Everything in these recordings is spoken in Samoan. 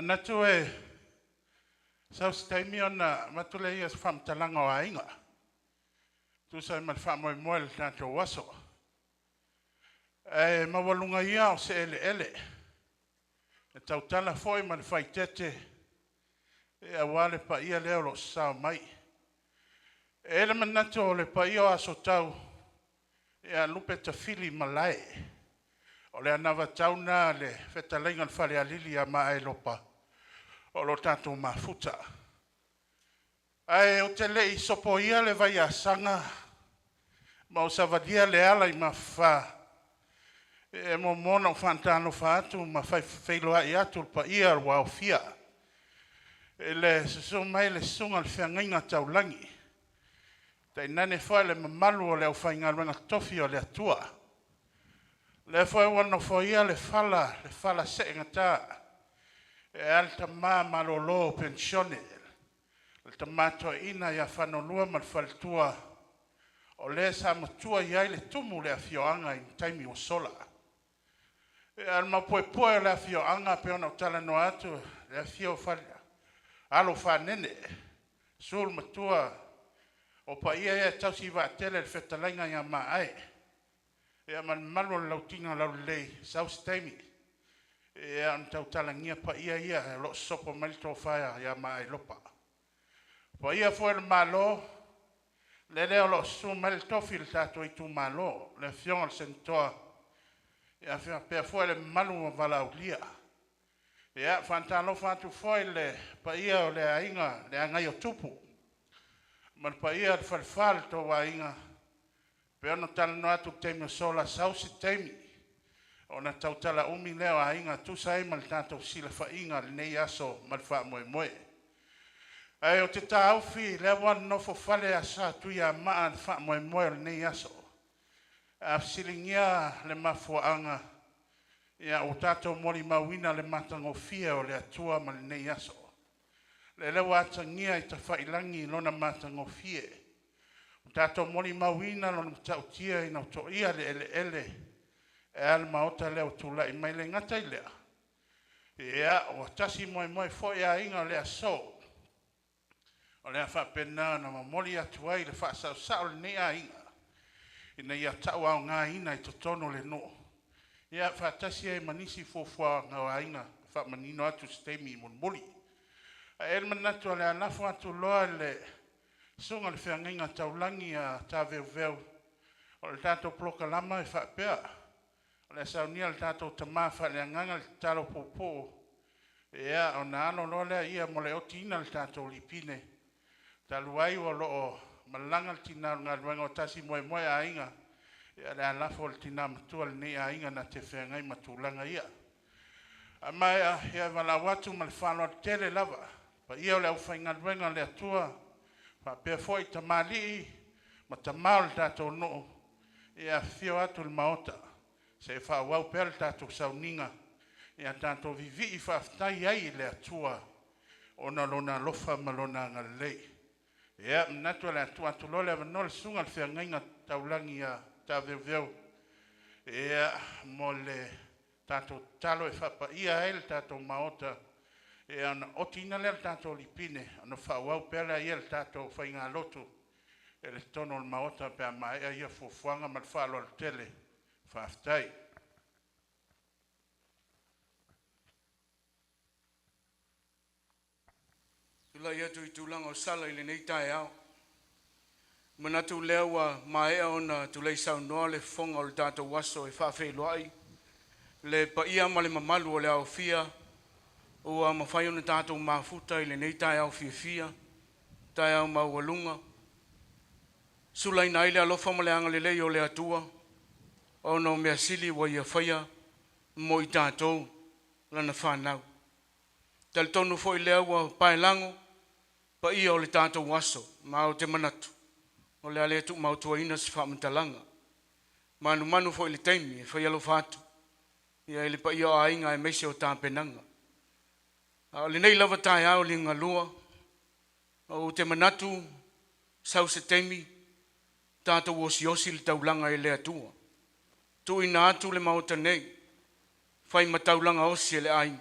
Manatu e sau se taimi ona avatu lea o se faamatalaga o aiga tusa ai ma le faamoemoe o le tatou aso. Ae maualuga ia o se eleele e tautala foi ma le faitete aua le paia lea o lo o sasao mai. E i ai le manatu o le paia o Asotau, ia lupe tafili malae. O le anavatau lena a le fetalaiga i le Falealili ia Maaelopa o lo tatou mafuta. Ae ou te le i sopoia le vaiasaga ma ou savalia le ala i mafafa, e muamua ona ou faatalofa atu ma faafeiloai atu i le paia ua aofia i le susu mai le susuga i le Feagaiga Taulagi, tainane foi le mamalu o le aufaigaluega totofi a le Atua. O lea foi ua nofoia le fala le fala seegata e a le tama malolo penisione, le tama toeaina ia Fanolua ma le faletua, o le sa matua i ai le tumu i le afioaga i le taimi ua sola. Ia, o le maupuepue o le afioaga pei ona ou talanoa atu i le afio o Alo o Fanene, susu le Matua o paia ia e tausi vaatele e le fetalaiga ia Maae ia ma le mamalu o le Lautina Laulelei. Sau se taimi ona tautalagia paia ia o lo o sopo mai le tofa ia Maaelopa. O paia foi o le Malo, lele o lo o susu mai le tofi i le tatou itumalo, le afioga i le Senatoa faapea foi le mamalu ua valaaulia. Ia, e faatalofa atu foi i le paia o le aiga le Agai o Tupu ma le paia o le Falefa o le tou aiga, pei ona talanoa atu i le taimi ua sola, sau se taimi ona tautala umi lea o aiga e tusa ai ma le tatou fesilafaiga i lenei aso ma le faamoemoe. Ae ou te taofi lea ua nofo fale Satuiamaa i le faamoemoe o lenei aso. A fesiligia le mafuaaga, ia ua tatou molimauina le matagofie o le Atua ma lenei aso. Lele ua atagia i tafailagi lona matagofie, ua tatou molimauina lona matautia ina ua toia le eleele e a le maota lea ua tulai mai. E le gata i lea, ia ua tasi moemoe foi aiga o le aso, o le a faapena ona momoli atu ai le faasaosao o lenei aiga ina ia tauaogaina i totonu o le nuu, ia faatasi ai ma nisi fuafuaga o aiga e faamanino atu i se taimi mulimuli. Ae i ai le manatu o le a lafo atu loa i le susuga i le feagaiga taulagi ia Taveuveu. O le tatou polokalama e faapea, o le a saunia e le tatou tama faaleagaga le tatalo puupuu, ia ona alo loa lea mo le otiina o le tatou lipine, talu ai o lo o malaga le tina o le galuega o tasi moemoe aiga, ia o le a lafo i le tina matua lenei aiga na te feagai ma tulaga ia. A maea, ia e valaau atu ma le faaaloalo tele lava paia o le aufaigaluega a le Atua faapea foi tamalii ma tama o le tatou nuu e afifio atu i le maota se i faaauau pea le tatou sauniga, ia tatou vivii faafetai ai i le Atua ona o Lona alofa ma Lona agalelei. Ia, manatu o le a tuu atu loa le avanoa i le susuga i le feagaiga taulagi ia Taveuveu mo le tatou tatalo e faapaia ai le tatou maota, ona otiina lea o le tatou lipine ona faaauau pea lea o le tatou faigalotu i totonu o le maota pe a maea ia fuafuaga. Ma le faaaloalo tele. Faafetai. Tulai atu i tulaga o sala i lenei taeao, e manatu o lea ua maea ona tulei saunoa le fofoga o le tatou aso e faafeiloai le paia ma le mamalu o le aofia ua mafai ona tatou mafuta i lenei taeao fiafia, taeao maualuga, sulaina ai le alofa ma le agalelei o le Atua ona o mea sili ua ia faia mo i tatou lana fanau. E talitonu foi lea ua paelago paia o le tatou aso, ma ou te manatu o le a le tuumautuaina se faamatalaga. Manumanu foi i le taimi e fai alofa atu ia i le paia o aiga aemaise o tapenaga. A o lenei lava taeao liugalua, ou te manatu sau se taimi tatou osiosi le taulaga i le Atua, tuuina atu le maota nei fai ma taulaga osi e le aiga.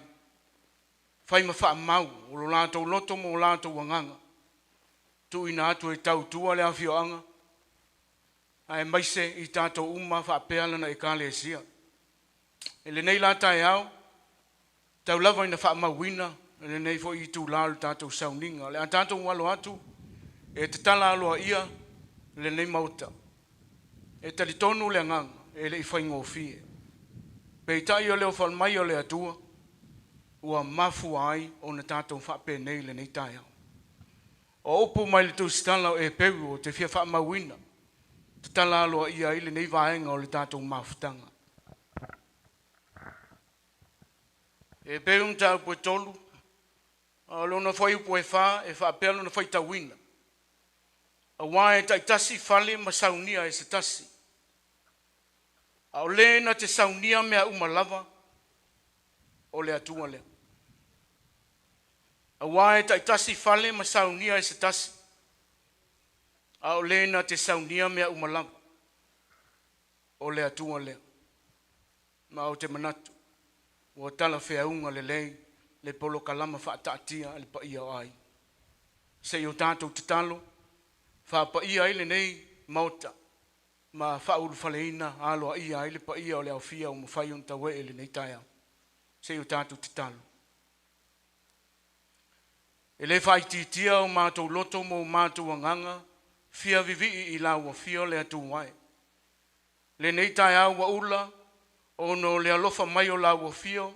Fai ma faamau o lo latou loto ma o latou agaga. Tuuina atu e tautua le afioaga, aemaise i tatou uma faapea lana ekalesia. I lenei la taeao, tau lava ina faamauina lenei foi itulā o le tatou sauniga. O le a tatou alo atu e tatala aloaia lenei maota. E talitonu le agaga e le i faigofie. Peitai o le ofo mai o le Atua ua mafua ai ona tatou faapenei lenei taeao. O upu mai le tusitala o Eperu ou te fia faamauina, tatala aloaia ai lenei vaega o le tatou mafutaga. Eperu mataupu e 3, a o lona fuaiupu e 4 e faapea lona faitauina. Auā e taitasi fale ma saunia e se tasi, a o le na te saunia mea uma lava, o le Atua lea. Auā e taitasi fale ma saunia e se tasi, a o le na te saunia mea uma lava, o le Atua lea. Ma ou te manatu ua talafeauga lelei le polokalama faataatia a le paia o aiga. Se i o tatou tatalo, faapaia ai lenei maota ma faaulufaleina aloaia ai le paia o le aofia ua mafai ona tauee i lenei taeao. Se i o tatou tatalo. E le faaitiitia o matou loto ma o matou agaga fia vivii i lau afio le Atua e. Lenei taeao ua ula ona o le alofa mai o lau afio,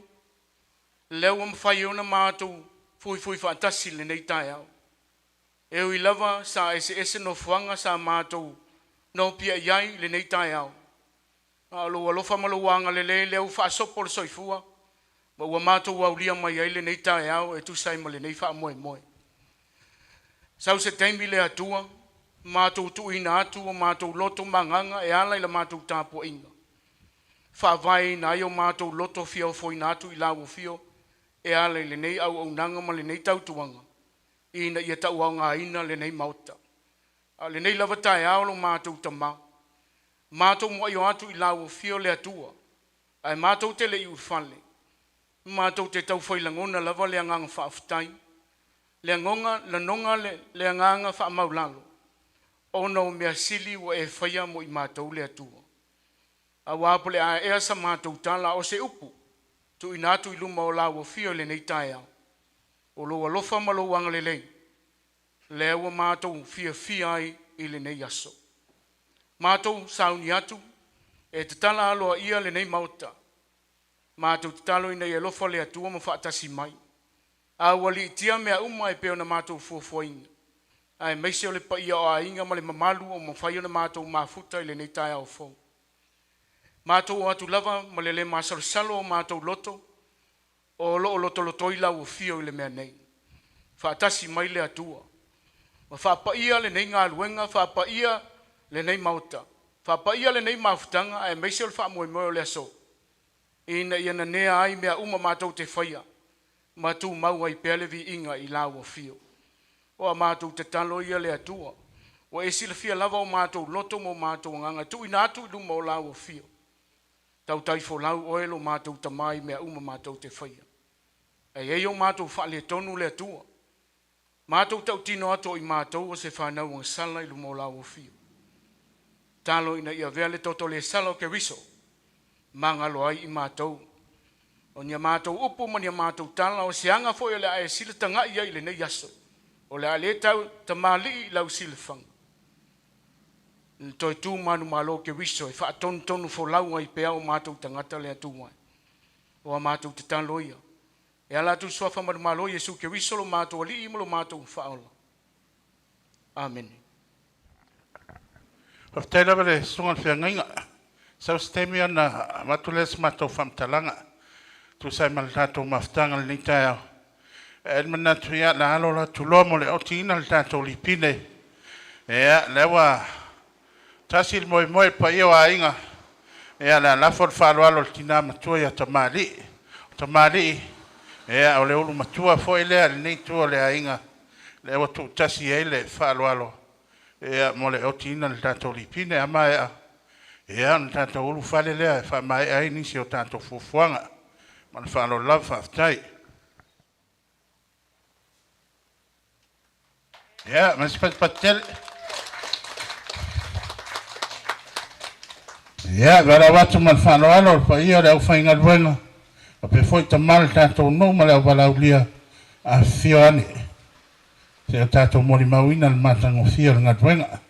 lea ua mafai ona matou fuifui faatasi i lenei taeao. E ui lava sa eseese nofoaga sa matou nopiai ai i lenei taeao, a o lou alofa ma lou agalelei lea ua faasopo le soifua ma ua matou aulia mai ai lenei taeao e tusa ai ma lenei faamoemoe. Sau se taimi le Atua matou tuuina atu o matou loto ma agaga e ala i la matou tapuaiga, faavaeina ai o matou loto fia ofoina atu i lau afio e ala i lenei auaunaga ma lenei tautuaga ina ia tauaogaina lenei maota. A o lenei lava taeao lo matou Tamā, matou muai o atu i lau afio le Atua, ae matou te le i ulufale, matou te tau fai lagona lava le agaga faafetai, le agaga lanoga le agaga faamaulalo, ona o mea sili ua e faia mo i matou le Atua. Auā po o le a ea sa matou tala a o se upu, tuuina atu i luma o lau Afio i lenei taeao, o lou alofa ma lou agalelei lea ua matou fiafia ai i lenei aso. Matou sauni atu e tatala aloaia lenei maota, matou tatalo ina ia alofa le Atua ma faatasi mai, a ua aliitia mea uma e pei ona matou fuafuaina, aemaise o le paia o aiga ma le mamalu ua mafai ona matou mafuta i lenei taeao fou. Matou o atu lava ma le le masalosalo o matou loto o loo lotolotoi lau afio i le mea nei. Faatasi mai le Atua ma faapaia lenei galuega, faapaia lenei maota, faapaia lenei mafutaga aemaise o le faamoemoe o le aso, ina ia nanea ai mea uma matou te faia ma tumau ai pea le viiga i lau afio. O a matou tatalo ia le Atua, ua e silafia lava o matou loto ma o matou agaga e tuuina atu i luma o lau afio. Tautai folau oe lo matou Tamā i mea uma matou te faia. Ae i ai o matou faaletonu le Atua, matou tautino atu o i matou o se fanau agasala i luma o lau afio. Talo ina ia avea le toto le sala o Keriso magalo ai i matou. O ni a matou upu ma ni a matou tala, o se aga foi o le a e silatagai ai i lenei aso, o le a le tau tamalii i lau silafaga. Le toe tu manumalo o Keriso e faatonutonu folau ai pea o matou tagata le Atua. O a matou tatalo ia, e ala atu i le suafa manumalo Iesu Keriso lo matou Alii ma lo matou Faaola. Amene. Faafetai lava i le susuga i le feagaiga. Sau se taimi ona avatu lea o se matou faamatalaga e tusa ai ma le tatou mafutaga i lenei taeao. Ae i ai le manatu o le a alo atu loa mo le otiina o le tatou lipine. Ia, lea ua tasi le moemoe i le paia o aiga, ia o le a lafo le faaaloalo i le tina matua ia Tamalii. O Tamalii, ia o le ulu matua foi lea i lenei itu o le aiga, lea ua tuutasi i ai le faaaloalo mo le otiina o le tatou lipine. A maea, ia ona tatou ulufale lea e faamaea ai nisi o tatou fuafuaga. Ma le faaaloalo lava, faafetai. Ia, ma se patupatu tele. Ia, valaau atu ma le faaaloalo le paia o le aufaigaluega, faapea foi tama o le tatou nuu ma le auvalaaulia, afifio ane, seia o tatou molimauina le matagofie o le galuega.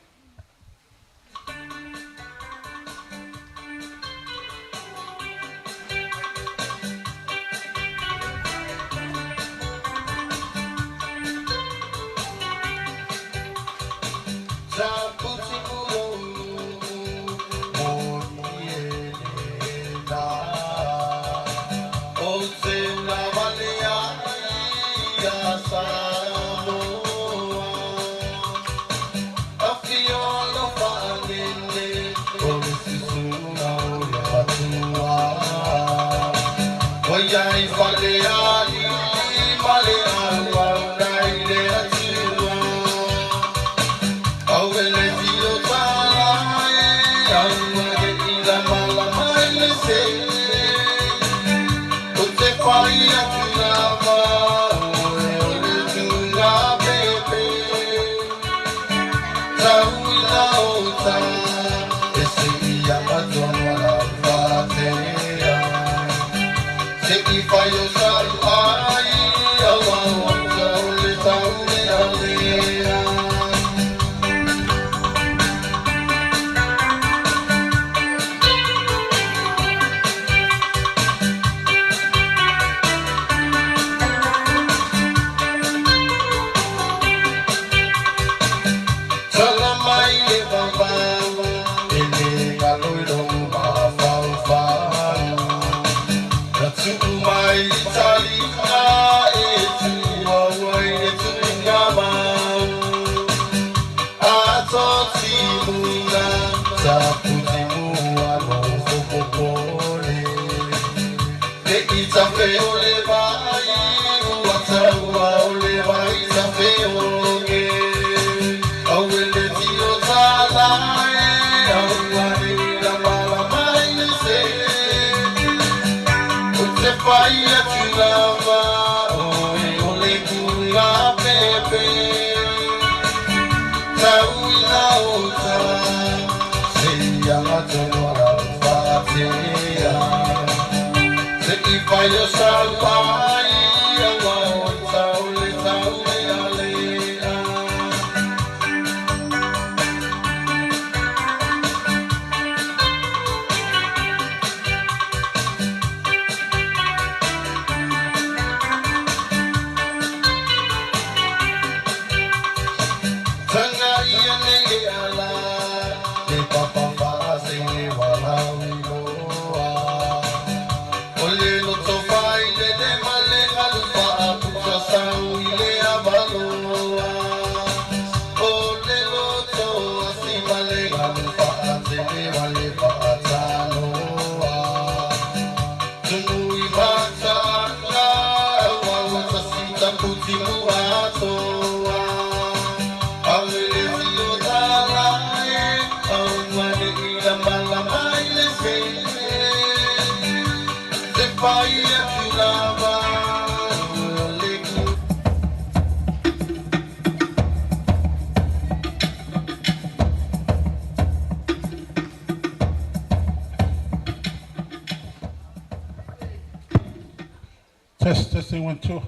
Test, testing, 1, 2.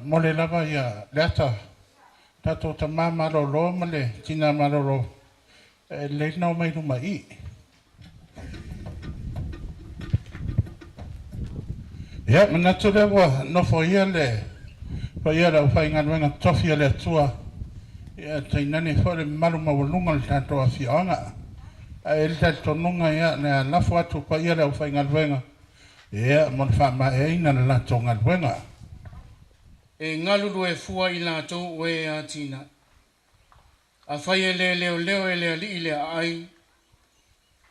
Mo le lava ia le ata tatou tamā malolo ma le tina malolo e lei nao mai luma i. Ia, manatu lea ua nofo ia le paia le aufaigaluega tofi a le Atua, ia tainane foi le mamalu maualuga o le tatou afioaga. Ae i le talitonuga ia le lafo atu paia le aufaigaluega, ia mo le faamaeaina le latou galuega. E galulue fua i latou o e atinae. Afai e le leoleo e le alii le aai,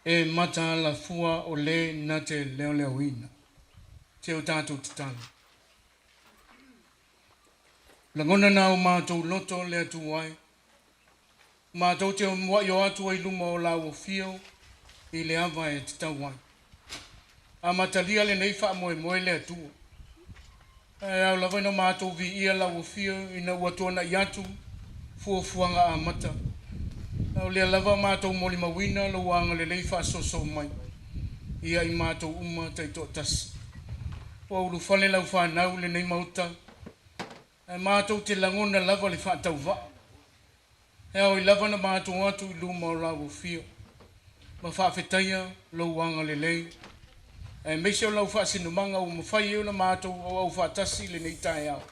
e mataala fua o le na te leoleoina. Te o tātou tatalo. Lagona nā o mātou loto le atu ai. Mātou te o muai o atu ai luma o lau o fio i le ava e te tau ai. A matalia le nei wha moe moe le atua. E au lava ina mātou vi ia lau o fio ina ua tuana i atu. fuafuaga amata. A o lea lava matou molimauina lou agalelei faasoasoa mai ia i matou uma taitoatasi. Ua ulufale lau fanau i lenei Maota, ae matou te lagona lava le faatauvaa. E ao lava ona matou o atu i luma o lau afio ma faafetaia lou agalelei aemaise o lau faasinomaga ua mafai ai ona matou auau faatasi i lenei taeao.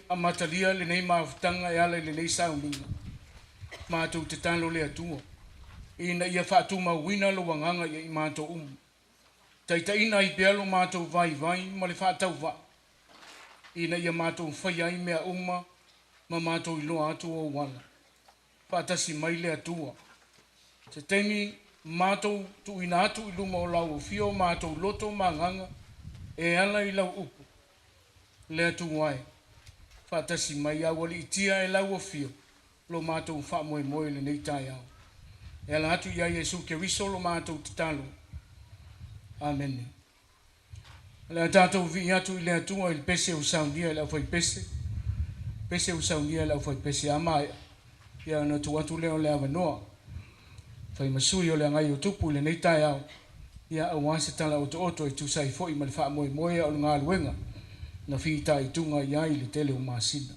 Amatalia lenei mafutaga e ala i lenei sauniga. Matou tatalo le Atua ina ia faatumauina lou agaga ia i matou uma. Taitaiina ai pea lo matou vaivai ma le faatauvaa ina ia matou faia ai mea uma ma matou iloa atu ou ala. Faatasi mai le Atua. Se taimi matou tuuina atu i luma o lau afio matou loto ma agaga e ala i lau upu. Le Atua e, faatasi mai aualiitia e lau afio lo matou faamoemoe i lenei taeao. E ala atu ia Iesu Keriso lo matou tatalo. Amene. O le a tatou vivii atu i le Atua i le pese ua saunia e le aufaipese, pese ua saunia e le aufaipese a maea, ia ona tuu atu lea o le avanoa fai ma sui o le agai o tupu i lenei taeao, ia aua se tala otooto e tusa ai foi ma le faamoemoe o le galuega na fitaituga i ai le tele o masina.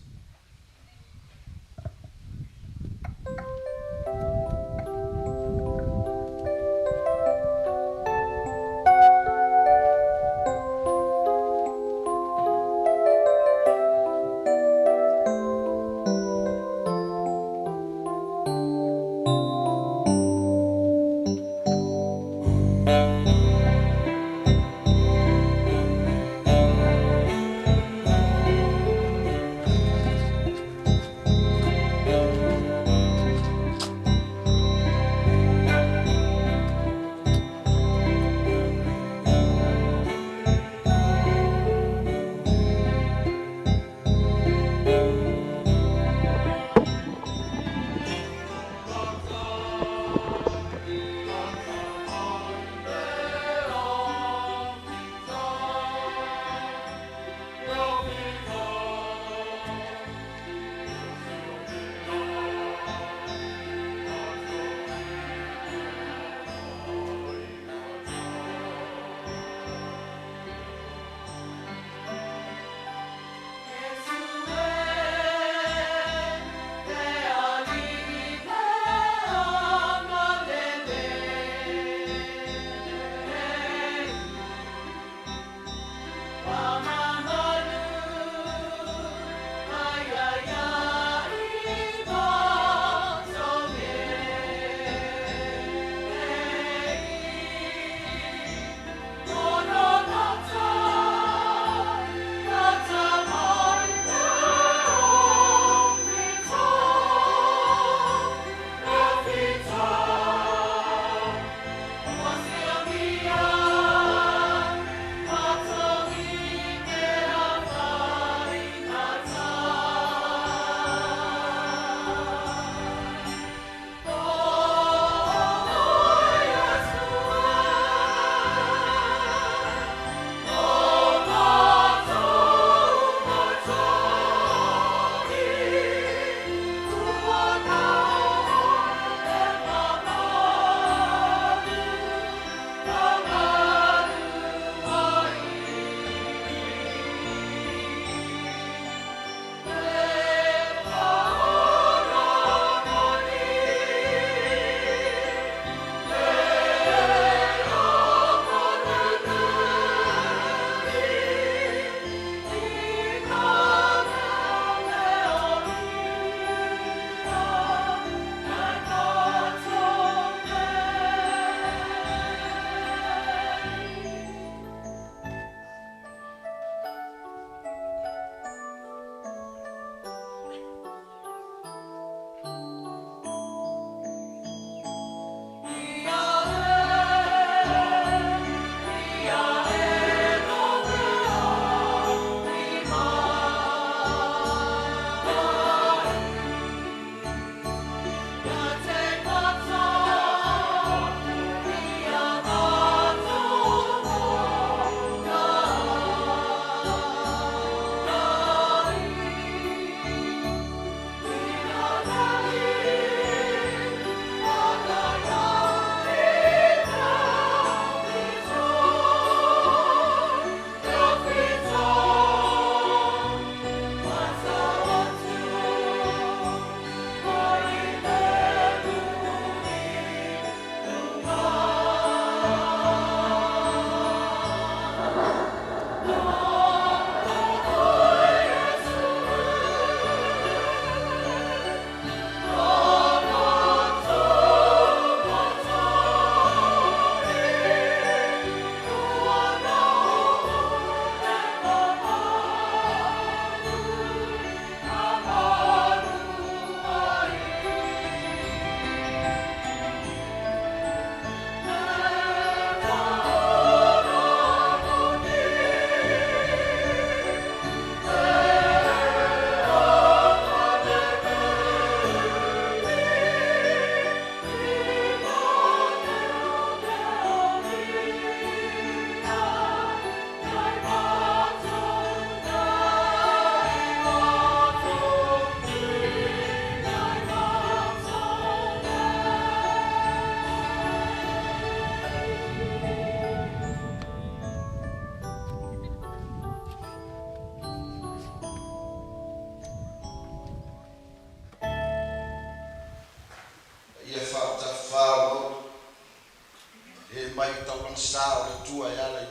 sa o le Atua e ala i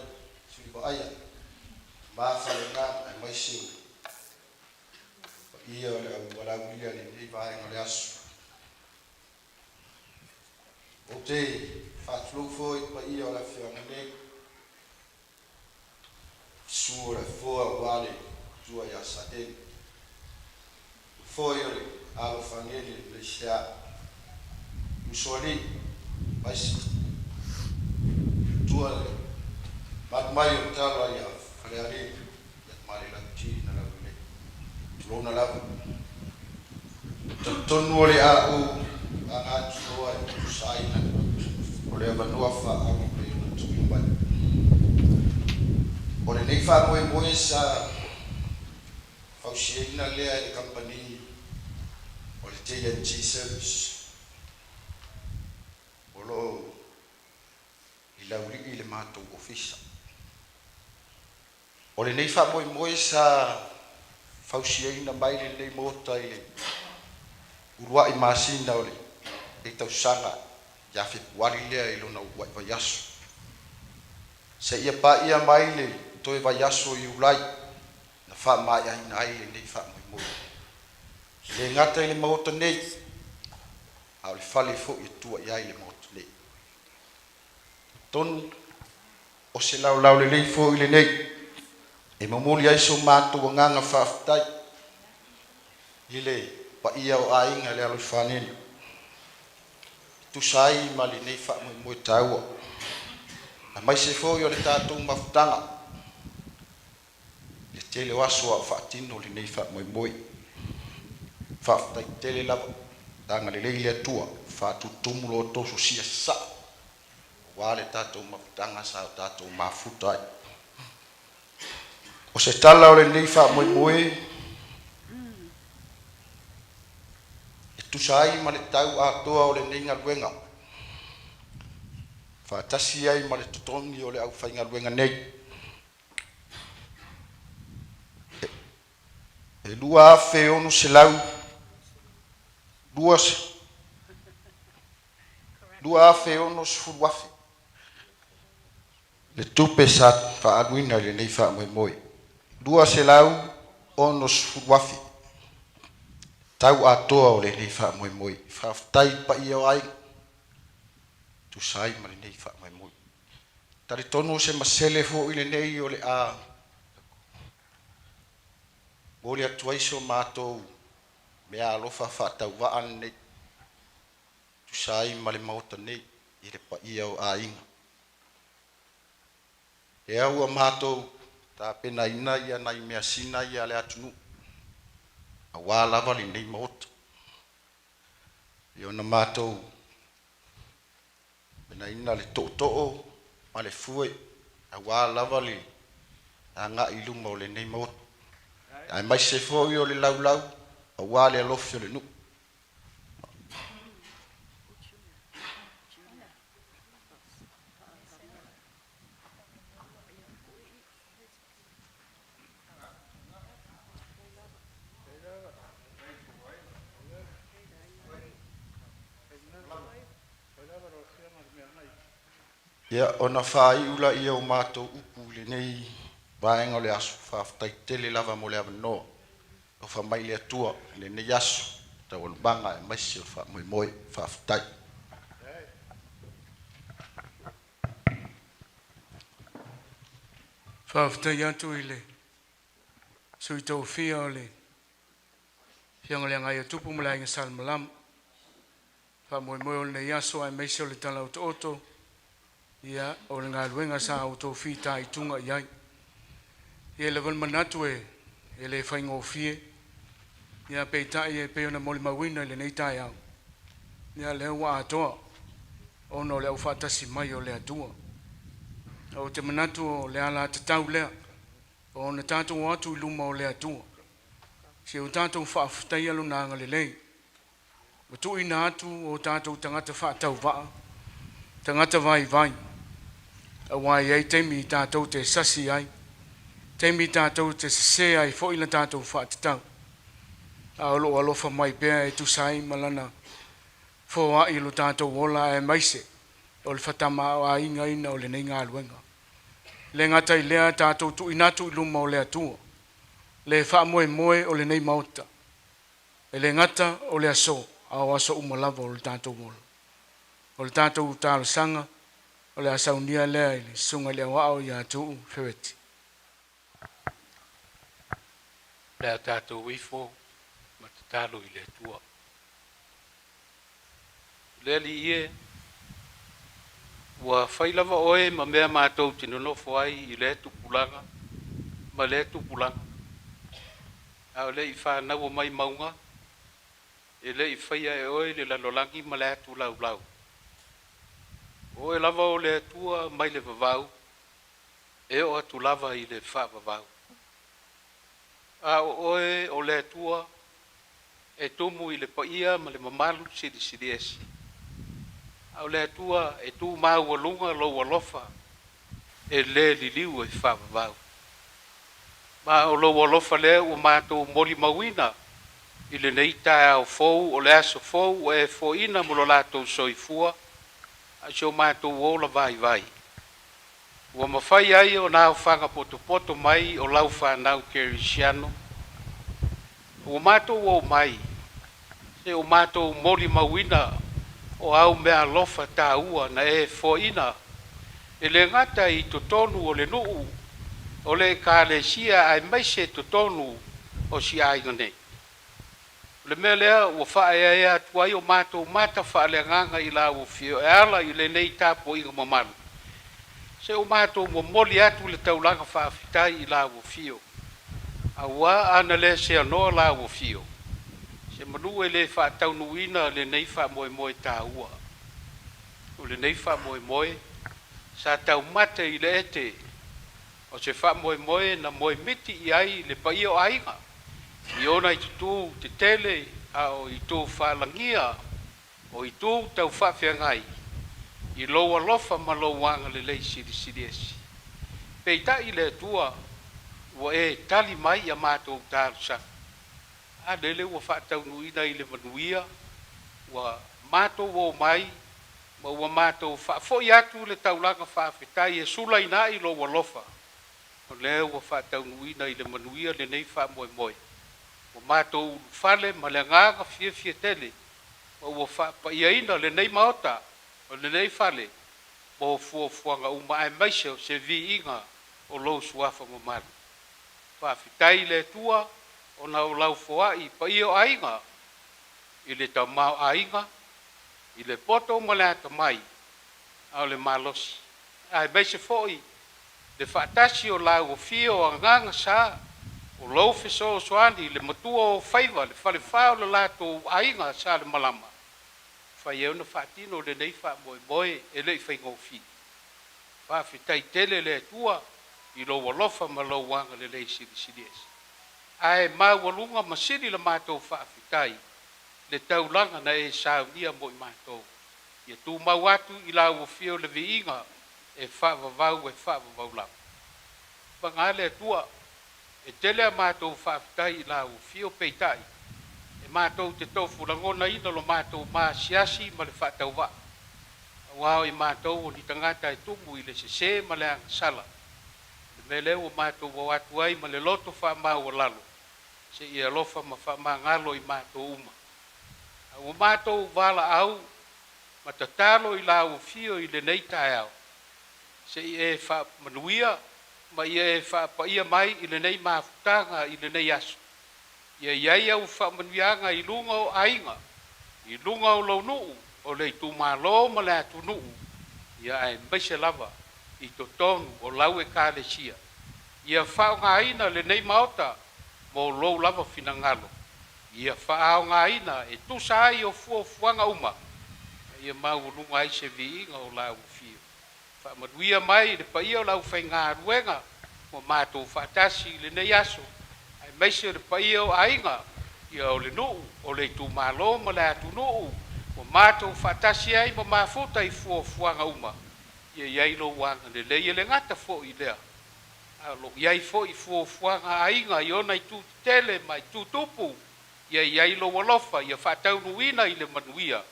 Sui Vaaia, ma falega aemaise o paia o le au valaaulia i lenei vaega o le aso. Ou te faatulou foi i le paia o le afioaga nei, susu o le Afoa aua le Matua ia Saeli, foi o le alo o Fagalele i Malaisia, Usoalii, aemaise tua le malu mai o le tala ia Falealili, ia ma le Lauti na laulelei. Tulouna lava. Talitonu o le a ou aga atu loa e tusa ai o le avanoa faaauro pei ona tuuina mai. O lenei faamoemoe sa fausiaina lea e le kamupani o le JMG Service o lo o i Laulii le matou ofisa. O lenei faamoemoe sa fausiaina mai lenei maota i le uluai masina o le tausaga ia Fepuari lea i lona uluai vaiaso, seia paia mai le toe vaiaso i Iulai na faamaeaina ai lenei faamoemoe. E le gata i le maota nei, a o le fale foi e tua i ai le maota nei. Tonu o se laolao lelei foi lenei e momoli ai so matou agaga faafetai i le paia o aiga i le Aloifanene, tusa ai ma lenei faamoemoe taua, aemaise foi o le tatou mafutaga i le tele o aso a o faatino lenei faamoemoe. Faafetai tele lava, agalelei le Atua, faatutumu lo outou sosia sasaa aua le tatou mafutaga sa o tatou mafuta ai. O se tala o lenei faamoemoe e tusa ai ma le tau atoa o lenei galuega, faatasi ai ma le totogi o le aufaigaluega nei, e $2,600 $2,060,000 le tupe sa faaaluina i lenei faamoemoe, $260,000 tau atoa o lenei faamoemoe. Faafetai i le paia o aiga tusa ai ma lenei faamoemoe. Talitonu o se masele foi lenei o le a momoli atu ai so matou meaalofa faatauvaa lenei tusa ai ma le maota nei i le paia o aiga. Lea ua matou tapenaina ia nai measina ia a le atunuu aua lava lenei maota. E ona matou tapenaina le tootoo ma le fue aua lava le agai i luma o lenei maota, aemaise foi o le laulau aua le alofi o le nuu. Ia, ona faaiu laia o matou upu i lenei vaega o le aso, faafetai tele lava mo le avanoa. Alofa mai le Atua i lenei aso, taualumaga aemaise o le faamoemoe. Faafetai. Faafetai atu i le sui tofia o le Afioga i le Agaiatupu ma le Aiga Salemalama. Faamoemoe o lenei aso aemaise o le tala otooto, ia o le galuega sa outou fitaituga i ai. E i ai lava le manatu e le faigofie, ia peitai e pei ona molimauina i lenei taeao, ia lea ua atoa ona o le aufaatasi mai o le Atua. Ou te manatu o le alatatau lea, ona tatou o atu i luma o le Atua, se o tatou faafetaia Lona agalelei, ua tuuina atu o tatou tagata faatauvaa, tagata vaivai, aua e i ai taimi tatou te sasi ai, taimi tatou te sese ai foi la tatou faatatau, a o lo o alofa mai pea e tusa ai ma Lana foai i lo tatou ola aemaise O le fatamaoaigaina o lenei galuega. Le gata i lea tatou tuuina atu i luma o le Atua le faamoemoe o lenei maota. E le gata o le aso, a o aso uma lava o le tatou ola. O le tatou talosaga o le a saunia lea i le susuga i le Aoao ia Tuuu Fereti. O le a tatou ifo ma tatalo i le Atua. Le Alii e, ua fai lava oe ma mea matou te nonofo ai i lea tupulaga ma lea tupulaga. A o le i fanaua mai mauga, e le i faia e oe le lalolagi ma le atu laulau. O oe lava o le Atua mai le vavau, e oo atu lava i le faavavau. A o oe o le Atua e tumu i le paia ma le mamalu silisili ese. A o le Atua e tu maualuga lou alofa e le liliu e faavavau. Ma o lou alofa lea ua matou molimauina i lenei taeao fou o le aso fou ua e foaiina mo lo latou soifua a o si o matou ola vaivai. Ua mafai ai ona aofaga potopoto mai o lau fanau kerisiano. Ua matou omai seia o matou molimauina o au meaalofa taua na e foaiina e le gata i totonu o le nuu o le Ekalesia aemaise totonu o si aiga nei. O le mea lea ua faaeaea atu ai o matou mata faaleagaga i lau afio e ala i lenei tapuaiga mamalu, seia o matou momoli atu le taulaga faafetai i lau afio. Auā ana le seanoa lau afio, semanu e le faataunuuina lenei faamoemoe taua. O lenei faamoemoe sa taumate i le ete o se faamoemoe na moemiti i ai le paia o aiga i ona itu tetele a o itu faalagia o itu taufaafeagai i lou alofa ma lou agalelei silisili ese. Peitai le Atua ua e tali mai i a matou talosaga, a lele ua faataunuuina i le manuia, ua matou omai ma ua matou faafoi atu le taulaga faafetai e sulaina ai lou alofa, o lea ua faataunuuina i le manuia lenei faamoemoe. Ua matou ulufale ma le agaga fiafia tele ma ua faapaiaina lenei maota o lenei fale mo fuafuaga uma aemaise o se viiga o lou suafa mamalu. Faafetai i le Atua ona o lau foai paia o aiga i le tamaoaiga, i le poto ma le atamai, a o le malosi, aemaise foi le faatasi o lau afio o Agaga Sa, o lou fesoasoani i le matua o faiva, le falefa o le latou aiga Salemalama, mafai ai ona faatino lenei faamoemoe e le i faigofie. Faafetai tele le Atua i lou alofa ma lou agalelei silisili ese. Ae maualuga ma sili la matou faafetai le taulaga na e saunia mo i matou. Ia tumau atu i lau afio le viiga e faavavau e faavavau lava. Paga le Atua, e tele a matou faafetai i lau afio, peitai, e matou te tofu lagonaina lo matou maasiasi ma le faatauvaa, auā o i matou o ni tagata e tumu i le sesē ma le agasala. O le mea lea ua matou o atu ai ma le loto faamaualalo, seia alofa ma faamagalo i matou uma. A ua matou valaau ma tatalo i lau afio i lenei taeao, seia e faamanuia ma ia e faapaia mai i lenei mafutaga i lenei aso. Ia i ai au faamanuiaga i luga o aiga, i luga o lou nuu, o le itumalo ma le atunuu, ia aemaise lava i totonu o lau Ekalesia. Ia faaaogaina lenei maota mo lou lava finagalo, ia faaaogaina e tusa ai o fuafuaga uma, ma ia maualuga ai se viiga o lau afio. Faamanuia mai i le paia o le aufaigaluega ua matou faatasi i lenei aso, aemaise o le paia o aiga, ia o le nuu, o le itumalo ma le atunuu ua matou faatasi ai ma mafuta i fuafuaga uma, ia i ai lou agalelei. E le gata foi i lea, a o lo o i ai foi fuafuaga a aiga i ona itu tetele ma itu tupu, ia i ai lou alofa, ia faataunuuina i le manuia,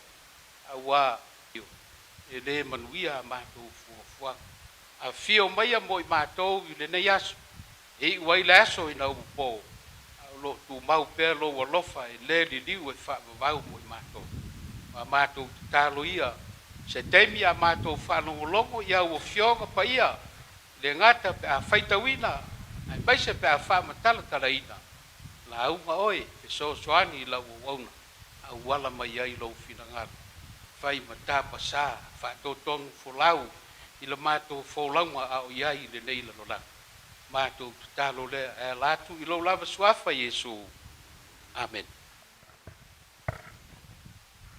auā E lē manuia a matou fuafuaga. Afifio maia mo i matou i lenei aso, e iu ai le aso ina ua po, a o loo tumau pea lou alofa e lē liliu e faavavau mo i matou. Ma matou tatalo ia, se taimi a matou faalogologo i au Afioga Paia, le gata pe a faitauina aemaise pe a faamatalatalaina lauga oe fesoasoani i lau auauna auala mai ai lou finagalo fai ma tapasā faatotonu folau i la matou folauga a o i ai i lenei lalolagi. Matou tatalo lea e ala atu i lou lava Suafa Iesu. Amene.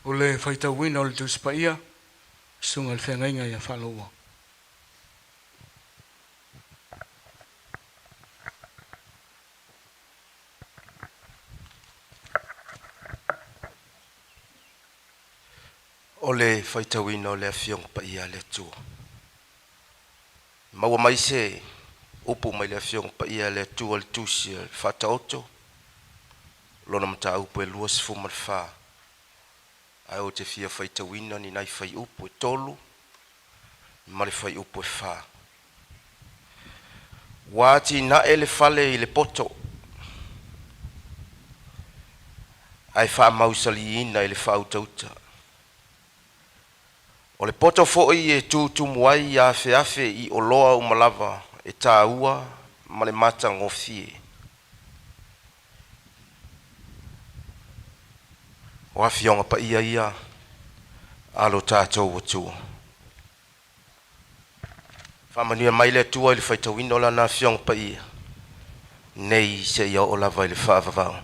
O le faitauina o le Tusi Paia, Susuga i le Feagaiga ia Faaloua. O le faitauina o le Afioga Paia a le Atua. Maua mai se upu mai le Afioga Paia a le Atua i le tusi a le Faataoto, lona mataupu e 24, ae ou te fia faitauina ni nai fuaiupu e 3 ma le fuaiupu e 4. Ua atinae le fale i le poto, ae faamausaliina i le faautauta. O le poto foi e tutumu ai afeafe i oloa uma lava e taua ma le matagofie. O Afioga Paia ia a lo tatou Atua. Faamanuia mai le Atua i le faitauina o Lana Afioga Paia, nei seia oo lava i le faavavau.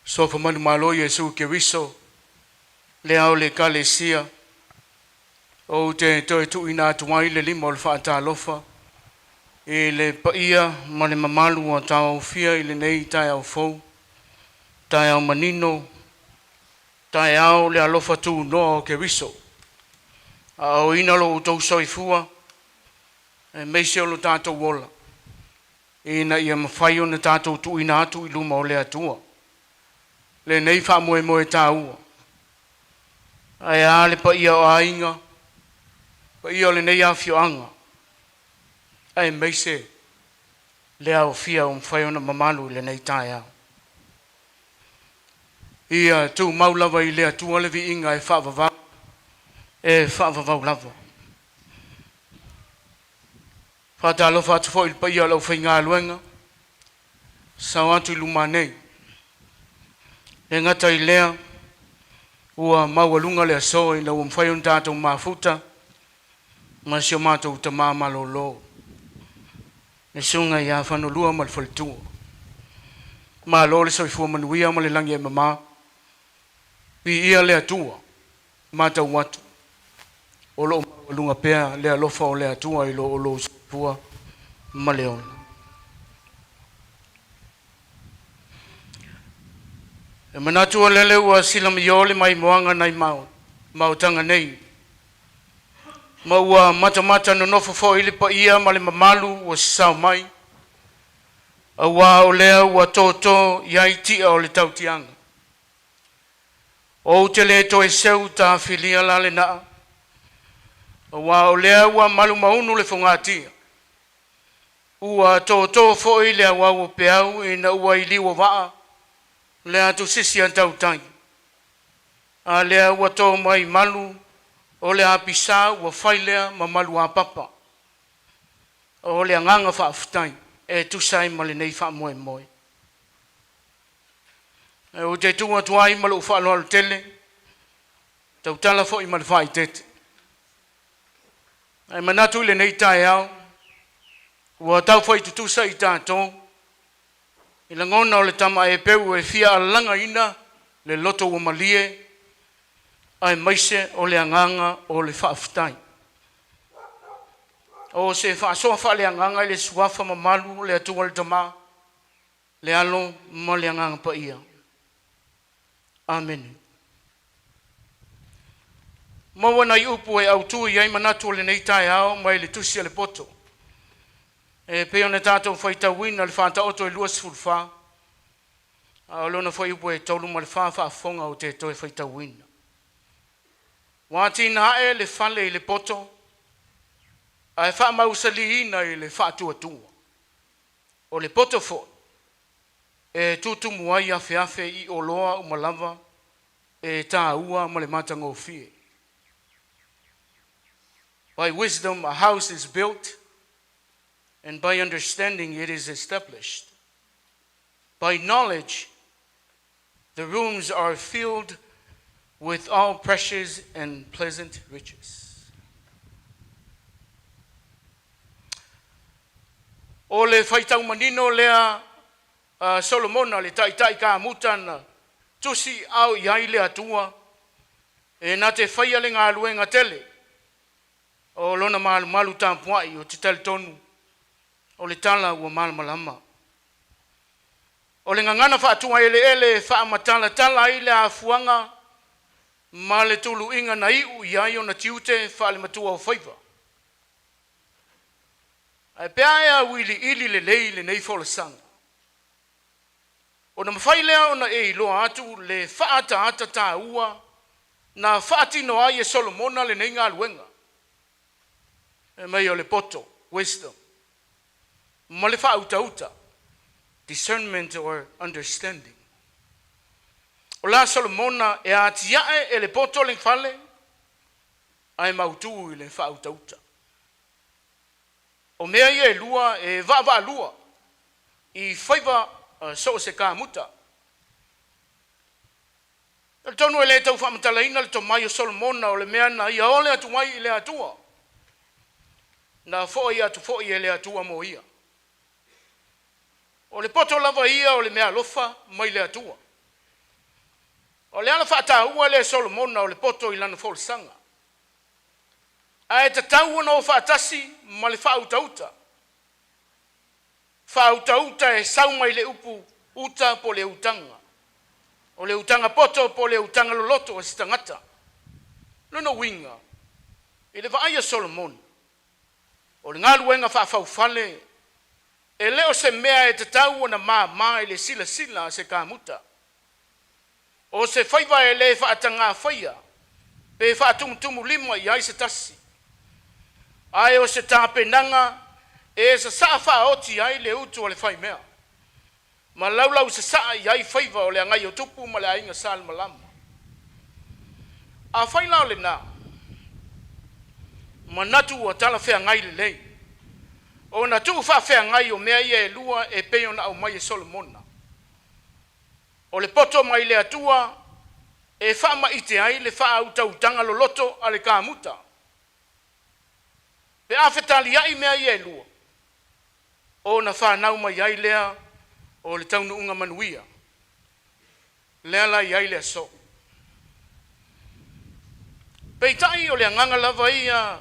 Sofa manumalo Iesu Keriso, le ao le Ekalesia, ou te toe tuuina atu ai le lima o le faatalofa i le paia ma le mamalu ua tauaofia i lenei taeao fou, taeao manino, taeao o le alofa tunoa o Keriso. Aoina lo outou soifua aemaise o lo tatou ola, ina ia mafai ona tatou tuuina atu i luma o le Atua lenei faamoemoe taua. Ae a le paia o aiga, paia o lenei afioaga, aemaise le aofia ua mafai ona mamalu i lenei taeao. Ia tumau lava i le Atua le viiga e faavavau, e faavavau lava. Faatalofa atu foi i le paia o le aufaigaluega, sao atu i luma nei. E gata i lea, ua maualuga le aso ina ua mafai ona tatou mafuta ma si o matou tama malolo, le susuga ia Fanolua ma le faletua. Malo le soifua manuia ma le lagi e mama. Viia le Atua, matau atu o lo o maualuga pea le alofa o le Atua i lo outou soifua ma le ola. E manatu o lele ua silamio le maimoaga nai maotaga nei, ma ua matamata nonofo foi le paia ma le mamalu ua sasao mai, aua o lea ua toto i ai tia o le tautiaga. Ou te le toe seu tafilia la lenaa, aua o lea ua malumaunu le fogatia. Ua toto foi le auau o peau ina ua iliu o vaa le atusisi a tautai. A lea ua to mai malu o le apisa ua fai lea ma malu apapa. O le agaga faafetai e tusa ai ma lenei faamoemoe. Ou te tu atu ai ma lou faaaloalo tele, tautala foi ma le faaeteete. Ae manatu i lenei taeao, ua taufai tutusa i tatou i lagona o le tamaepeu e fia alagaina le loto ua malie aemaise o le agaga o le faafetai. O se faasoa faaleagaga i le suafa mamalu o le Atua le Tama, le Alo ma le Agaga Paia. Amene. Maua nai upu e autu i ai manatu o lenei taeao mai le tusi a le poto. E pei ona tatou faitauina le Faataoto e 24, a o lona fuaiupu e 3 ma le 4 faafofoga ou te toe faitauina. Ua atinae le fale i le poto, ae faamausaliina i le faatuatua. O le poto foi e tutumu ai afeafe i oloa uma lava e tāua ma le matagofie. By wisdom a house is built, and by understanding it is established. By knowledge the rooms are filled with all precious and pleasant riches. O le faitau manino lea a Solomona le taitai kamuta na tusi ao i ai le Atua e na te faia le galuega tele o lona malumalu tapuai o te talitonu o le tala ua malamalama. O le gagana faatuaeleele e faamatalatala ai le afuaga ma le tuluiga na iu i ai ona tiute faalematua o faiva. Ae pe a e auiliili lelei lenei folasaga, ona mafai lea ona e iloa atu le faaataata taua na faatino ai e Solomona lenei galuega, e mai o le poto, wisdom, ma le faautauta, discernment or understanding. O la Solomona e atiae e le poto le fale, ae mautu i le faautauta. O mea ia e lua e vaavaalua i faiva so o se kamuta. E talitonu e le tau faamatalaina le tomai o Solomona o le mea na ia ole atu ai i le Atua, na fo'i atu foi e le Atua mo ia. O le poto lava ia o le meaalofa mai le Atua. O le ala faataua lea e Solomona o le poto i lana folasaga, ae tatau ona o faatasi ma le faautauta. Faautauta e sau mai le upu uta po o le utaga. O le utaga poto po o le utaga loloto a se tagata. Lona uiga, i le vaai a Solomona, o le galuega faafaufale e le o se mea e tatau ona mama i le silasila a se kamuta. O se faiva e le faataga faia pe faatumutumulima i ai se tasi, ae o se tapenaga e sasaa faaoti ai le utu a le faimea ma laulau sasaa i ai faiva o le agai o tupu ma le aiga Salemalama. Afai la o lena, manatu ua talafeagai lelei ona tuufaafeagai o mea ia e lua e pei ona aumai e Solomona. O le poto mai le Atua e faamaite ai le faautautaga loloto a le kamuta. Pe a fetaliai mea ia e lua, ona fanau mai ai lea o le taunuuga manuia, lea la i ai le aso. Peitai o le agaga lava ia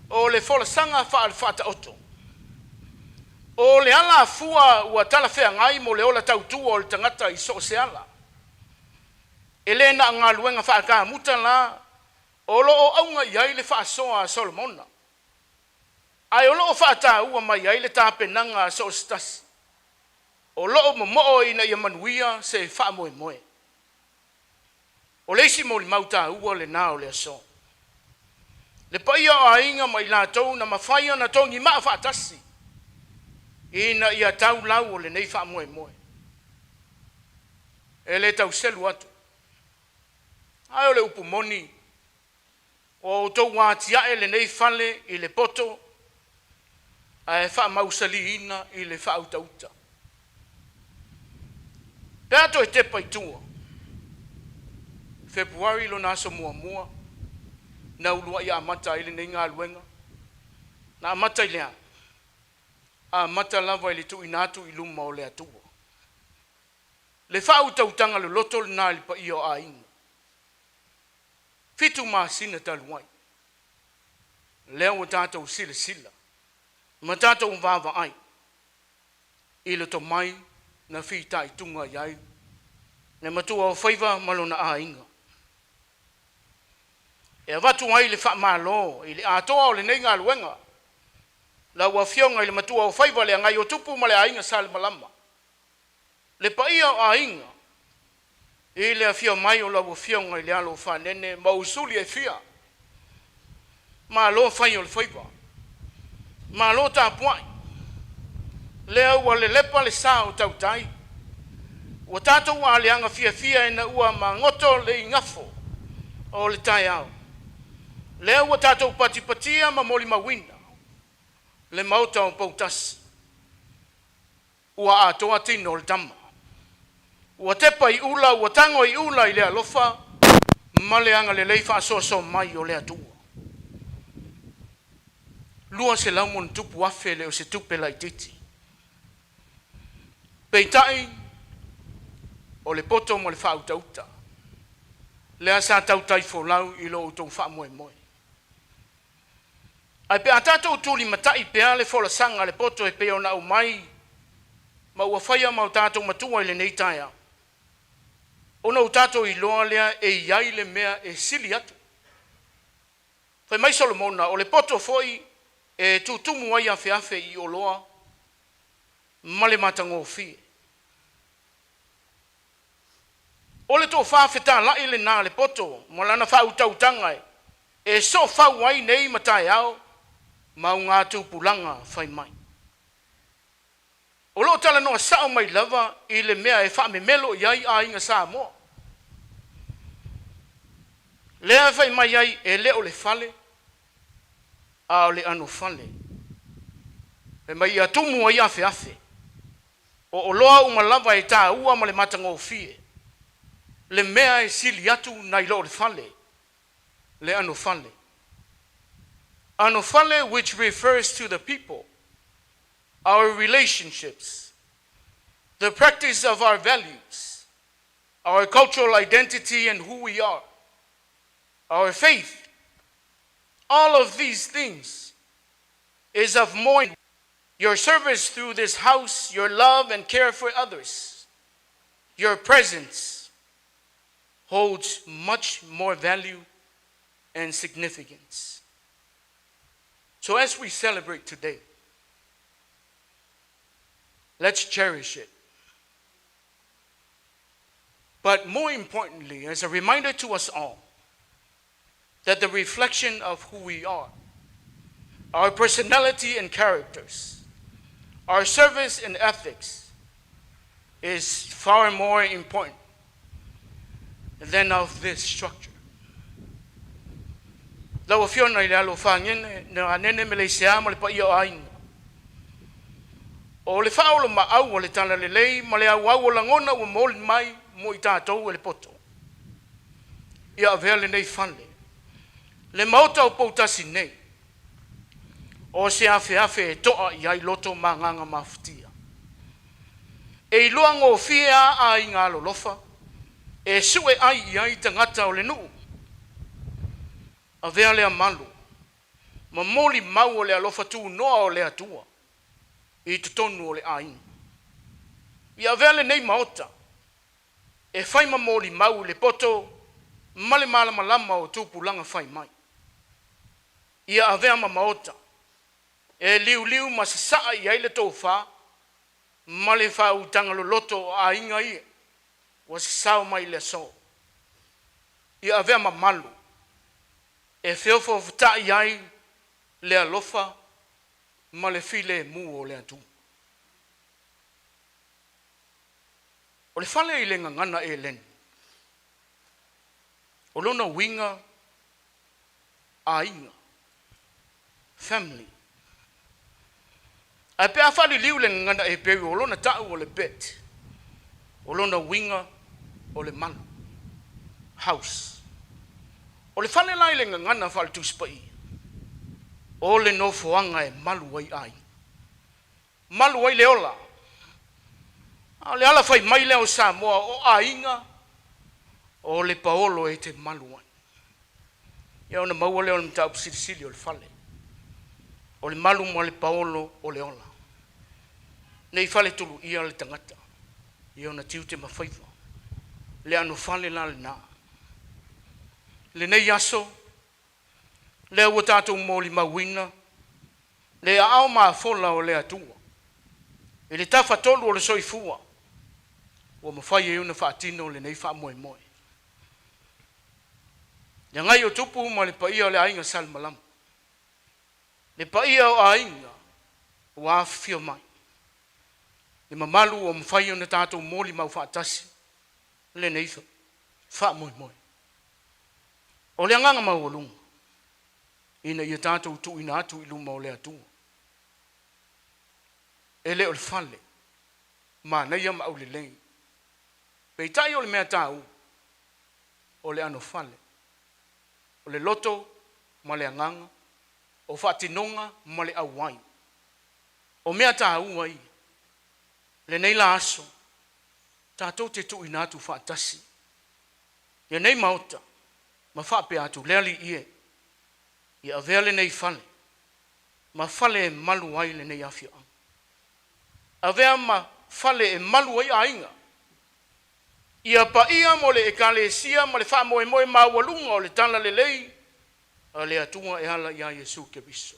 o le folasaga faale-Faataoto. O le alafua ua talafeagai mo le ola tautua o le tagata i so o se ala. E le na o galuega faakamuta la o lo o auga i ai le faasoa a Solomona, ae o lo o faataua mai ai le tapenaga a so o se tasi o lo o momoo ina ia manuia se faamoemoe. O le isi molimau taua lena o le aso. Le paia o aiga ma i latou na mafai ona togimaa faatasi ina ia tau lau o lenei faamoemoe. E le tau selu atu, ae o le upu moni, ua outou atiae lenei fale i le poto ae faamausaliina i le faautauta. Pe a toe tepa i tua, Fepuari lona aso muamua na uluai amata ai lenei galuega, na amata i le a? Amata lava i le tuuina atu i luma o le Atua. Le faautautaga loloto lena i le paia o aiga. 7 masina talu ai, lea ua tatou silasila ma tatou vaavaai i le tomai na fitaituga i ai le matua o faiva ma lona aiga. E avatu ai le faamalo i le atoa o lenei galuega. Lau Afioga i le Matua o Faiva le Agai o Tupu ma le Aiga Salemalama. Le paia o aiga i le afio mai o lau Afioga i le Alo o Fanene ma usuli e fia, malo fai o le faiva, malo tapuai, lea ua lelepa le sa o tautai, ua tatou aleaga fiafia ina ua magoto le igafo o le taeao. Lea ua tatou patipatia ma molimauina le maota o Poutasi, ua atoa tino o le tama. Ua tepa i ula ua tago i ula i le alofa ma le agalelei faasoasoa mai o le Atua. 200+ afe le o se tupe laititi. Peitai o le poto ma le faautauta lea sa tautai folau i lo outou faamoemoe. Ae pe a tatou tulimatai pea le folasaga a le poto e pei ona aumai ma ua faia ma o tatou matua i lenei taeao, ona ua tatou iloa lea e i ai le mea e sili atu. Fai mai Solomona, o le poto foi e tutumu ai afeafe i oloa ma le matagofie. O le tofa fetalai lena a le poto ma lana faautautaga e soofau ai nei ma taeao ma augatupulaga fai mai. O lo o talanoa sao mai lava i le mea e faamemelo i ai aiga Samoa. Lea e fai mai ai, e le o le fale, a o le anofale. Fai mai ia tumu ai afeafe, o oloa uma lava e taua ma le matagofie, le mea e sili atu nai lo le fale, le anofale. Anofale, which refers to the people, our relationships, the practice of our values, our cultural identity and who we are, our faith, all of these things is of more. Your service through this house, your love and care for others, your presence holds much more value and significance. So as we celebrate today, let's cherish it. But more importantly, as a reminder to us all that the reflection of who we are, our personality and characters, our service and ethics is far more important than of this structure. Lau Afioga i le Alo o Fagene, na anene me le isea ma le paia o aiga. O le faaoloolomaau o le talalelei ma le auau o lagona ua moli mai mo i tatou e le poto. Ia avea lenei fale, le maota o Poutasi nei, o se afeafe e toa i ai loto ma agaga mafatia. E iloa gofie a aiga alolofa, e sue ai i ai tagata o le nuu. Avea lea malu, ma moli mau o le alofa tunoa o le Atua i totonu o le aiga. Ia avea lenei maota, e fai ma moli mau i le poto ma le malamalama o tupulaga fai mai. Ia avea ma maota, e liuliu ma sasaa i ai le tofa ma le faautaga loloto o aiga ia ua sasao mai le aso. Ia avea ma malu e feofoofotai ai le alofa ma le filemu o le Atua. O le fale i le gagana Eleni, o lona uiga aiga, family. Ae pe a faaliliu le gagana Eperu o lona ta'u o le bet, o lona uiga o le malu, house. O le fale la i le gagana faale-Tusi Paia, o le nofoaga e malu ai aiga, malu ai le ola. A o le ala fai mai lea o Samoa o aiga, o le paolo e te malu ai. Ia ona maua lea o le mataupu silisili o le fale, o le malu ma le paolo o le ola. Ne i faletuluia le tagata i ona tiute ma faiva. Le anofale la lena. Lenei aso, lea ua tatou molimauina Le aao mafola o le Atua i le tafatolu o le soifua ua mafai ai ona faatino lenei faamoemoe. Le agai o tupu ma le paia o le aiga Salemalama, le paia o aiga ua afifio mai, le mamalu ua mafai ona tatou molimau faatasi lenei faamoemoe. O le agaga maualuga ina ia tatou tuuina atu i luma o le Atua. E le o le fale manaia ma aulelei, peitai o le mea taua o le anofale, o le loto ma le agaga, o faatinoga ma le auai. O mea taua ia. Lenei la aso tatou te tuuina atu faatasi lenei maota ma faapea atu, “Le Alii e, ia avea lenei fale ma fale e malu ai lenei afioaga, avea ma fale e malu ai aiga, ia paia mo le Ekalesia ma le faamoemoe maualuga o le Talalelei a le Atua e ala ia Iesu Keriso.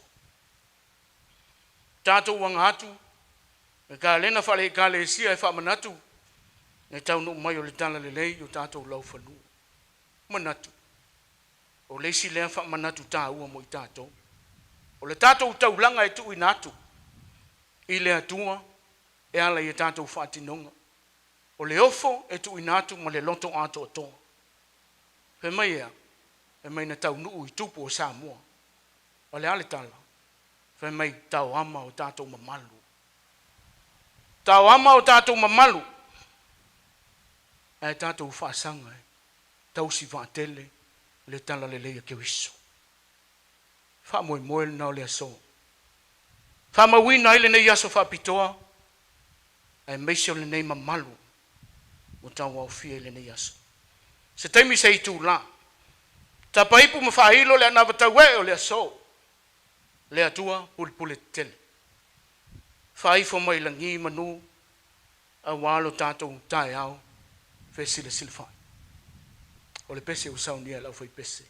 Tatou aga atu i le kalena faale-Ekalesia e faamanatu le taunuu mai o le Talalelei i o tatou laufanua. E manatu o le isi lea faamanatu taua mo i tatou, o le tatou taulaga e tuuina atu i le Atua e ala i a tatou faatinoga. O le ofo e tuuina atu ma le loto atoatoa. Fai mai e a? Fai mai na taunuu i tupu o Samoa. O le a le tala? Fai mai taoama o tatou mamalu, taoama o tatou mamalu, ae tatou faasaga e tausi vaatele le talalelei a Keriso. Faamoemoe lena o le aso. Faamauina ai lenei aso faapitoa aemaise o lenei mamalu ua tauaofia i lenei aso. Se taimi se itula, tapaipu ma faailo le anavatauee o le aso, le Atua pulepule tetele, faaifo mai lagi manu aua lo tatou taeao fesilasilafai. O le pese ua saunia e le aufaipese.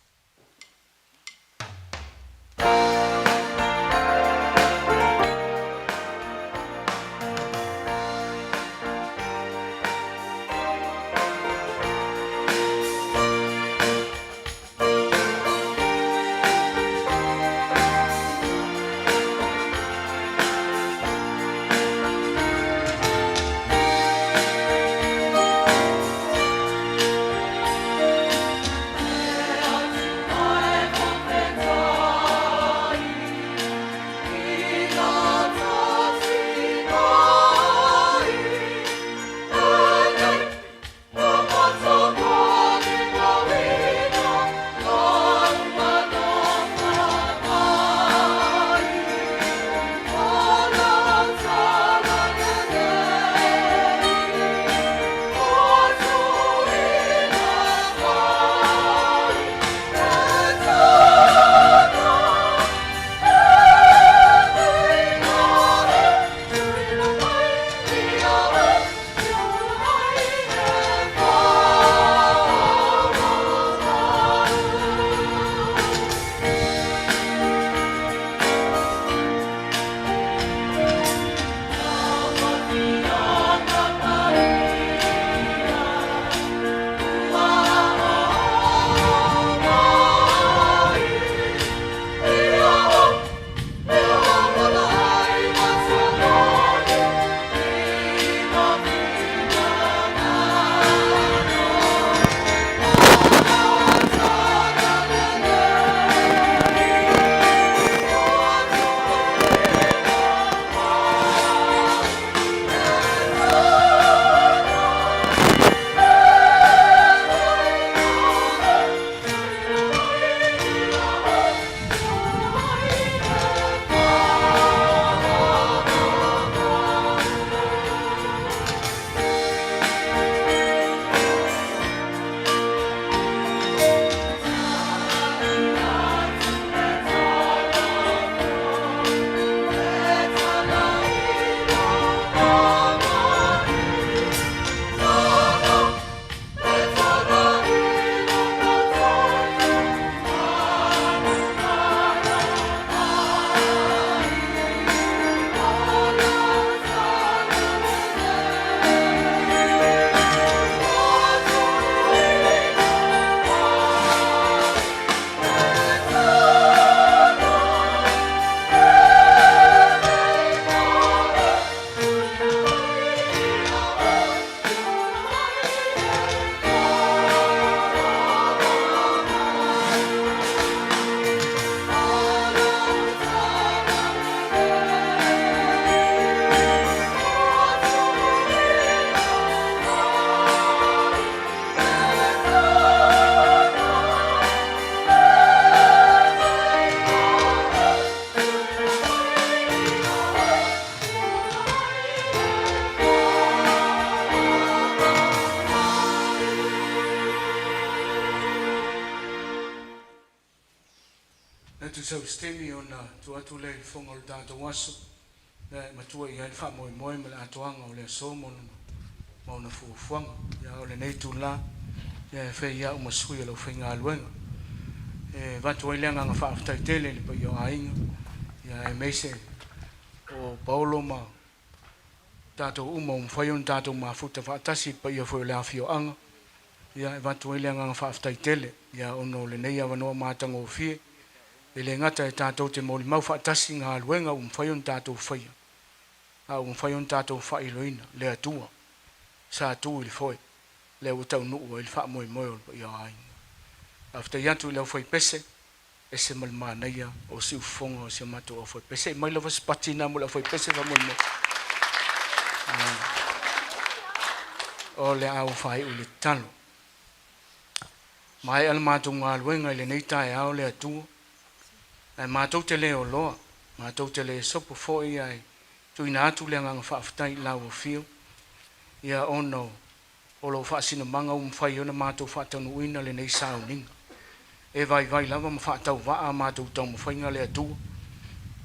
Manatu sau se taimi ona tuu atu lea i le fofoga o le tatou aso, e matua i ai le faamoemoe ma le atoaga o le aso ma ona fuafuaga. A o lenei itula, e fai ai au ma sui o le aufaigaluega e avatu ai le agaga faafetai tele i le paia o aiga, aemaise o Paolo ma tatou uma ua mafai ona tatou mafuta faatasi i le paia foi o le afioaga. E avatu ai le agaga faafetai tele ona o lenei avanoa matagofie, e le gata e tatou te molimau faatasi i galuega ua mafai ona tatou faia, a ua mafai ona tatou faailoaina le Atua sa tu i le foe, lea ua taunuu ai le faamoemoe o le paia o aiga. Faafetai atu i le aufaipese, ese ma le manaia o siufofoga o si o matou aufaipese. E mai lava se pati na mo le aufaipese faamolemole. O le a ua faaiu i le tatalo. Maea le matou galuega i lenei taeao le Atua, ae matou te le oloa, matou te le sopo foi, ae tuuina atu le agaga faafetai i lau afio, ia ona o lou faasinomaga ua mafai ona matou faataunuuina lenei sauniga. E vaivai lava ma faatauvaa a matou taumafaiga le Atua,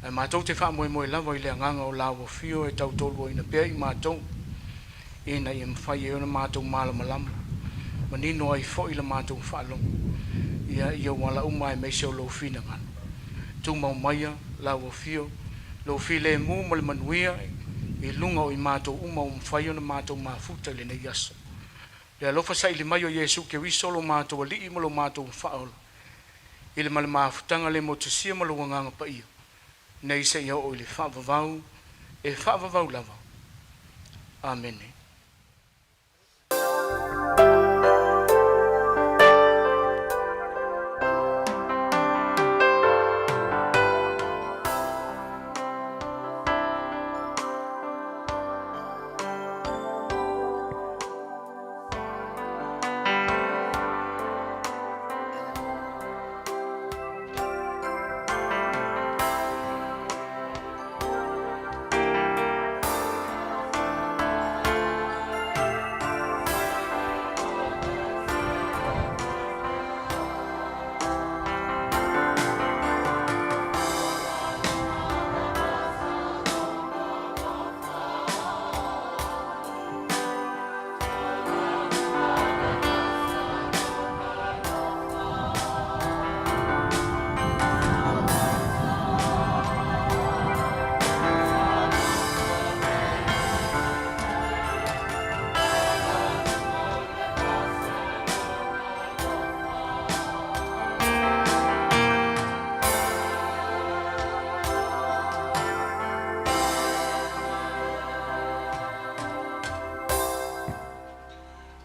ae matou te faamoemoe lava i le agaga o lau afio e tautoaluaina pea i matou, ina ia mafai ai ona matou malamalama, manino ai foi la matou faalogo ia i ou ala uma aemaise o lou finagalo. Tumau maia lau afio, lou filemu ma le manuia i luga o i matou uma ua mafai ona matou mafuta i lenei aso. Le alofa saili mai o Iesu Keriso lo matou Alii ma lo matou Faaola, i le ma le mafutaga le motusia ma lou Agaga Paia, nei seia oo i le faavavau, e faavavau lava. Amene.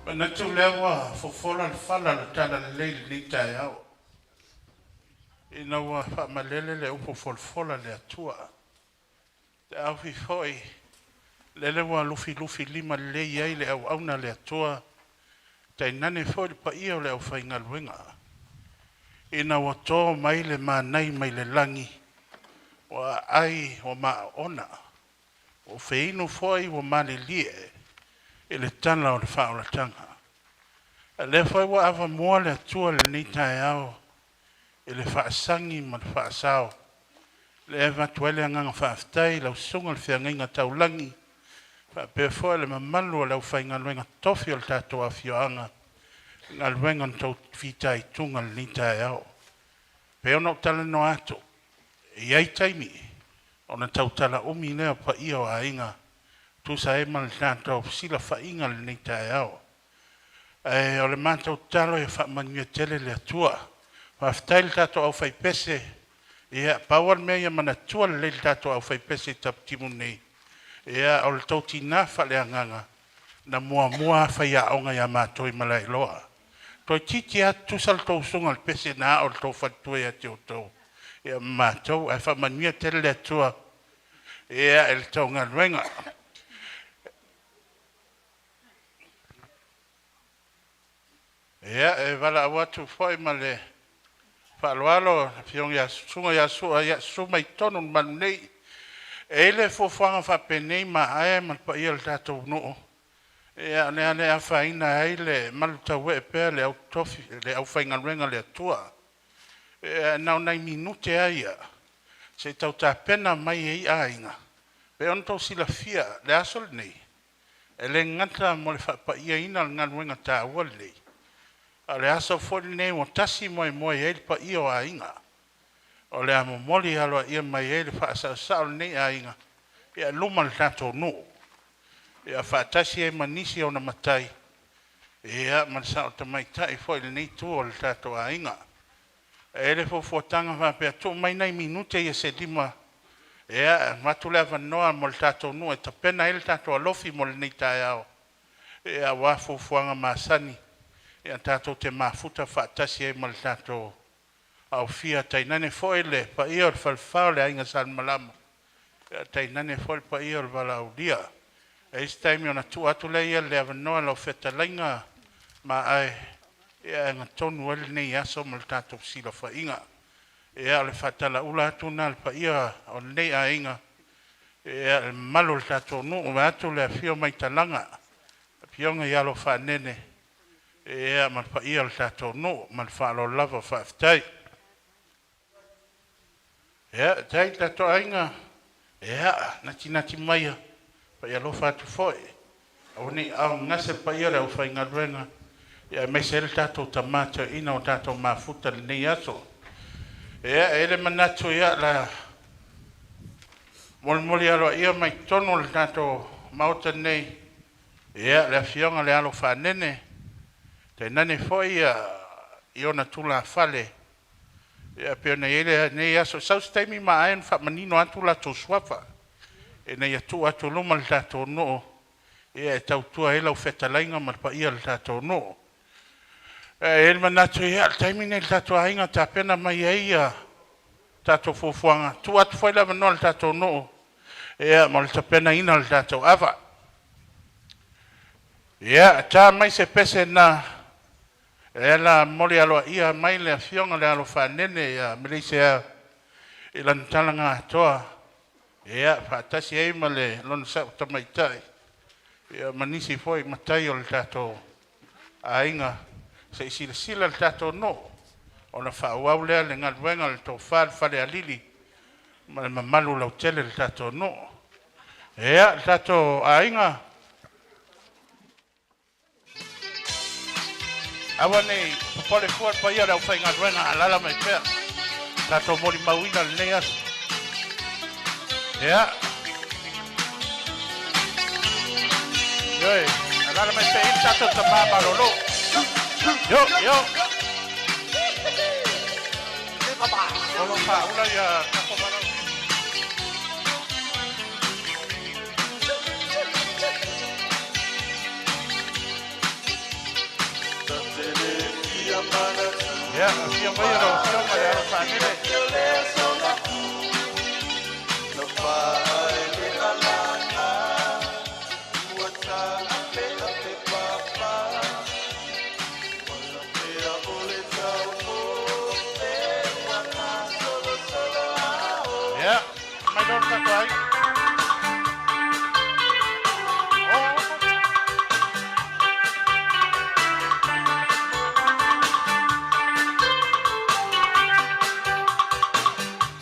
Manatu o lea ua fofola le fala o le talalelei i lenei taeao, ina ua faamalele le upu folafola a le Atua. E taofi foi lele ua lufilufilima lelei ai le auauna a le Atua, tainane foi le paia o le aufaigaluega, ina ua to mai le manai mai le lagi, ua aai ua maona, ua feinu foi ua malilie i le tala o le faaolataga. A o lea foi ua avamua le Atua i lenei taeao i le faasagi ma le faasao, lea e avatu ai le agaga faafetai i lau Susuga i le Feagaiga Taulagi faapea foi le mamalu o le aufaigaluega totofi o le tatou afioaga i galuega na outou fitaituga i lenei taeao. E pei ona ou talanoa atu, e i ai taimi ona tautala umi lea o paia o aiga e tusa ai ma le tatou fesilafaiga i lenei taeao. Ae o le matou tatalo ia faamanuia tele le Atua. Faafetai i le tatou aufaipese. Ia pau lava le mea ia manatua lelei e le tatou aufaipese i Tapitimu nei, ia o le tou tina faaleagaga na muamua lava faiaoga ia matou i Malaeloa. Toeitiiti lava tutusa le tou usuga i le pese na ao i le tou faletua ia te outou ma matou. Ae faamanuia tele le Atua i le tou galuega. Ia, e valaau atu foi ma le faaaloalo i le afioga ia Susuga ia Sua, ia susu mai i totonu i le malu nei. E i ai le fuafuaga faapenei Maaia ma le paia o le tatou nuu, ia o le a le afaina ai le malutauee pea o le aufaigaluega a le Atua. E na o nai minute lava ia se i tau tapena mai ai aiga. Pe ona tou silafia le aso lenei, e le gata mo le faapaiaina o le galuega taua lenei, a o le aso foi lenei ua tasi moemoe ai le paia o aiga. O le a momoli aloaia mai ai le faasaosao o lenei aiga i luma o le tatou nuu. Ia faatasi ai ma nisi ona matai, ia ma le sao tamaitai foi i lenei itu o le tatou aiga. E i ai le fuafuataga faapea, tuu mai nai minute ia se 5, ia avatu le avanoa mo le tatou nuu e tapena ai le tatou alofi mo lenei taeao, ia aua fuafuaga masani, ia tatou te mafuta faatasi ai ma le tatou aofia, tainane foi le paia o le falefa o le Aiga Salemalama, ia tainane foi le paia o le Valaaulia. E i ai se taimi ona tuu atu lea o le avanoa i lau fetalaiga Maae, ia e agatonu ai lenei aso ma le tatou fesilafaiga. Ia o le faatalauula atu lena i le paia o lenei aiga, ia le mamalu o le tatou nuu vaeatu le afio mai Talaga, afioga i Alo o Faanene, ia ma le paia o le tatou nuu. Ma le faaaloalo lava, faafetai. Ia, tai le tatou aiga, ia natinati maia pai alofa atu foi aua ne i aogagase le paia o le aufaigaluega, ia aemaise ai le tatou tama toeaina o tatou mafuta i lenei aso. Ia, e i ai le manatu ia la molimoli aloaia mai totonu o le tatou Maota nei, ia le afioga i le Alo Faanene, tainane foi ia i ona tulafale, ia pei ona i ai lenei aso. Sau se taimi ma ona faamanino atu latou suafa ina ia tuu atu i luma le tatou nuu ia e tautua ai lau fetalaiga ma le paia o le tatou nuu. Ae i ai le manatu, ia o le taimi lenei i le tatou aiga e tapena mai ai ia tatou fuafuaga, tuu atu foi le avanoa i le tatou nuu ia mo le tapenaina o le tatou ava. Ia, ta mai se pese na e ala momoli aloaia mai le afioga i le Alo Faanene ia Meleisea i lana talaga atoa, ia faatasi ai ma le lona sao tamaitai, ia ma nisi foi matai o le tatou aiga se i silasila le tatou nuu ona faaauau lea o le galuega a le tofa i le Falealili ma le mamalu lautele o le tatou nuu. Ia, le tatou aiga, aua ne i popole fua le paia o le aufaigaluega, alaala mai pea, tatou molimauina lenei aso. Ia, ioe, alaala mai pea i le tatou tama malolo. Yo, yo. O lo o faaula ia tatou malolo. Ia, afio mai lau afioga i le Alo Faanene. Ia, mai loa le tatou aiga. Oh.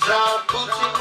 Ia, ia. So.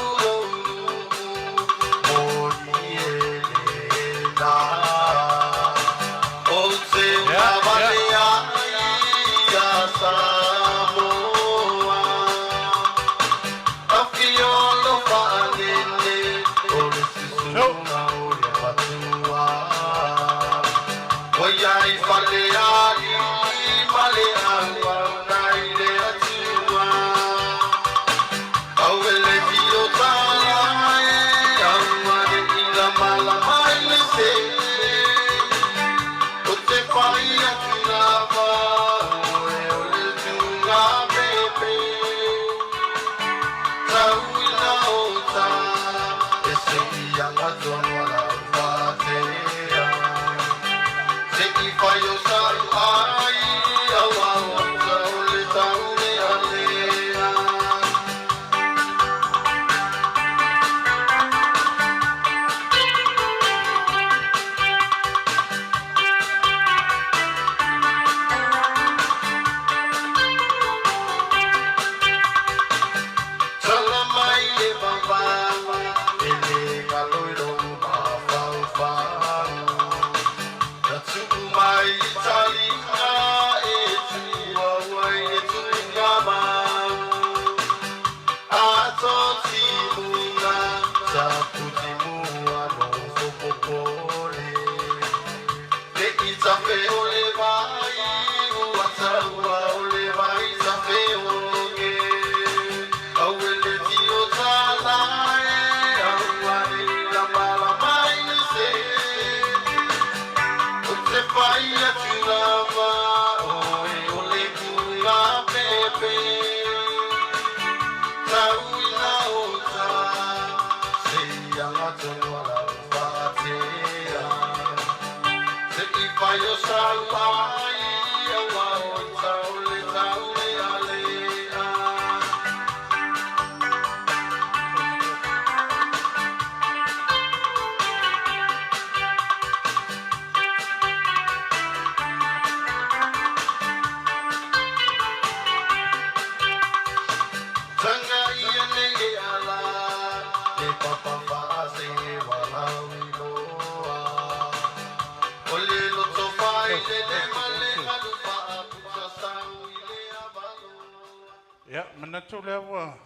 Ia, manatu lea ua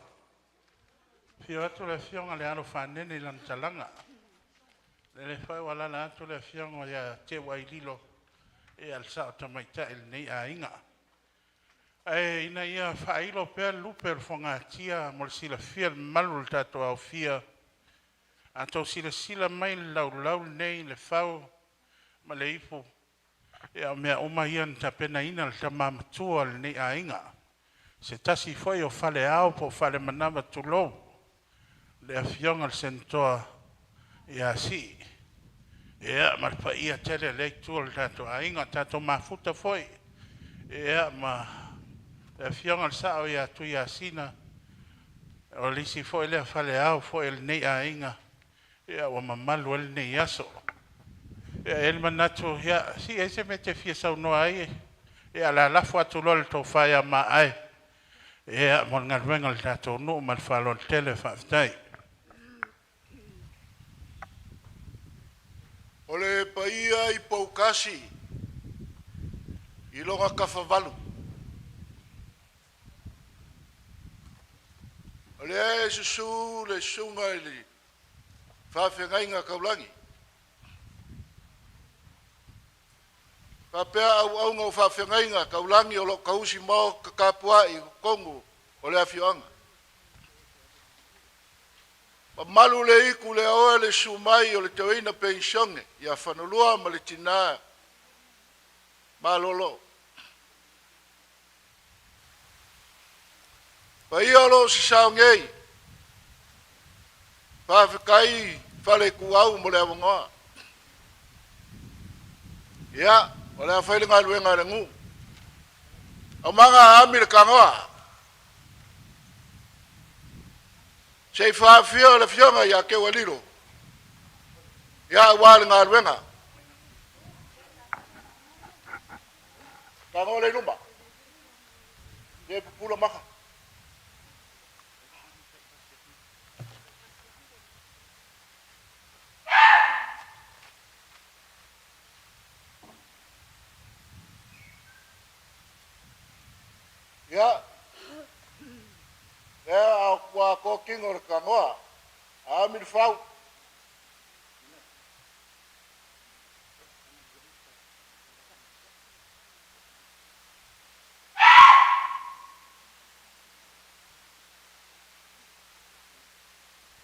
afio atu le Afioga i le Alo Fanene i lana talaga. Lele foi ua alaala atu le Afioga ia Teuaililo, ia le Sao Tamaitai o lenei aiga. Ae ina ia faailo pea le lupe o le fogatia mo le silafia e le mamalu o le tatou aofia, a outou silasila mai i le laulau lenei i le fau ma le ipu, ia o mea uma ia na tapenaina e le tama matua o lenei aiga. Se tasi foi o faleao po o falemanava tulou, le afioga i le Senatoa ia Sii, ia ma le paia tele o lea itu o le tatou aiga. Tatou mafuta foi ia ma le afioga i le Sao ia Tuiasina, o le isi foi lea faleao foi o lenei aiga ia ua mamalu ai lenei aso. Ia, e i ai le manatu, Sii e i ai se mea e te fia saunoa ai? Ia o le a lafo atu loa le tofa ia Maae mo le galuega a le tatou nuu ma le faaaloalo tele. Faafetai. O le paia i poukasi i lona tafavalu, o lea e susu le susuga i le faafeagaiga taulagi, faapea auauna o faafeagaiga taulagi o lo o tausi maota tapuai i totonu o le afioaga. Mamalu le itu le aoa le susu mai o le toeaina penisione ia Fanelua ma le tina malolo. Paia o lo o sasao nei, faafetai Faleituau mo le avanoa. Ia, o le a fai le galuega a le nuu. Aumaga Ami le tanoa. Se i faafio le afioga ia Teualilo, ia aua le galuega. Tanoa le luma. E pupula maka. Ia, lea ua atoa tino o le tanoa. Ami le fau.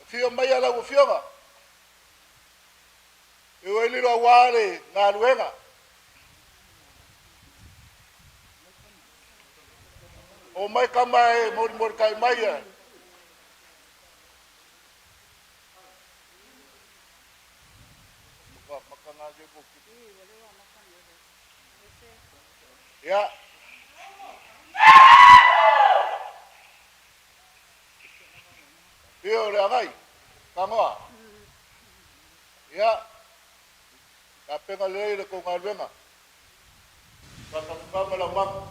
Afio maia lau Afioga, e ua lilo aua le galuega. O mai kama e moli moli kai mai e. Ia. Ia le agai, tangoa. Ia, tapena lelei le tou galuega. Faatafakama lau mama.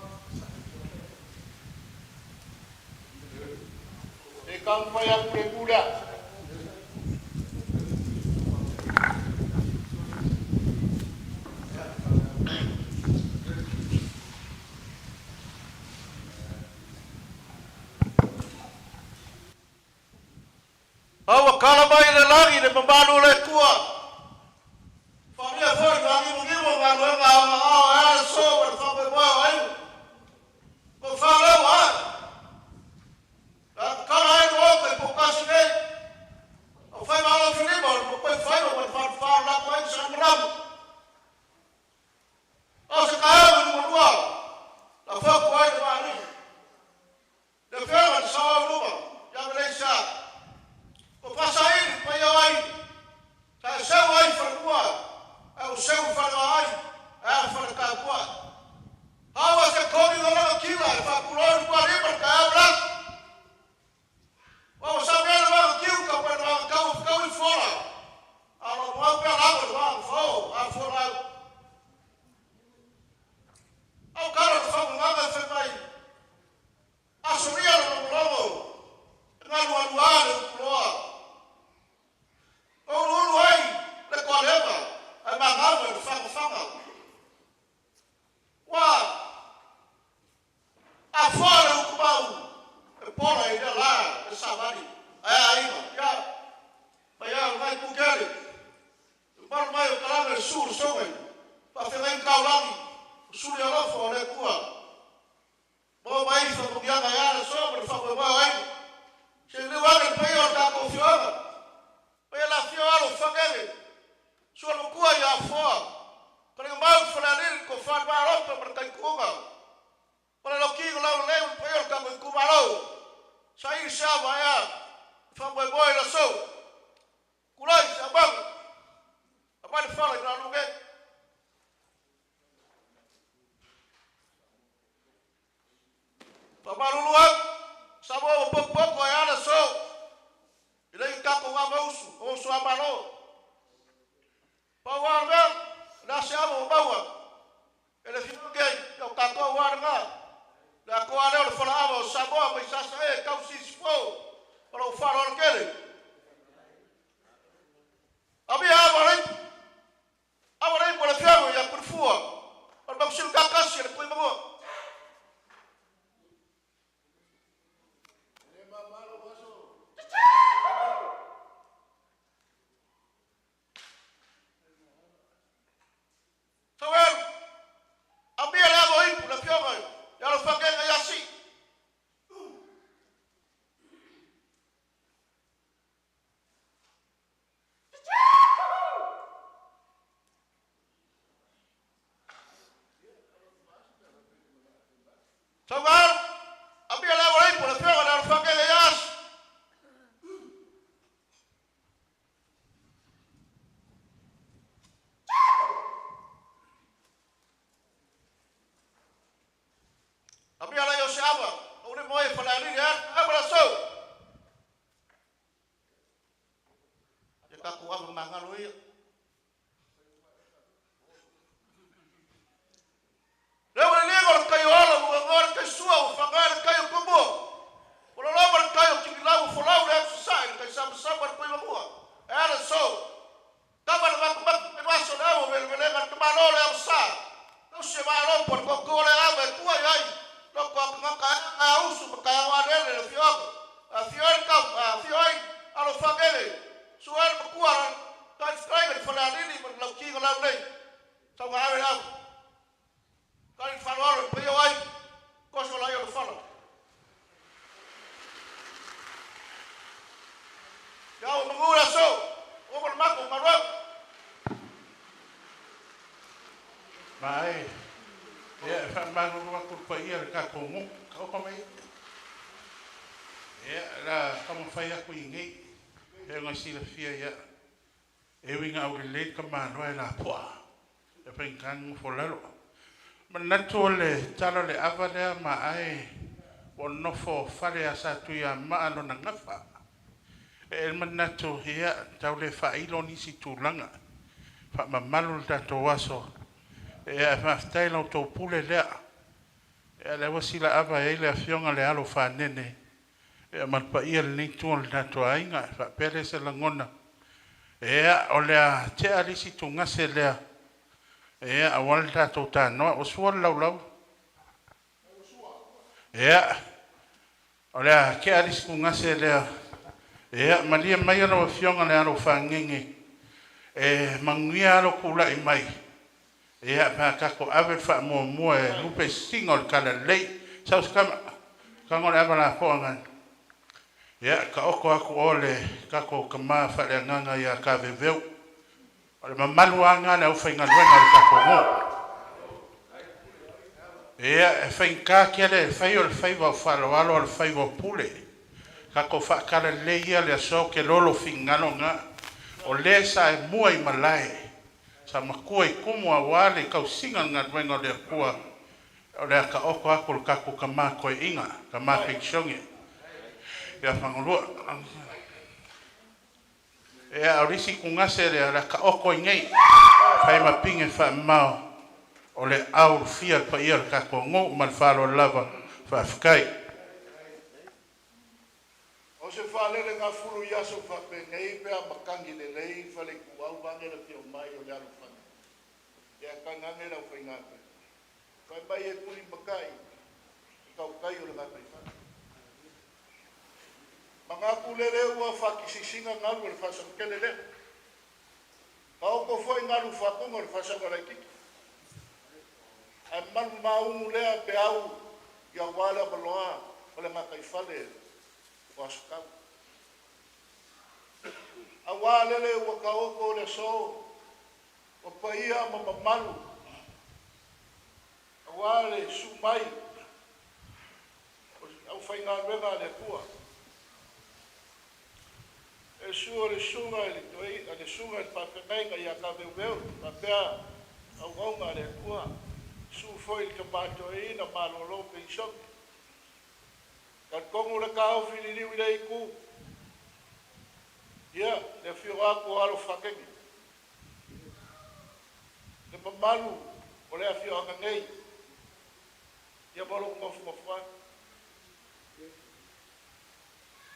E taumafai atu le itu lea. Aua tala mai le lagi le mamalu o le Atua. Faaalia foi le fagimagimu o galuega a ona ao e ala so ma le faamoemoe o aiga. Tofa lea ua ae. Le a tatala ai le Maota i Poutasi nei. Au faiva alofilima o le motoi faiva ma le falefa o le latou aiga Sa Alimalamu. O se taeao i lumalua na fotu ai le vaalili. Le Afioga i le Saoao i luma ia Maleisia, ko Fasaili paia o ai, sa e seu ai i Falemua, ae ua seu i Falevaai, ae a Faletatua. How was the koni o lanakila e faapulou i le tualima i le taeao lagi? Ua ua sami ai le vagatiu tau mai le vagatau o fetau i fola, a o lo o mau pea lago i le vagafao a folau. Au tala o le faugagaga e fai mai, Asolia le logologo, e galualuā le utuloa. E uluulu ai le toaleva ae magava i le fagafaga. Ua afoa le utumau e pola i lea la le savali ae aiga. Ia, mai au ngai pukele, le malu mai o Kalana i le susu o le soga i faafeagaiga taulagi, o suli alofa o le Atua. Maua mai faamanuiaga e ala soa ma le faamoemoe o aiga. Se i liliu ane le paia o le tatou afioaga. Paia le afio o alo o Fagele, Sua le Matua ia Afoa, Kaligamau le Falealili, le Tofa i le Vaa ma le Taituuga. Ma le Lauti na Laulelei ma le paia o le tatou itumalo. Saili se ava ea le faamoemoe i le aso. Tulai se aumaga, aumai le fala i lalo nei. Faamalulu au, Samoa ua potopoto e ala so i le i tatou amausu o uso a Malo. Pau lava o le mea, o le a se ava ua maua e le fioge i o tatou a lena, le atoa lea o le falaava o Samoa mai Sasae e tau Sisifo ma lou faaaloalo tele. Avia ava le ipu. Aua le ipu a le Afioga ia Pulufua o le Makusilo Tatasi a le Tuimanua. Tauelu, Amia le alo o ipu le Afioga ia Alofagega ia Sii. Taugalu, Amia le alo o ipu le Afioga ia Alofagega ia Asi. Amia la Ioseava, o le moe Falealili e ava la sou. Ia tatou ava magalo ia. Le ua liliga o le tai o alo, ua goa le tai sua, ua fagae le tai o tumua. Ua loloma le tai o tinilau, ua folau le atu sasae, le tai samasama le tuimanua. E ala sou. Tama le matumatu le maso le aua velevelega le tamalo le aosa. Tausi e vaalopo le tootoo le ava e tua i ai loto a tagata e aga e ausu ma taeao alele le afioaga. Afio ai le tau, afio ai Alofagele, sua ai le matua la Taifutai le Falealili ma le Lauti na lau nei. Tauga ave le ava. Tali le faaaloalo i le paia o aiga, toso laia o le fala. Ia ua manu le aso, ua uma le matou galuega. Ma e, ia, e faamalulu atu i le paia o le tatou nuu, taoto mai. Ia, o le a taumafai atu i inei, pei ona silafia, ia, E ui ina aulelei le tamaloa e lapoa, e faigata le nofo lalo. Manatu o le tala o le ava lea ma ae ua nofo fale a Satuiamaa lona gafa. E i ai le manatu, ia, tau le faailo nisi tulaga, faamamalu le tatou aso, ia ae faafetai i la outou pule lea. Ia lea ua silaava i ai le afioga i le alo o Fanene Ia ma le paia i lenei itu o le tatou aiga, e faapea lea se lagona, ia, o le a tea le isi tugase lea, ia, aua le tatou tanoa. Ua sua le laulau? Ia, o le a tea le isi tugase lea Ia, malie maia lau Afioga le alo fagege e manuia alo kula'i mai. Ia, pe a tatou ave le faamuamua e lupe sisiga o le talalelei. Sau se tama, tago le ava lapoa na. Ia, taoto atu o le tatou tama faaleagaga ia Taveuveu. O le mamalu lava lena o le aufaigaluega a le tatou nuu. Ia, e faigata tele e fai o le faiva o faaaloalo, o le faiva o pule. Tatou faatalalelei ia le aso, ou te iloa lou finagalo lena. O le sa e mua i malae, sa matua i tumu aua le tausiga o le galuega o le Atua, o le a taoto atu le tatou tama toeaina, tama penisione ia Fagaloa. Ia, o le isi tugase lea o le a taoto ai nei, fai ma pine faamamao o le aulufia le paia o le tatou nuu ma le faaaloalo lava. Faafetai. O se faalele-gafulu i aso faapenei pe a matagi lelei falekuau vaeane le afio mai o le alofani, ia tainane le aufaigaluega. Fai mai e tulimatai le tautai o le gataifale. Manatu lele ua faakisikisiga galu o le faasagatele lea. Taoto foi galu faafuga o le faasaga laitiiti. Ae malu maugu lea peau ia aua le avaloa o le gataifale o Asotau. Aua lele ua taoto le aso o paia ma mamalu, aua le susu mai o le aufaigaluega a le Atua. E susu o le susuga i le toi, le susuga i le faafeagaiga ia Taveuveu faapea auauna a le Atua. Susu foi i le tama toeaina malolo penisione. Talitonu le taofi liliu i lea itu, ia le afio atu o alo faakeke, le mamalu o le afioaga nei, ia ma lou nofonofo.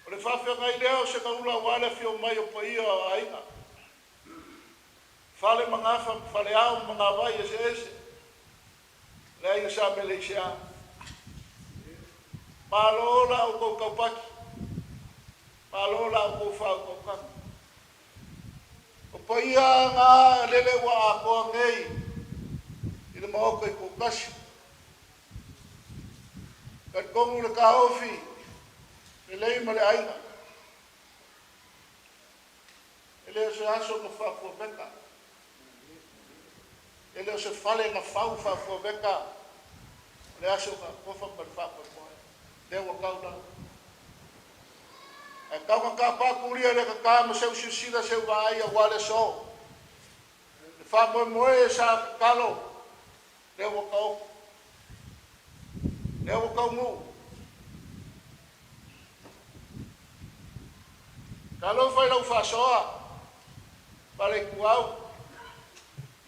O le faafeagai lea o Segaula aua le afio mai o paia o aiga, fale magafa ma faleao ma magavai eseese, le aiga sa Meleisea. Malo la outou taupaki, malo la outou faautautaga. O paia na lele ua atoa nei i le maota i Poutasi. Talitonu le taofi lelei ma le aiga. E le o se aso na faafuaveka, e le o se fale na fau faafuaveka, o le aso na atofa ma le faamoemoe. Lea ua tau lau. Ae tau na tapa tulia le tata ma seu silasila seu vaai aua le aso. Le faamoemoe sa tatalo, lea ua taoto, lea ua taunuu. Talofa i lau faasoa, Falekuau,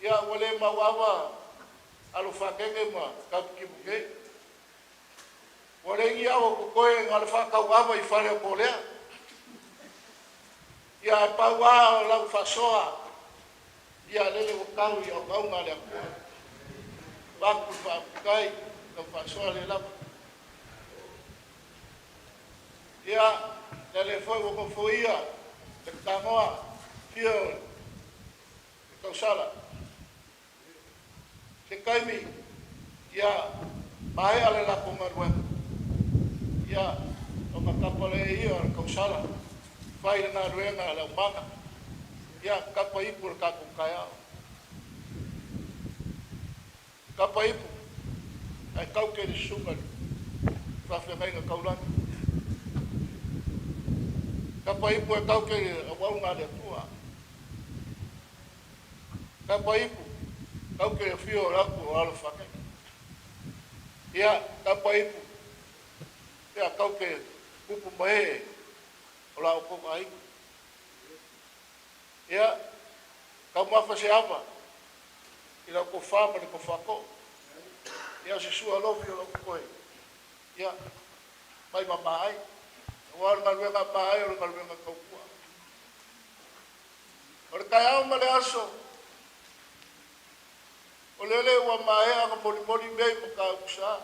ia ua le mauava alo faakeke ma tautikimuke. Ua le ni au o totoe na o le faatauava i fale o Kolea. Ia ae pau lava o lau faasoa, ia lele ua tau i auauga a le Atua. Vaku le faafetai, lau faasoa le lava. Ia, lele foi ua nofoia le tagoa fia o le tausala. Se taimi, ia maea le latou galuega, ia ona tapa lea ia o le tausala, fai le galuega a le aumaga, ia tapa ipu le tatou taeao. Tapa ipu, ae tauke le susuga i le faafeagaiga taulagi. Tapa ipu e tauke le auauna a le Atua. Tapa ipu, tauke le afio o le atu o alo faakeke. Ia, tapa ipu, ia tauke upu ma e o la outou aiga. Ia, taumafa se ava i lau tofa ma le tofa. Ia, o se sua alofi o lau koe. Ia, mai ma ai. Aua o le galuega ma ai o le galuega taupua. O le taeao ma le aso, o lele ua maea na molimoli mea i Matautusa.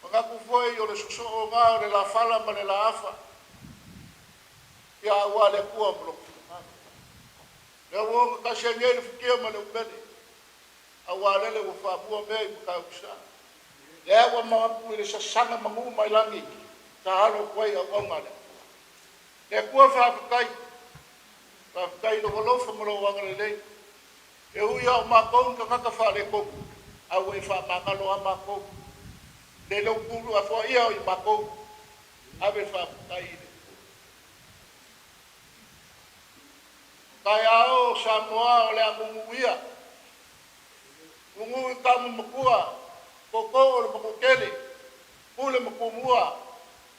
Manatu foi o le sosoo na o le lafala ma le laafa. Ia aua le Atua ma lona finagalo. Lea ua ogatasi ai nei le futia ma le umele, aua lele ua faamua mea i Matautusa. Lea ua mapu i le sasaga manu mai lagi, sa alo atu ai auauna a le Atua. Le Atua faafetai, faafetai i lou alofa ma lou agalelei. E ui lava o matou ni tagata faaletonu, a ua e faamagalo lava matou. Le lou tuulafoaia o i matou, ave le faafetai i le Atua. Taeao o Samoa o le a guguia, gugu i tama matua, tootoo o le Manuatele, Pule ma Tumua,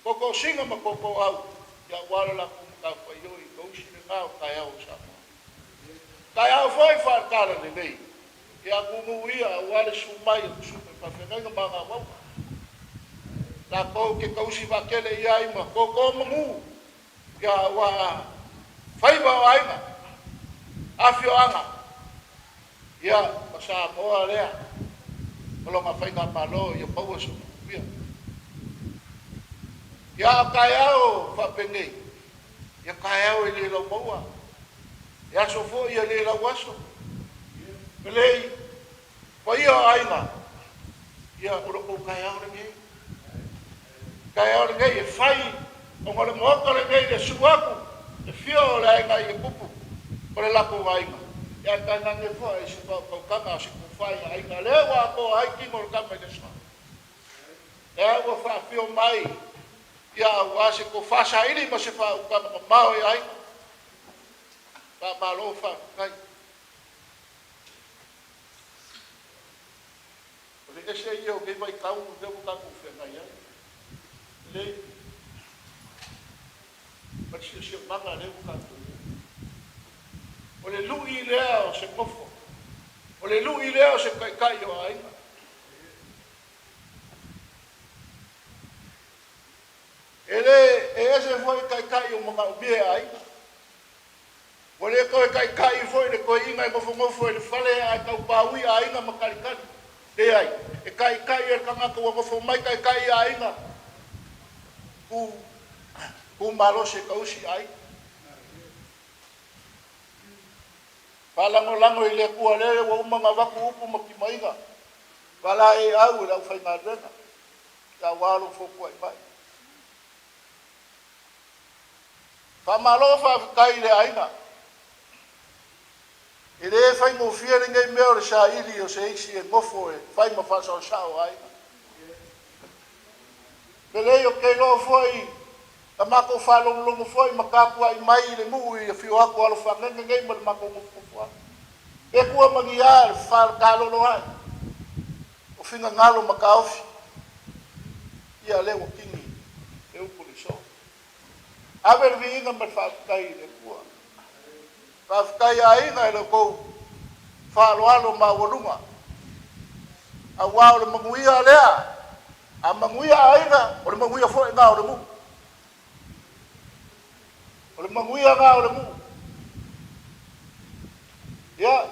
tootoo ma tootooau, ia aua le latou matafaioi i tausi lena o taeao o Samoa. Taeao foi faale-Talalelei, ia guguia aua le susu mai o susuga i faafeagaiga ma agavauga. Latou te tausi vaatele i ai ma tootoo manu, ia aua faiva o aiga, afioaga, ia ma Samoa lea, o lona faigamalo ia maua se manuia. Ia o taeao faapenei, ia taeao e le lau maua, e aso foi e le lau aso. Pelei, paia o aiga, ia o lo tou taeao lenei. Taeao lenei e fai ona o le maota lenei le susu atu, le fia o le aiga i le tupu o le latou aiga. Ia tainane foi se faautautaga o se tofa i aiga. Lea ua atoa ai tino o le tama i le aso. Lea ua faafio mai ia aua se tofa saili ma se faautaga mamao i aiga. Faamalo faafetai. O le ese ia o nei vaitau lea ua tatou feagai ai. Lelei, ma le siosiomaga lea ua tatou i ai. O le lui lea o se nofo, o le lui lea o se taitai o aiga. E le e ese foi taitai o manaomia e aiga. Ua le toe taitai foi le toeaina e nofonofo i le fale ae taupaui aiga ma talitali. Leai, e taitai e le tagata ua nofo mai taitai aiga, tu, tu malosi e tausi aiga. Faalagolago i le Atua lele ua uma ona avatu upu ma timaiga, faalaeiau i le aufaigaluega, aua lou fotuai mai. Faamalo faafetai i le aiga. E le faigofie lenei mea o le saili o se isi e nofo e fai ma faasaosao aiga. Pelei o te iloa foi na matou faalogologo foi ma tapuai mai i le nuu i afio atu alofagege nei ma le matou nofonofo ai. Pe tua magia le fakalolo ai o finagalo ma taofi. Ia lea ua kini le upu le soo. Ave le viiga ma le faafetai i le Atua. Faafetai aiga i le tou faaaloalo maualuga. Aua o le manuia lea, a manuia aiga, o le manuia foi lena o le nuu. O le manuia lena o le nuu. Ia,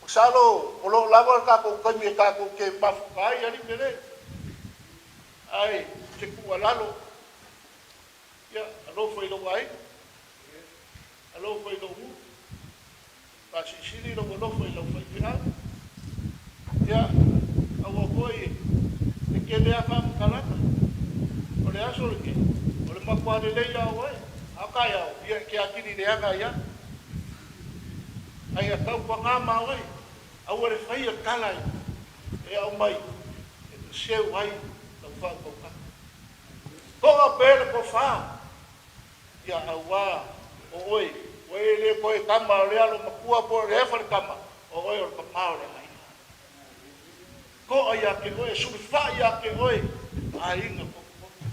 masalo o lo o lava le tatou taimi e tatou te mafuta ai alii pele. Ai, se tuualalo, ia, alofa i lou aiga, alofa i lou nuu, faasilisili lou alofa i lau faifeau. Ia, aua foi e tele lava faamatalaga. O le aso lenei, o le matua lelei lava o oe. A o taeao, ia e te atili leaga ai lava. Ae ia tautuana ma oe, aua le faia tala e aumai e seseu ai lau faautautaga. To'a pea le tofa, ia aua o oe, ua e le toe tama o le alo matua po o le efa le tama, o oe o le tama o le aiga. To'a ia te oe, sulufai ia te oe, aiga potopoto.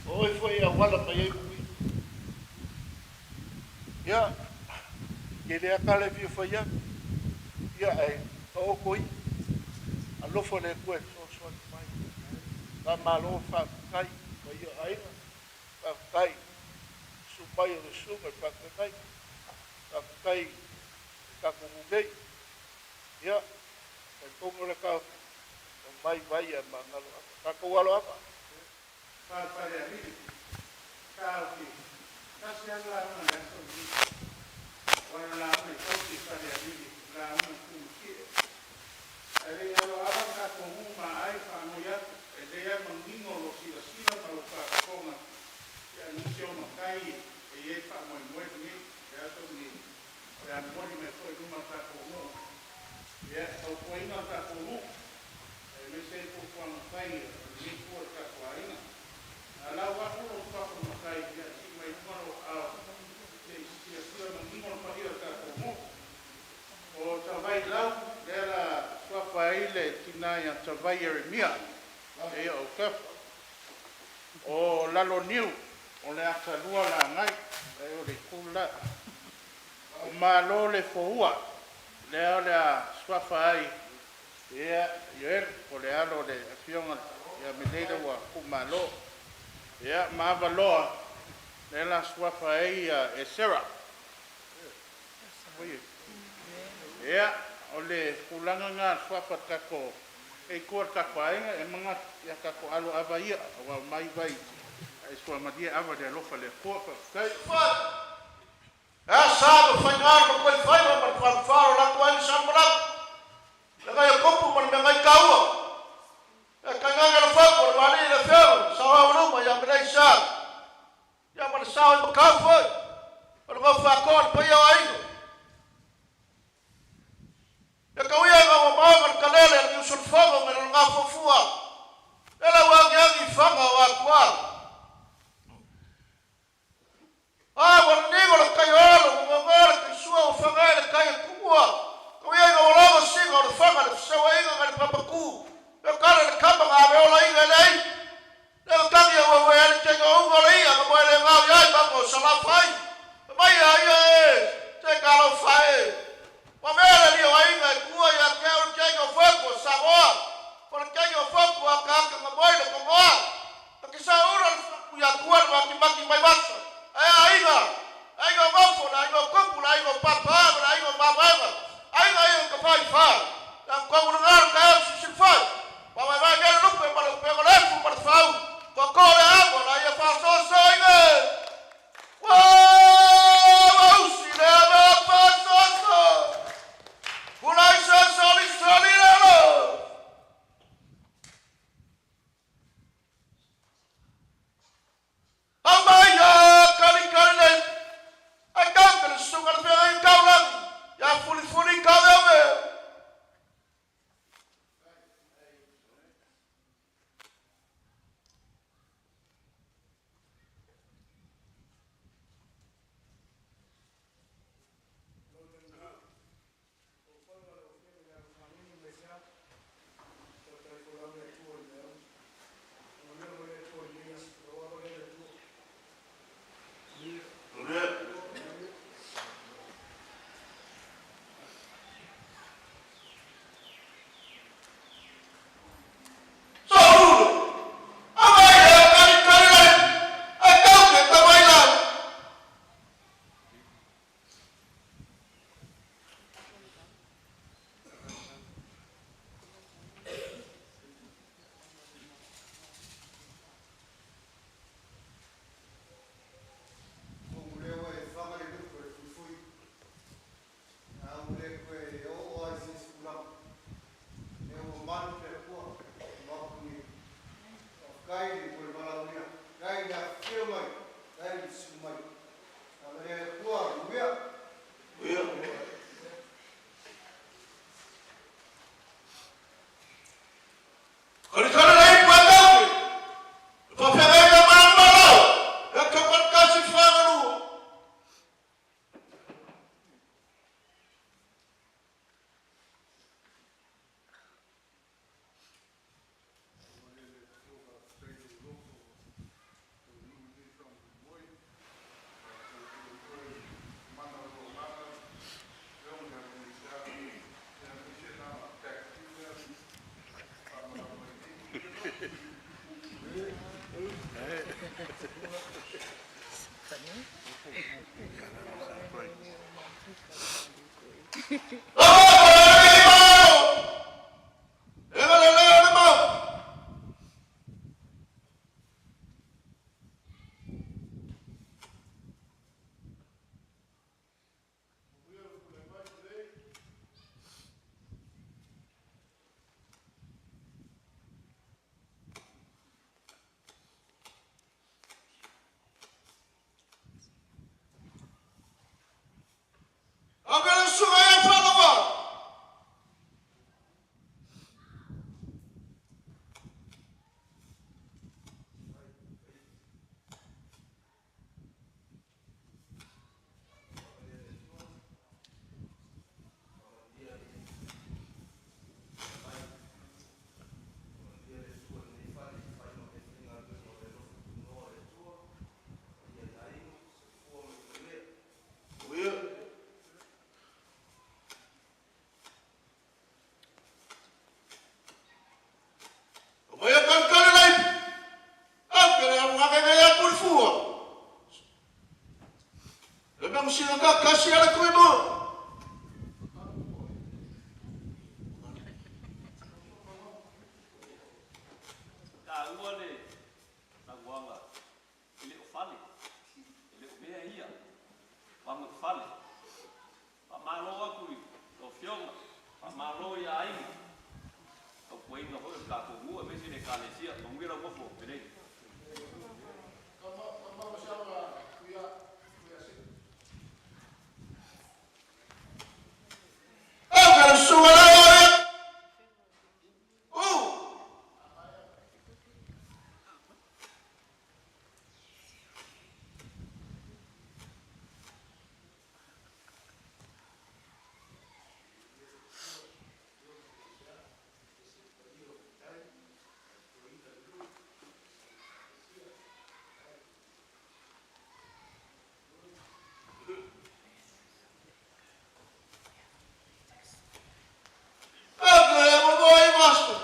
O oe foi e auala mai ai manuia. Ia, tele lava tala e fia fai atu, ia ae taoto ia. Alofa le Atua e fesoasoani mai. Faamalo faafetai paia o aiga, faafetai susu mai o le susuga i le faafeagaiga, faafetai i le tatou nuu nei. Ia, talitonu le taofi, omai vai ae magalo ava. Tatou alo ava. Falepalealii, taofi, tasi. tasi lava le lauga i le aso lenei, aua o le lauga i Fausi i Falealili, o le lauga i Tumatie. Ae le i aloalo le tatou nuu ma aai e faanoi atu, e lelei lava le manino o lou silasila ma lau faafofoga aemaise o matai e i ai le faamoemoe lenei i le aso lenei, o le a momoli mai foi i luma o le tatou nuu, ia, e fautuaina le tatou nuu, aemaise ai fuafuaga fai a lenei itu o le tatou aiga. A lau atu lou suafa matai, ia sii mai luma lou aao se i silasila manino le paia o le tatou nuu. O Tavailau, lea la suafa ai le tina ia Tavai Ieremia, e ia Autafa. O Laloniu, o le atalua lagai, e o le itu le la. O Malo le Foua, lea o le a suafa ai ia Ioeli, po o le alo o le afioga ia Meleila ua tuumalo. Ia, ma Avaloa, lea la suafa ai ia Esera. Ia, o le tulaga lena o le suafa o le tatou e i tua o le tatou aiga, e manatu, ia tatou alo ava ia, aua ua mai vai ae suamalie ava i le alofa o le Atua. Faafetai. E a sa ma faiga ma koe faiva ma le faafafa o latou ai le Samomalaka, le agai a Kupu ma le meagai taua, e tainane le fatu o le Valii le Afioga, le Saoao i luma ia Meleisa, ia ma le sao i Matau foi, o le nofo atoa le paia o aiga. Ia tau ia ina ua maoga le talele a le Niusulifono mai lona gafuafua, lea la ua agiagi i faga o atua. A ua liligo le tai o alo, ua gogoa le tai sua, ua fagae le tai e tuua. Tau ia ina ua lava siga o le faga le fesauaiga nai le papatu, peo tala le kama na ave ola iga e le ai. Le na tagi a uaue ai le tega o uga o le ia na moe le gao iai mama o Salafai. Fai mai a ia e, se talofa e. Ua mea le lia o aiga e tuua ia te au le tega o fotu o Samoa, po le tega o fotu o akaaka na moe le Togoa. Takisaura le fapu ia tua le matimati mai vasa. Ae a aiga, aiga o Nofo, le aiga o Tupu, le aiga o Papa ma le aiga o Mavaega, aiga ia o Tafaifa, le atoaga le na le taeao sisilifai, vaevaevae nei le lupe ma le upega o le efu ma le fau, toatoa le amo la ia faasoasoaina e. Ua usi le ave faasoaso, pulai sosoli soli lalo. Aumai ia kalikali nei, ae tau ke le susuga le feagai i taulagi, ia fulifuli i taoveove. Soulu, aumai ia kalikali nei, ae tau ke tamaila. Ou lea ua e faga le lupe o le fuifui, a ua le toe oo lava i se isi tulaga. Lea ua malu le Atua i le Maota nei. Faafetai mo le valaaulia, faafetai le afifio mai, faafetai le susu mai. Faamanuia le Atua, manuia. Kalikali le ipu e tauke, e faafeagai ia manumalo, e taukalikasi fagalua. Lau e galelei o le mau. Musina ka kasi ala kui mo. Taua le sauaga e le o fale, e le o mea ia, fagafale. Faamalo atu i lau Afioga, faamalo i aiga, tautuaina foi o le tatou nuu aemaise le Ekalesia. Manuia lau nofo Pelei. Au ka le susuga la oe. U. Au ka le mo i master.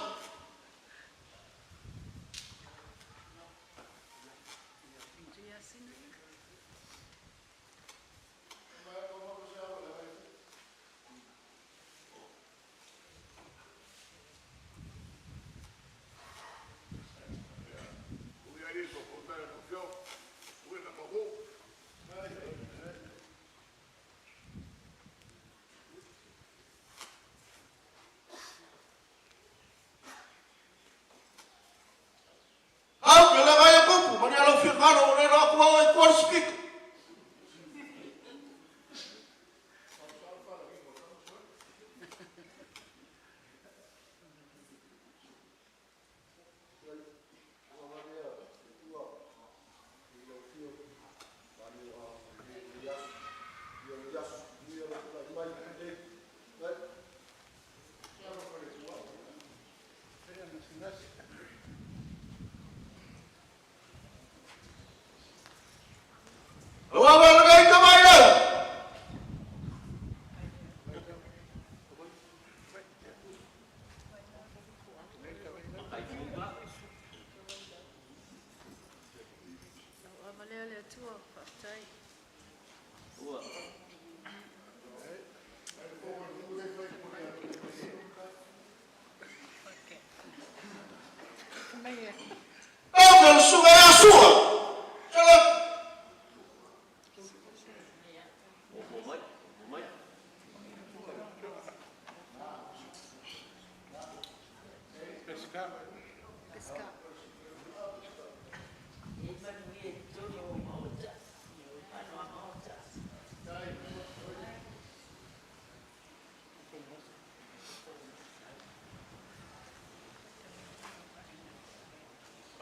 Au ka le ngai kupu, mani alo fingalo o le aku au e kuala speaker. Ua wala ngai ka mai au. Lau avalea le Atua, faafetai. Ua. Au ka le susuga ia Sua. Sala. O mai, o mai. Pesca.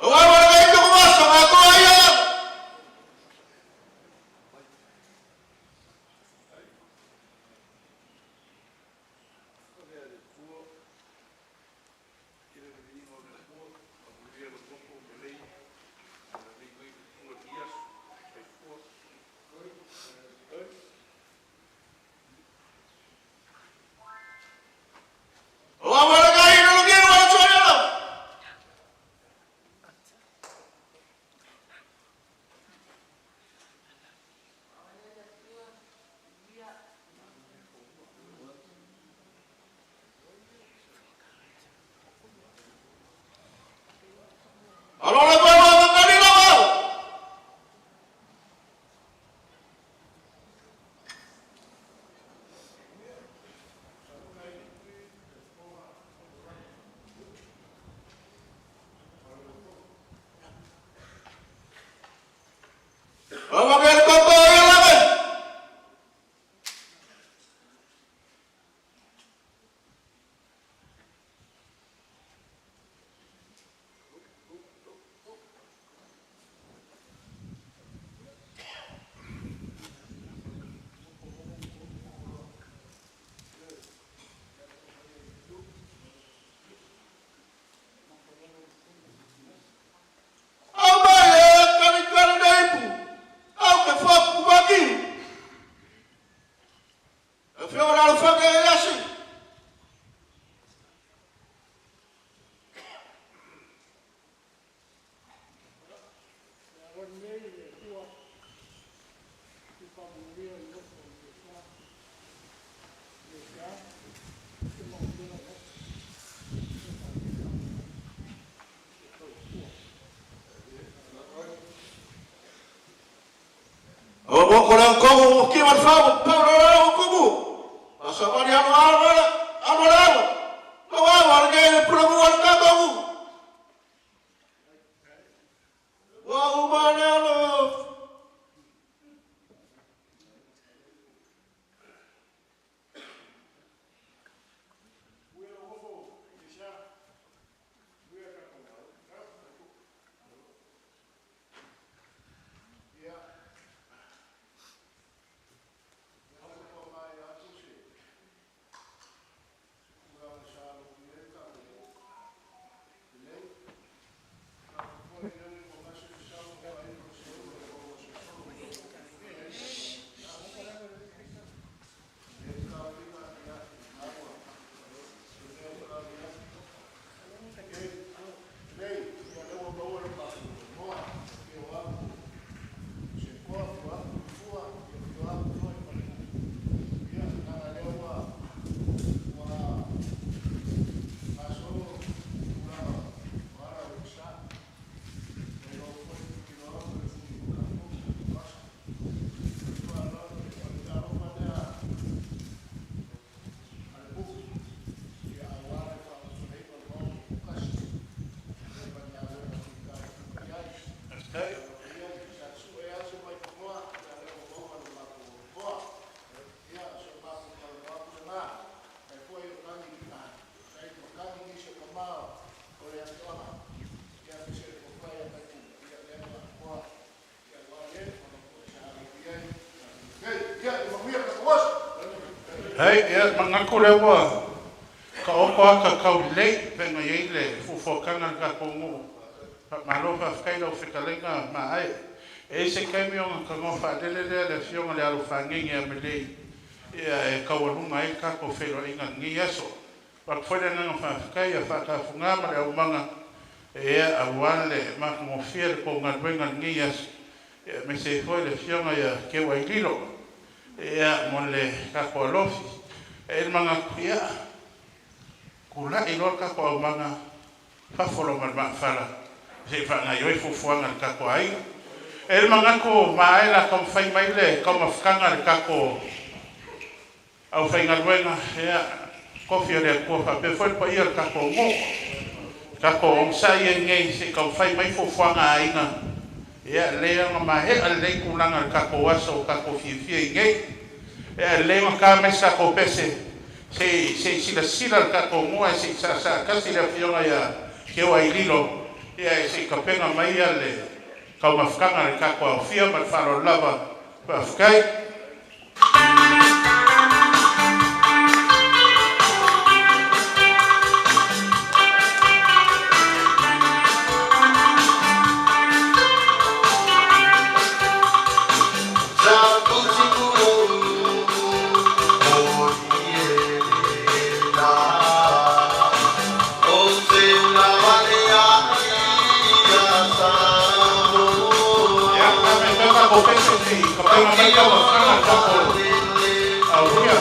Ua wala ngai ka masa ma ko ai. I le viiga o Ko le ko ki wa fa pa ro ro ko mu. Asa wa ni alo alo alo alo alo. Ko wa wa le ke pu lo wa ka ko mu. Wa u ma le alo. Hei, ia, mangaku le ua ka oko aka kau lei, penga iei le fufuakanga le kako ngu. Malo whawhikai lau whikalenga ma ai. E se kaimi o ngā kangoa whaalele lea le fionga le alo whaangenge a melei. Ia e kaualunga ai kako whelo inga ngi aso. Wak fwele nganga whawhikai a whaakafunga ma le aumanga. E ia a wale makangofia le ko ngaluenga ngi aso. Ia me se foi le fionga ia kewa i lilo. Ia mo le kako alofi. E le manga ia kula i loa kako au manga fafolo ma le maafala. Se whaanga ioi fufuanga le kako ai. E le manga ko maae la kamwhai mai le kamafukanga le kako au whaingaluenga. Ia kofi o le kua whape foi le pa ia le kako ngō. Kako ongsa ia ngei se kamwhai mai fufuanga ainga. Ia le anga mahe a le kulanga le kako aso kako fiafia i ngei. Ia le anga ka mesa ko pese se se sila sila le kako mua se sa sa kasi le fionga ia kewa i lilo. Ia se kapenga mai ia le kaumafukanga le kako au fia ma le whalo lava. Whawhikai. Ia, ka me kako pese se kapenga mai kaumafukanga le kako au fia.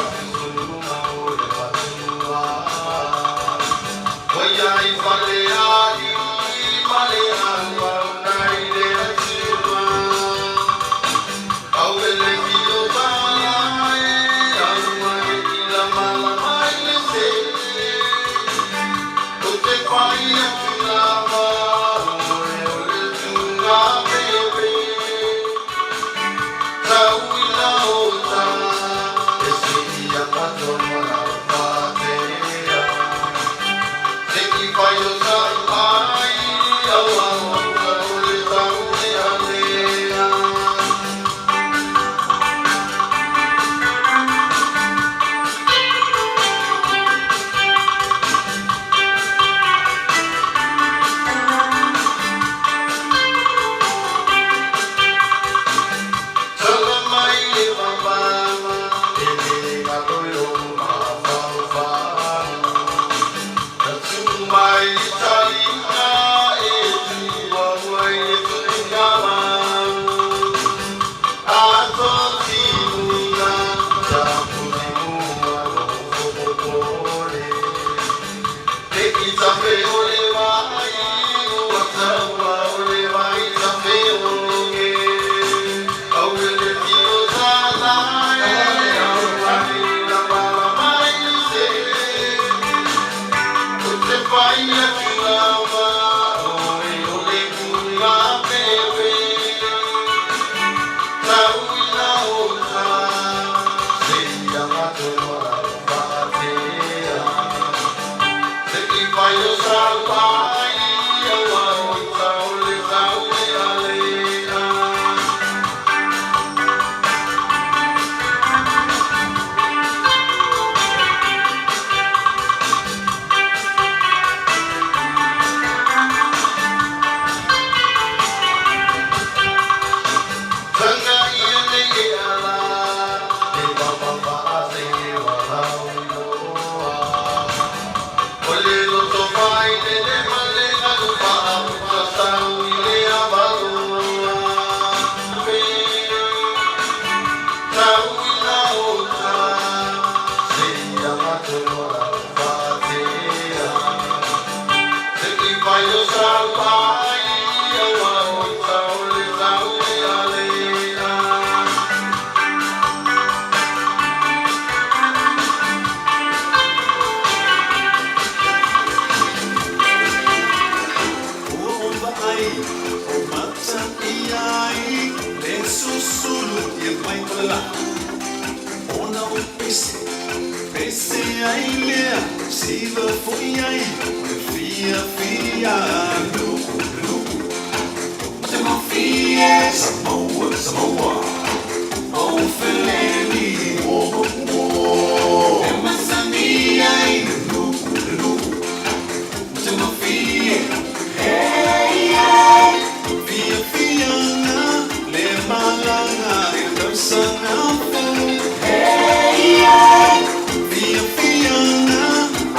mai o le lā Ona o pese, pese ai lea Siva foi ai o le fiafia Luku, luku, matagofie Samoa, Samoa, o feleni Uo, uo, e masani ai le luku, le luku Matagofie, hey, yeah Fiafiaga le malaga i le tausaga fou Hey, yeah Fiafiaga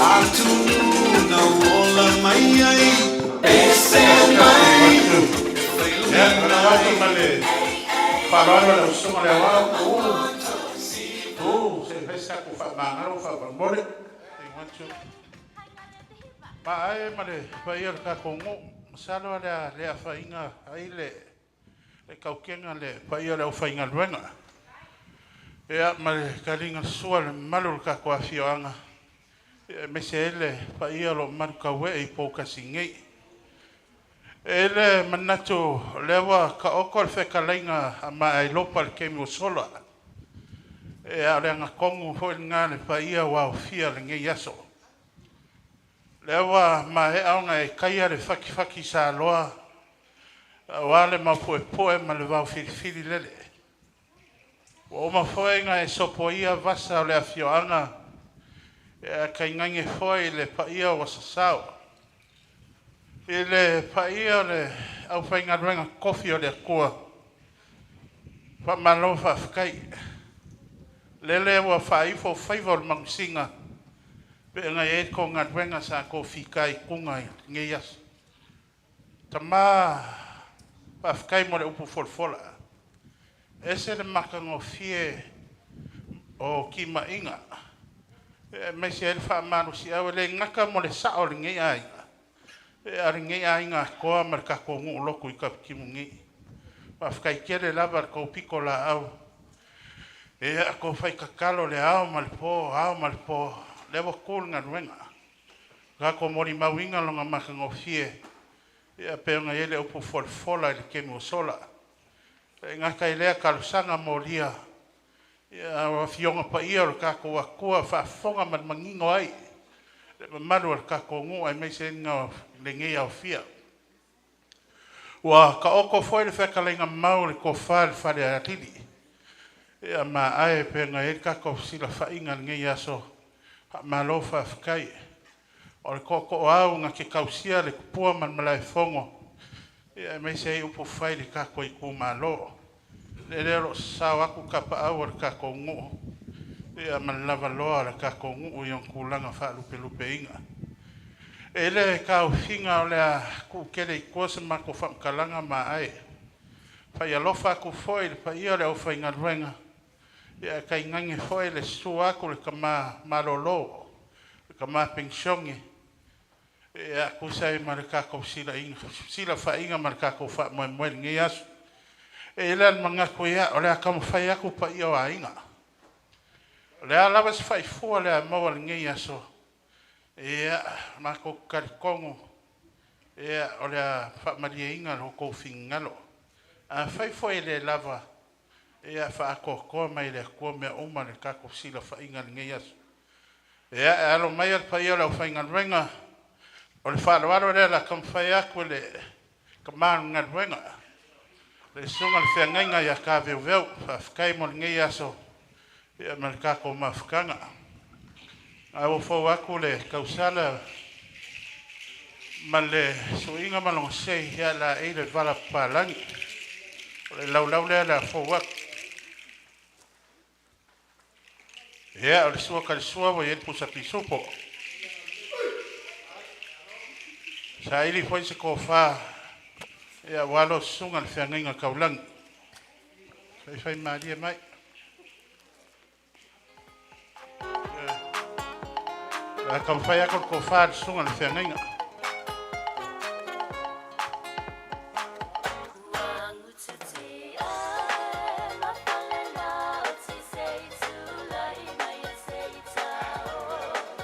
atunuu na ola mai ai Pese mai e Ia, o le failuga atu ai ma le faaaloalo i lau Susuga i le Aoao, tu, tu, se i fai se tatou faamagalo faamolemole. One, two. Ma'a e ma le paia o le tatou nuu, masalo o le a le afaina ai le le tautega le paia o le aufaigaluega. Ia ma le taliga o le sua i le mamalu o le tatou afioaga, aemaise ai le paia o lo o malutauee i Poutasi nei. E i ai le manatu o lea ua taoto le fetalaiga a Maailopa i le taimi ua sola. Ia, o le agatonu foi lena i le paia ua aofia i lenei aso. O lea ua maea ona e taia le fatifati saloa aua le maopuepue ma le vaofilifili lele. Ua uma foi ona e sopoia vasa o le afioaga, ae tainane foi le paia ua sasao. I le paia o le aufaigaluega totofi a le Atua, faamalo faafetai. Lele ua faaifo faiva o le manusina pe na i ai le tou galuega sa tou fitaituga i lenei aso. Tama, faafetai mo le upu folafola. E ese le matagofie o timaiga, aemaise ai le faamalosiau, e le gata mo le sao o lenei aiga, a o lenei aiga atoa ma le tatou nuu lotu i Tapitimu nei. Faafetai tele lava i le tou pitolaau, ia tou fai tatalo i le ao ma le po, ao ma le po, lea ua tu le galuega. Ua tatou molimauina lona matagofie e pei ona i ai le upu folafola i le taimi ua sola. E le gata i lea talosaga molia, a o Afioga Paia o le tatou Atua faafofoga ma le manino ai le mamalu o le tatou nuu aemaise ai lenei aofia. Ua taoto foi le fetalaiga mau a le tofa i le Falealili ia ma ae pei ona i ai le tatou fesilafaiga i lenei aso. Faamalo faafetai. O le tootooau na te tausia le tupua ma le malaefono aemaise ai upufai i le tatou itumalo. Lea o lo o sasao atu tapaau o le tatou nuu ia ma le lavaloa o le tatou nuu i ona tulaga faalupelupeina. E i ai le taofiga o le a tuu tele i tua se matou faamatalaga ma ae fai alofa atu foi i le paia o le aufaigaluega, ae tainane foi le susu atu o le tama malolo, le tama penisione e tusa ai ma le tatou fesilafaiga ma le tatou faamoemoe i lenei aso. E i ai la le manatu, ia, o le a taumafai atu paia o aiga. O le a lava se faifua o le a maua i lenei aso, ia, matou te talitonu ia, o le a faamalieina lo outou finagalo. Afai foi e le lava, ia faaatoatoa mai e le Atua mea uma i le tatou fesilafaiga i lenei aso. Ia, e alo maia le paia o le aufaigaluega, o le faaaloalo lea o le a taumafai atu e le tama o le galuega, le susuga i le feagaiga ia Taveuveu. Faafetai mo lenei aso ma le tatou mafutaga. Ae ua fou atu le tausala ma le suiga ma lona sei ia laei le vala papalagi. O le laulau lea o le a fou atu. Ia, o le sua talisua ua i ai le pusa pisupo. Saili foi se tofa ia aua lau susuga i le feagaiga taulagi. Faifai malie mai. O le a taumafai atu le tofa i le susuga i le feagaiga.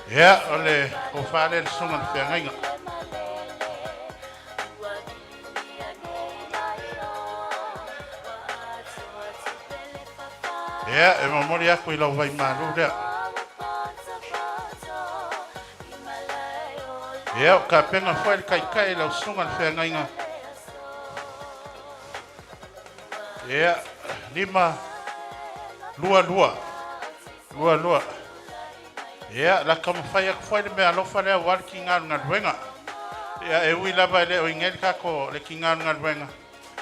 Ia, o le tofa lea i le susuga i le feagaiga. Ia, e momoli aku i lau vaimalu lea. Ia, o kapena foi le taitai lau susuga le feagaiga. Ia, 5 2 2 2 2. Ia, la taumafai atu foi le meaalofa lea aua le tiga o le galuega. Ia, e ui lava e le o i inei le tatou le tiga o le galuega,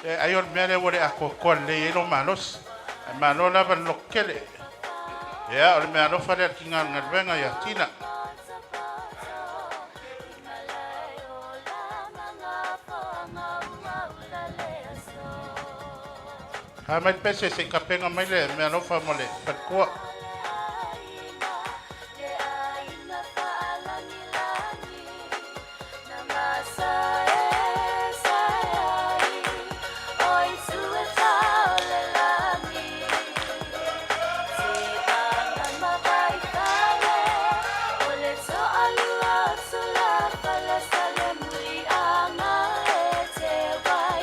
ia ai o le mea lea ua le atoatoa lelei ai lou malosi. Ae malo lava le lototele. Ia, o le meaalofa lea a le tiga o le galuega ia Tina. A mai le pese se i tapena mai le meaalofa mo le faletua.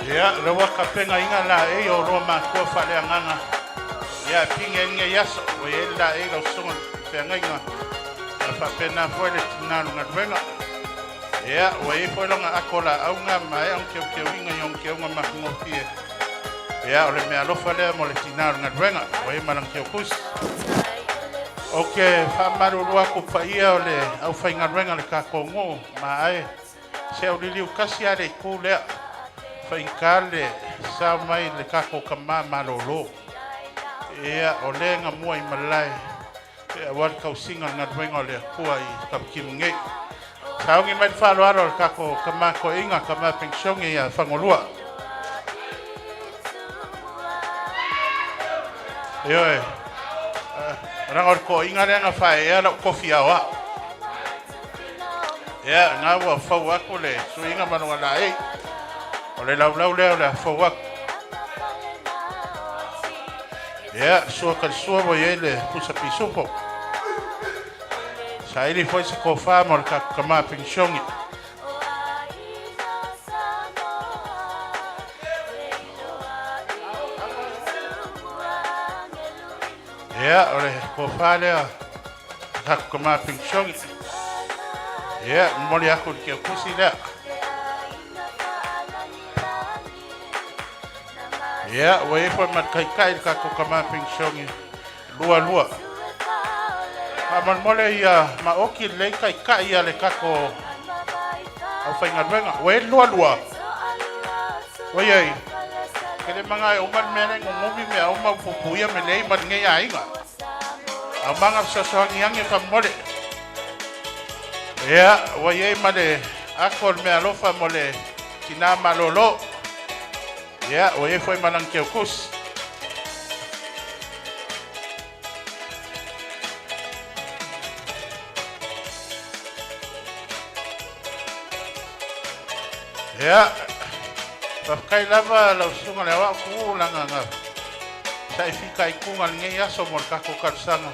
Ia, lea ua tapenaina laei o oulua matua faaleagaga. Ia, e pine ai lenei aso. Ua i ai le laei lau susuga i le feagaiga. Ia faapena foi le tina o le galuega. Ia, ua i ai foi lona ato laau na maea ona teuteuina i ona teuga matagofie. Ia, o le meaalofa lea mo le tina o le galuega. Ua i ai ma lana teutusi. Ou te faamalulu atu paia o le aufaigaluega a le tatou nuu ma ae se au liliu tasi lava le itu lea. Faigata le sao mai le tatou tama malolo. Ia, o lea e gamua i malae aua le tausiga o le galuega o le Atua i Taputimu nei. Sauni mai le faaaloalo a le tatou tama toeaina, tama penisione ia Fagolua. Ioe, leaga o le toeaina lea na faaeaea lau tofi aoao. Ia, na ua fou atu le suiga ma lona laei. O le laulau lea o le a fou atu. Ia, sua kalisua ua i ai le pusa pisupo. Saili foi se tofa mo le tatou tama penisione. Ia, o le tofa lea le tatou tama penisione. Ia, momoli atu i le teutusi lea. Ia, ua i ai foi ma le taitai le tatou tama penisione 2 2. Faamolemole ia maoti lelei taitai a le tatou aufaigaluega. Ua i ai le 2 2. Ua i ai, ke le maga e uma le mea lea nunumi mea uma ua pupuia me lei ma lenei aiga. Au maga fesoasoani ane faamolemole. Ia, ua i ai ma le ako o le meaalofa mo le tina malolo. Ia, ua i ai foi ma lana teutusi. Ia, faafetai lava lau susuga le aoao tuuu laga na saifitaituga lenei aso mo le tatou talosaga.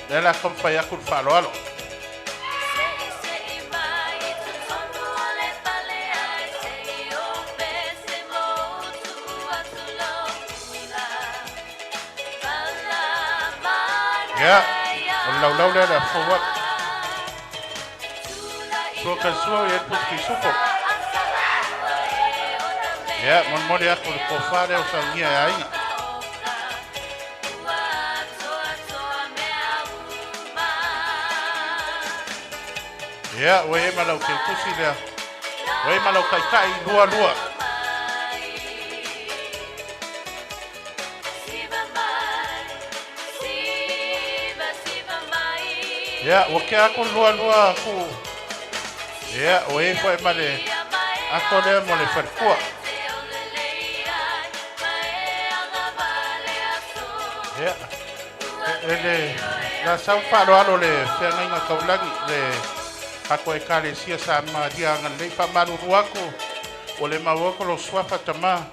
Lea la taumafai atu le faaaloalo. Ia, o le laulau lea le afou atu. Sua kalisua ua i ai le pusa pisupo. Ia, molimoli atu le tofa lea ua saunia e aiga. Ia, ua i ai ma lau teutusi lea. Ua i ai ma lau taitai 2 2. Ia, ua tea atu le 2 2 ku. Ia, ua i ai foi ma le ato lea mo le faletua. Ia, e le la sau faaaloalo le feagaiga taulagi le tatou ekalesia sa malia agalelei faamalulu atu ua le maua atu lou suafa tama.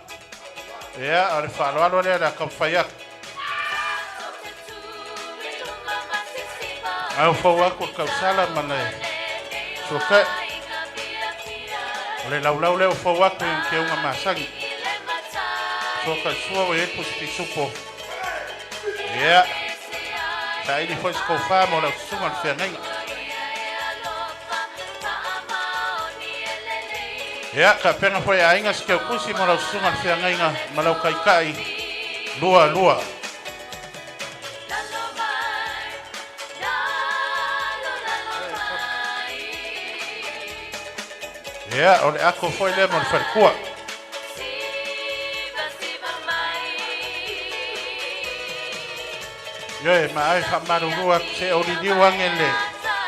Ia, o le faaaloalo lea le a taumafai atu. Au fou atu le tausala ma le suakae. O le laulau lea ua fou atu i teuga masani. Sua kalisua ua i ai le pusa pisupo. Ia, saili foi se tofa mo lau susuga i le feagaiga. Ia, tapena foi e aiga se teukusi mo lau susuga i le feagaiga ma lau taitai 22. Ia, o le ako foi lea mo le faletua. Ioe, ma ave faamalulu atu se o liliu ane le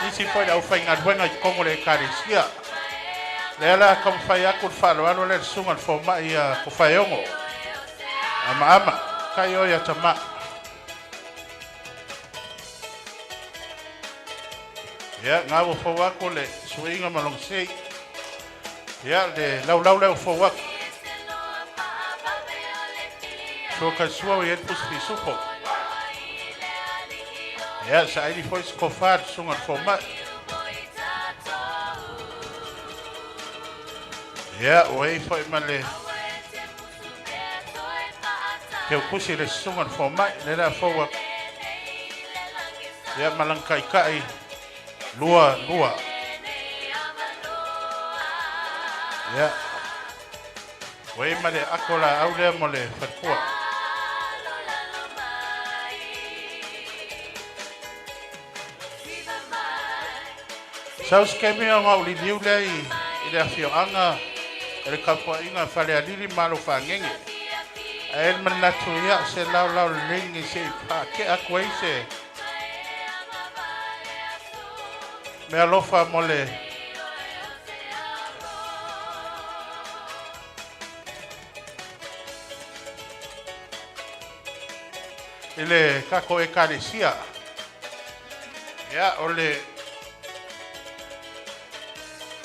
nisi foi le aufaigaluega i totonu o le Ekalesia. Lea la taumafai atu le faaaloalo lea i le susuga i le fomai ia Tofaeono. Amaama, kai oe ia tama. Ia, na ua fou atu le suiga ma lona sei. Ia, le laulau lea ua fou atu. Sua kai sua o i ai le pusi pisupo. Ia, saili foi se tofa le susuga i le fomai. Ia, ua i ai foi ma le teukusi le susuga i le fomai. Lea la fou atu. Ia, ma lana taitai 22. Ia, ua i ai ma le ato laau lea mo le faletua. Sau se taimi ona ou liliu lea i le afioaga i le tapuaiga a Falealili ma Alo Fagege. Ae i ai le manatu, ia, se laolao lelei se i faatea atu ai se meaalofa mo le i le tatou Ekalesia. Ia, o le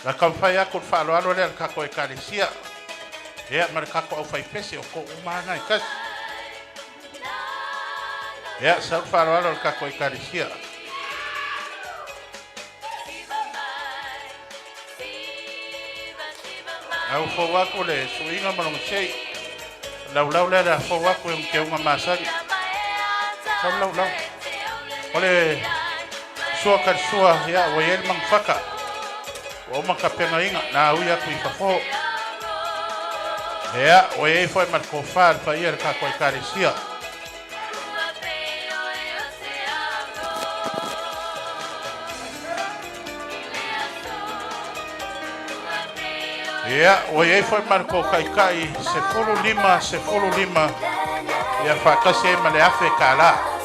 la taumafai atu le faaaloalo lea i le tatou Ekalesia. Ia, ma le tatou aufaipese o toa uma lava na e tasi. Ia, sau le faaaloalo a le tatou Ekalesia. Au fou atu le suiga ma lona sei. Laulau lea le a fou atu e teuga masani. Sau le laulau. O le sua kalisua, ia, ua i ai le manufaka. Ua uma tapenaina, na ui atu i fafo. Ia, ua i ai foi ma le tofa le paia i le tatou Ekalesia. Ia, ua i ai foi ma le tou taitai 15 15, ia faatasi ai ma le $1,000.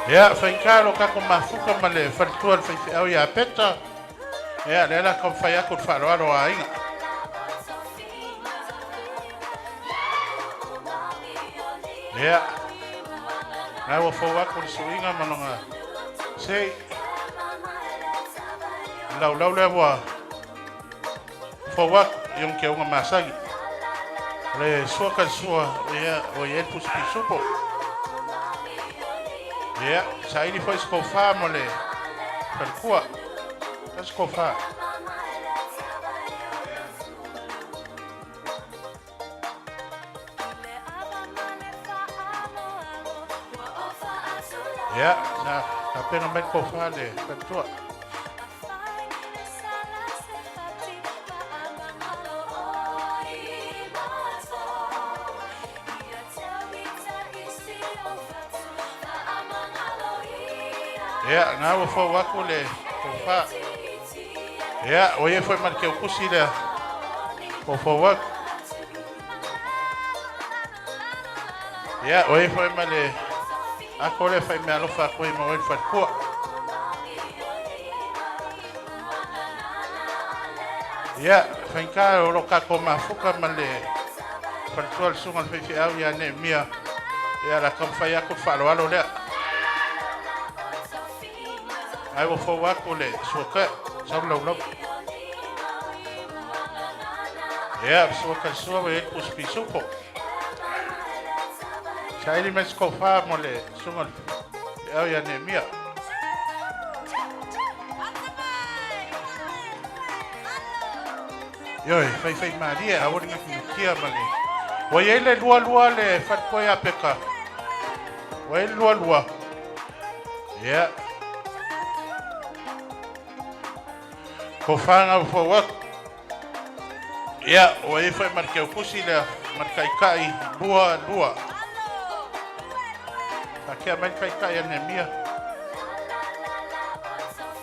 Ia, faigata lo tatou mafuta ma le faletua le faifeau ia Peta. Ia, lea la taumafai atu le faaaloalo a aiga. Ia, na ua fou atu le suiga ma lona sei. Laulau lea ua fou atu i ona teuga masani. O le sua ka sua, ia, ua i ai le pusi pisupo. Ia, saili foi se tofa mo le faletua. Se tofa. Ia, sa tapena mai le tofa le faletua. Ia, na ua fou atu le tofa. Ia, ua i ai foi ma le teukusi lea ua fou atu. Ia, ua i ai foi ma le ako lea fai meaalofa atu ai ma oe le faletua. Ia, faigata o lo tatou mafuta ma le faletua le susuga i le faifeau ia Neemia. Ia, la taumafai atu le faaaloalo lea. Ai ua fou atu le suaka, sau le laulau. Ia, sua ka sua ua i ai le pusi pisupo. Saili mai se kofa mo le susuga i le feau ia Neemia. Ioe, faifaimalie, aua le gafigutia ma le. Ua i ai le lualua le falekoe ia Peka. Ua i ai le lualua. Ia. Kofa ngau fou atu. Ia, ua i ai foi ma le keukusi lea, ma le taitai lua lua. Faatea mai le taitai a Neemia.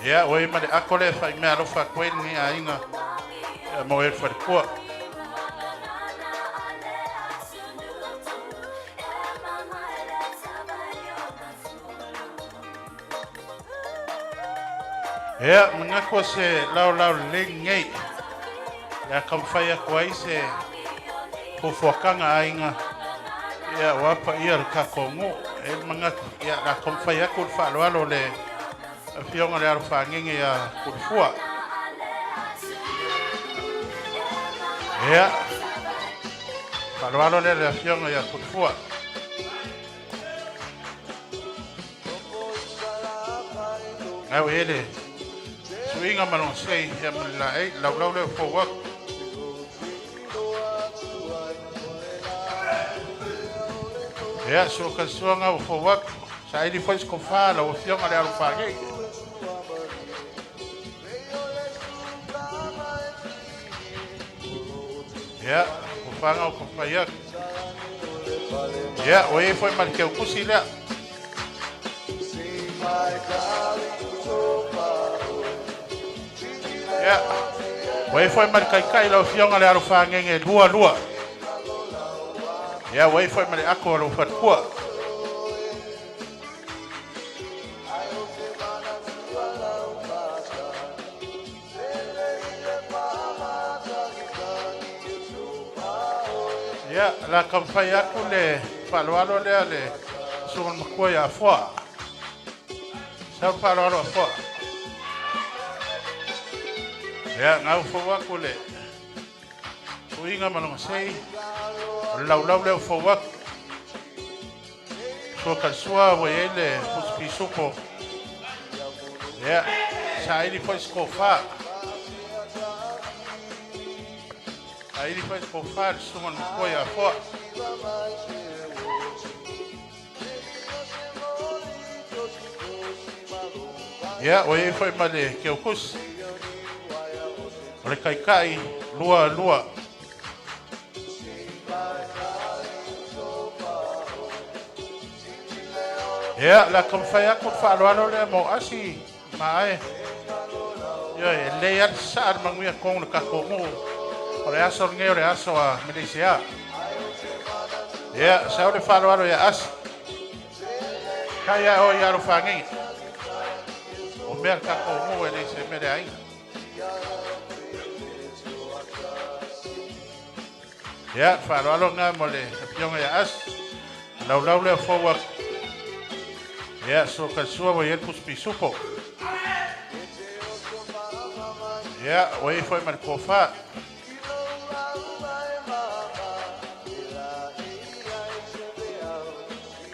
Ia, ua i ai ma le ato lea e faimea alofa atu ai lenei aiga ia mo e le faletua. Ia, manatu o se laolao lelei lenei. Le a taumafai atu ai se fuafuataga aiga ia ua paia le tatou nuu. E i ai le manatu, ia o le a taumafai atu le faaaloalo le afioga i le alo fagege ia Kulifua. Ia, faaaloalo lea le afioga ia Kulifua. Au e le suiga ma lona sei ia ma le laei, laulau lea o fou atu. Ia, suakalasuaga ua fou atu. Saili foi se kofa lau afioga le alo fagege. Ia, kofaga o kofai atu. Ia, ua i ai foi ma le keukusi lea. Ia, ua i ai foi ma le taitai lau afioga le alo fagege lua lua. Ia, ua i ai foi ma le ato o lou faletua. Ia, la taumafai atu le faaaloalo lea le susuga i le matua ia Afoa. Sau le faaaloalo Afoa. Ia, gau fou atu le suiga ma lona sei. O le laulau lea o fou atu. Sua kalesua ua i ai le pusi pisupo. Ia, saili foi se kofa. Saili foi se kofa le susuga i le matua ia Afoa. Ia, ua i ai foi ma le keukusi. O le taitai lua lua. Ia, o le a taumafai atu le faaaloalo lea mo Asi ma ae. Ia, e lelei lava le sasaa le manuia totonu o le tatou nuu. O le aso lenei o le aso a Meleisia. Ia, sau le faaaloalo ia Asi. Kai a o i alo fagege. O mea le tatou nuu e le se mea le aiga. Ia, faaaloalo lena mo le afioga ia Asi. Laulau lea fou atu. Ia, suakalesua ua i ai le pusi pisupo. Ia, ua i ai foi ma le kofa.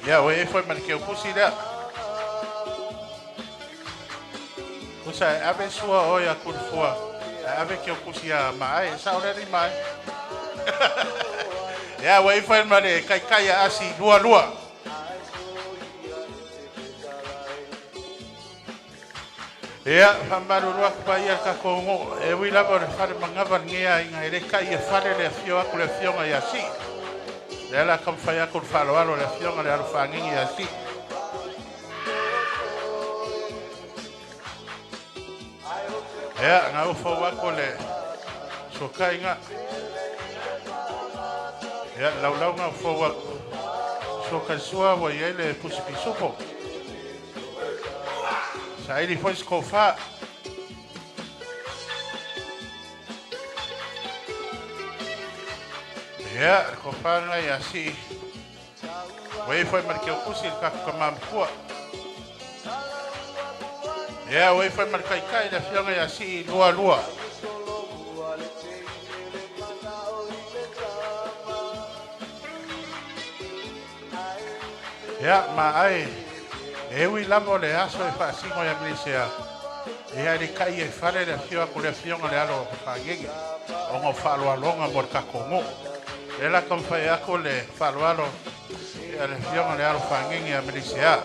Ia, ua i ai foi ma le keukusi lea. Usa e ave sua o ia Kulifua. E ave keukusi ia Maae. E sao lea ni Maae. Ia, ua i ai foi ma le kaikai ia Asi lua lua. Ia, faamalulu atu paia le tatou nuu, e ui lava o le fale manava lenei aiga, e le tai ia fale le afio atu le afioga ia Sii. Lea la taumafai atu le faaaloalo le afioga le alo fagege ia Sii. Ia, na ufau atu le suakaiga. Ia, laulau na ufau atu. Suakalesua ua i ai le pusi pisupo. Saili foi se kofa. Ia, le kofa lena ia Sii. Ua i ai foi ma le keukusi le tatou tama matua. Ia, ua i ai foi ma le taitai le afioga ia Sii lua lua. Ia, ma ai, e ui lava o le aso e faasino ia Malaysia, ia e le kai e fale le afio aku le afioga le alo fagege, ona o faaaloaloga mo le tatou nuu. E la taumafai aku le faaaloalo ia le afioga le alo fagege a Malaysia.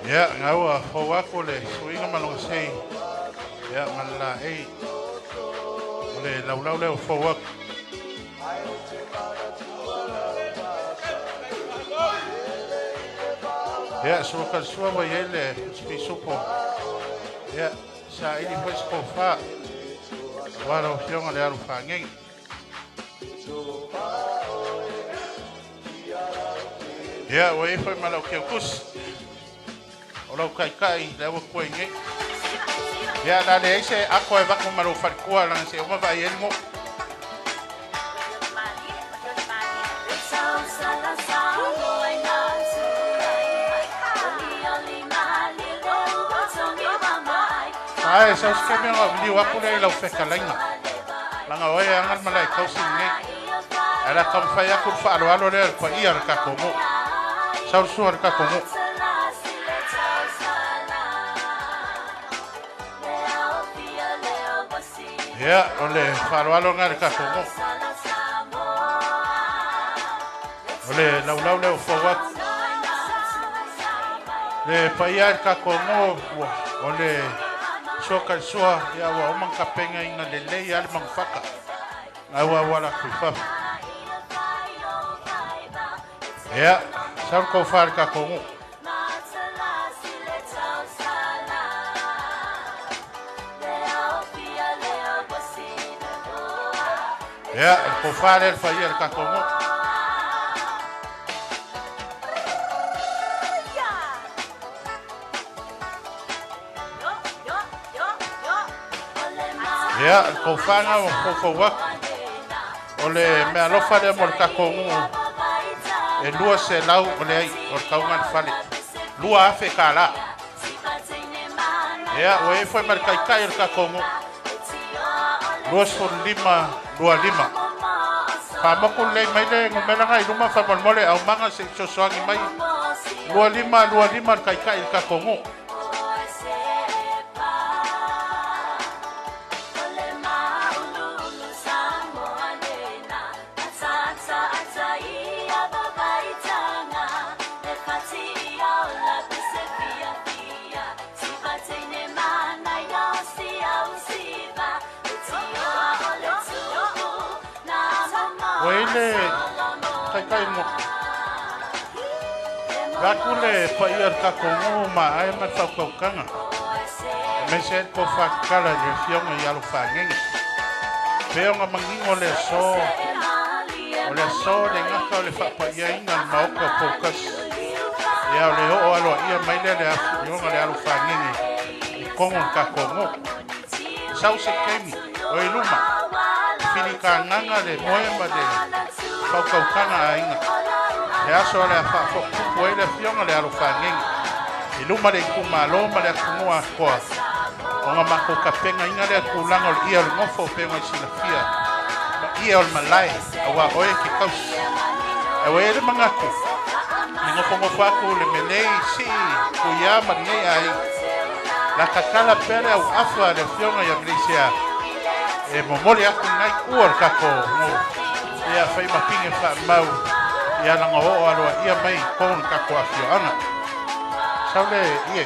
Ia, gaua fou aku le suiga ma lona sei, ia ma le laei, o le laulau lea ua fou aku. Ia, sua ka sua wa i ai le pisupo. Ia, saili foi se tofa aua lau afioga le alo fagege. Ia, ua i ai foi ma lau keukusi. O lau taitai lea ua tuai nei. Ia, na leai se ato e avatu ma lou faletua laga se uma vaai ai le nuu. Ae sau se taimi ona liliu atu lea i lau fetalaiga, leaga o oe e ana le malae tausi lenei. Ae o le a taumafai atu le faaaloalo lea i le paia o le tatou nuu. Sau le sua a le tatou nuu. Ia, o le faaaloalo lena i le tatou nuu. O le laulau lea ua fou atu. Le paia e le tatou nuu, o le sua talisua, ia ua uma ona tapenaina lelei lava le manufata. Na ua auala atu i fafo. Ia, sau le tofa i le tatou nuu. Ia, o le tofa lea i le paia o le tatou nuu. Ia, o le tofa lena ua foufou atu. O le meaalofa lea mo le tatou nuu e 200 o le ai o le tauga le fale. $2,000. Ia, ua i ai foi ma le taitai o le tatou nuu. 25 25. Faamotu lelei mai le numera lena i luma faamolemole aumaga se i fesoasoani mai. 25 25 le taitai o le tatou nuu. Ua i ai le taitai mo Vaeatu le paia o le tatou nuu ma ae ma le faautautaga, aemaise ai le tofa tatala i le Afioga i Alofagege. Pei ona manino le aso, o le aso le gata o le faapaiaina o le Maota o Poutasi. Ia, o le oo aloaia mai lea le Afioga le Alofagege i totonu o le tatou nuu. Sau se taimi o i luma, e filitagaga le moe ma le faautautaga a aiga. Le aso o le a faafotutupu ai le Afioga le Alofagege i luma le itumalo ma le atunuu atoa ona matou tapenaina lea tulaga o le ia o le nofo pei ona e silafia ma ia o le malae aua oe e te tausi. Ae ua i ai le manatu e nofonofo atu le melei sii tuia ma lenei aiga. La tatala pea le auafa a le Afioga ia Malaysia e momoli atu lena itu o le tatou nuu ia fai ma pine faamau ia lana oo aloaia mai i totonu o le tatou afioaga. Sau le ie.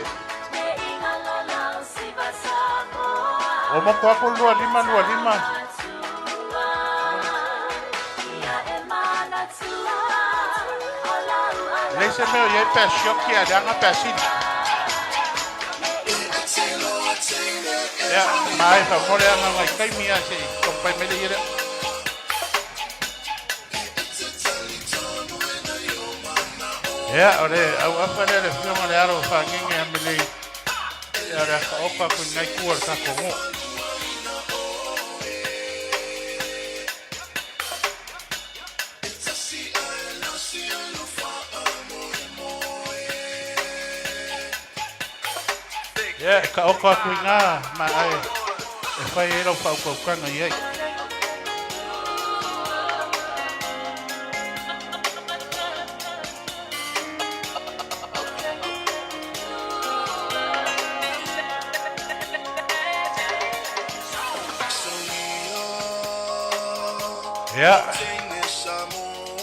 Ua motu atu le 25 25. E leai se mea o i ai pe a sioki a leaga pe a sili. Ia, ma ai faamolemole ana nai taimi lava se i taumafai mai le ie lea. Ia, o le auafa lea le afioga le alo o Fagege Amelei, ia o le aka oka atu i lenai itu o le tatou nuu. Ia, e taoto atu i ina ma ae e fai ai lau faautautaga i ai. Ia,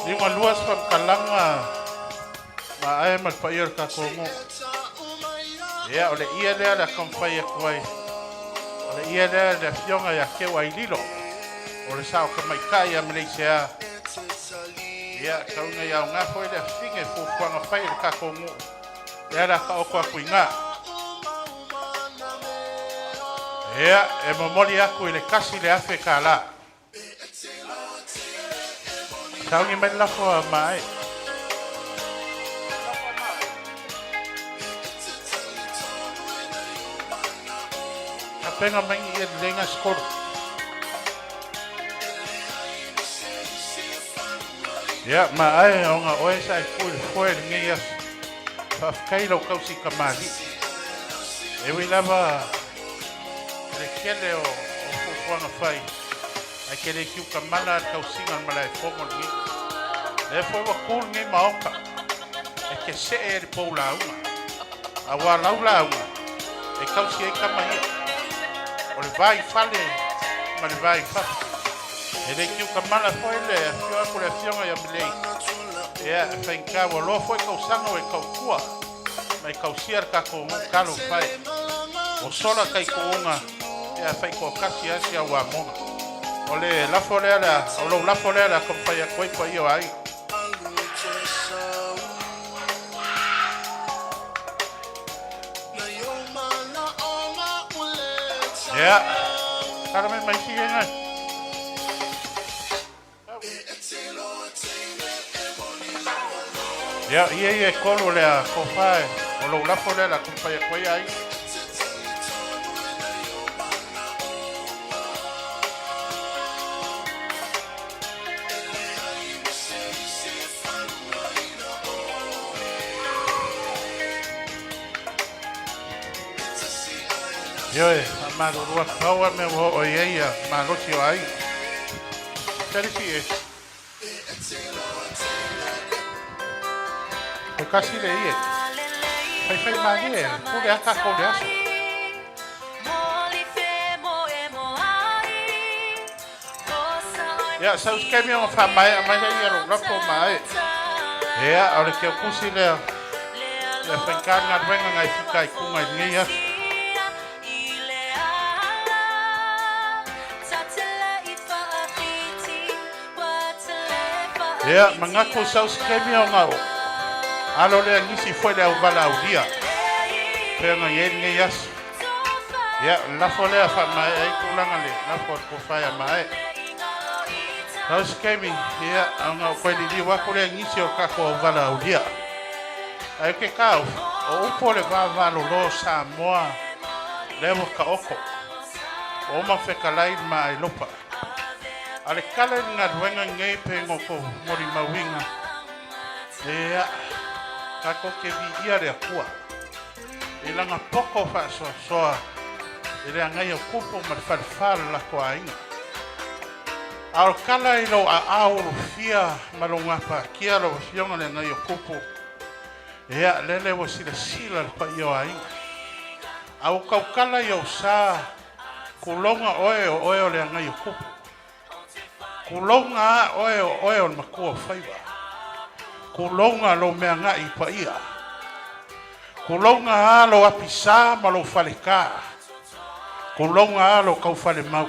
52 se faamatalaga maaea ma le paia o le tatou nuu. Ia, o le ie lea o le a taumafai atu ai. O le ie lea le afioga ia Teu Aililo, o le sao tamaitai ia Maleisea. Ia, tau ina ia aoga foi le afifine i fuafuaga fai a le tatou nuu. Lea o le a taoto atu i ina. Ia, e momoli atu i le $1,000. Sauni mai le lafo a Maae. Tapena mai ni ie lelei na se tolu. Ia, Maae, ona oe sa e tu i le foe i lenei aso. Faafetai i lau tausi tamalii. E ui lava i le tele o fuafuaga fai, ae te le kiukamala le tausiga o le malaefono lenei. Lea foi ua tu lenei Maota e te see i le pou lauga, aua lau lauga e tausi ai tama ia. O le va i fale ma le va i fafo. E le kiukamala foi le afio atu o le afioga ia Melei. Ia, e faigata ua loa foi tausaga ua e tautua ma e tausia le tatou nuu talofa e. Ua sola taituuga ia faitoatasi lava si au amoga. O le lafo lea le a, o lou lafo lea le a taumafai atu ai paia o aiga. Ia, tala mai ma isi ia. Ia, ia ia e tolu o le a tofa e, o lou lafo lea o le a taumafai atu ai aiga. Ioe, faamalulu atu, pau lava le mea ua oo i ai ia malosi o aiga. Felisi e. He kasi le ie. Faifai malie, pule a takou le aso. Ia, sau se taimi ona faamaea mai lea ia lou lafo ma ae. Ia, o le teukusi lea, ia faigata le galuega na e fitaituga i lenei aso. Ia, manatu sau se taimi ona alo lea nisi foi le auvalaaulia pei ona i ai lenei aso. Ia, o le lafo lea faamaea ai tulaga le lafo a le tofa ia Maae. Sau se taimi, ia, ona ou toe liliu atu lea i nisi o tatou auvalaaulia. Ae ou te taofi, o upu o le vavalolo o Samoa lea ua taoto, ua uma fetalai le Maaelopa. A o le tala i le galuega lenei pe na outou molimauina, ia, tatou te viia le Atua i Lana poto faasoasoa i le agaia o tupu ma le falefa o le latou aiga. A o le tala i lou aao ulufia ma lou gapatia lau Afioga le agaia o tupu, ia, lele ua silasila le paia o aiga. A ua tautala i ou sa, Kuloga oe o oe o le agai o Kupu. Kuloga a oe o oe o le matua o faiva. Kuloga lou meagai i paia. Kuloga a lou apisa ma lou faleta. Kuloga a lou taufalemau.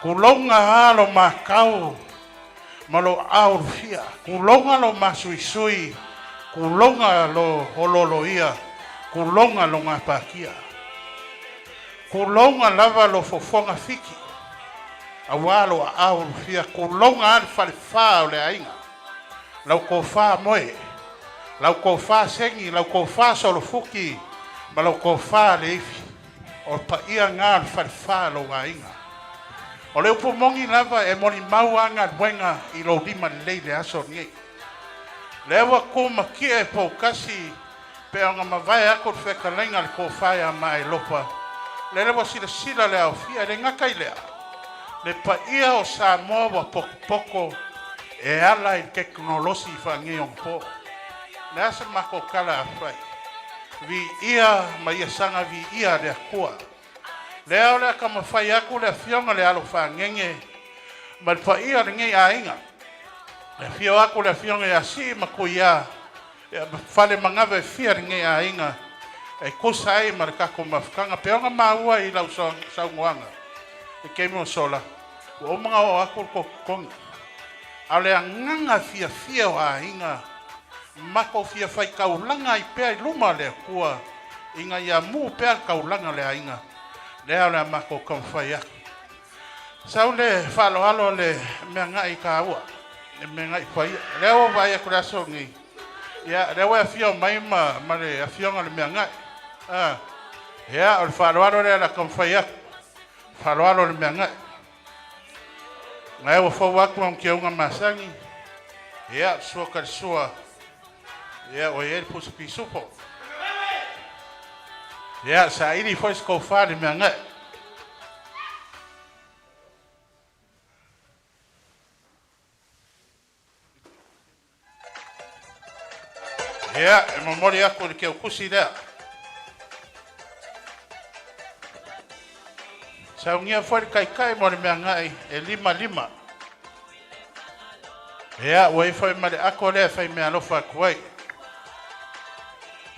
Kuloga a lou matau ma lou aolofia. Kuloga lou masuisui. Kuloga lou ololoia. Kuloga lou gapatia. Kuloga lava lou fofoga fiki, aua lou aao ulufia. Kuloga a le falefa o le aiga, lau tofa Moe, lau tofa Segi, lau tofa Solofuki ma lau tofa Leifi. O le paia na o le falefa o lou aiga. O le upu moni lava e molimau a galuega i lou lima lelei i le aso lenei. Lea ua tu ma tie poukasi Pe ona mavae atu le fetalaiga a le tofa ia Maelopa, lele ua silasila le aofia, e le gata i lea, le paia o Samoa ua potopoto e ala i le tekonolosi faaneionapo. Le a se matou tala a fai? Viia ma ia saga viia le Atua. Lea o le a taumafai atu le Afioga le Alo Fagege. Ma le paia o lenei aiga. E afio atu le afioga ia Sii ma Tuia, ia ma fale magava e fia lenei aiga e tusa ai ma le tatou mafutaga. Pei ona maua i lau saunoaga i le taimi ua sola, ua uma ona oo atu le tou totogi. A o le agaga fiafia o aiga, matou fia faitaulaga ai pea i luma o le Atua ina ia mu pea le taulaga o le aiga, lea o le a matou taumafai atu. Sau le faaaloalo le meagai taua, le meagai paia. O lea ua vaai atu i le aso lenei, ia, lea ua e afio mai ma, ma le afioga i le meagai. Ah, ia, o le faaaloalo lea o le a taumafai atu. Faaaloalo le meagai. Lea ua fou atu ma tiauga masani. Ia, sua ka le sua. Ia, ua i ai le pusa pisupo. Ia, saili foi se tofa i le meagai. Ia, e momoli atu i le keukusi lea. Saunia foi le taitai mo le meagai e 5 5. Ia, ua ifo ai ma le ato lea e fai meaalofa atu ai.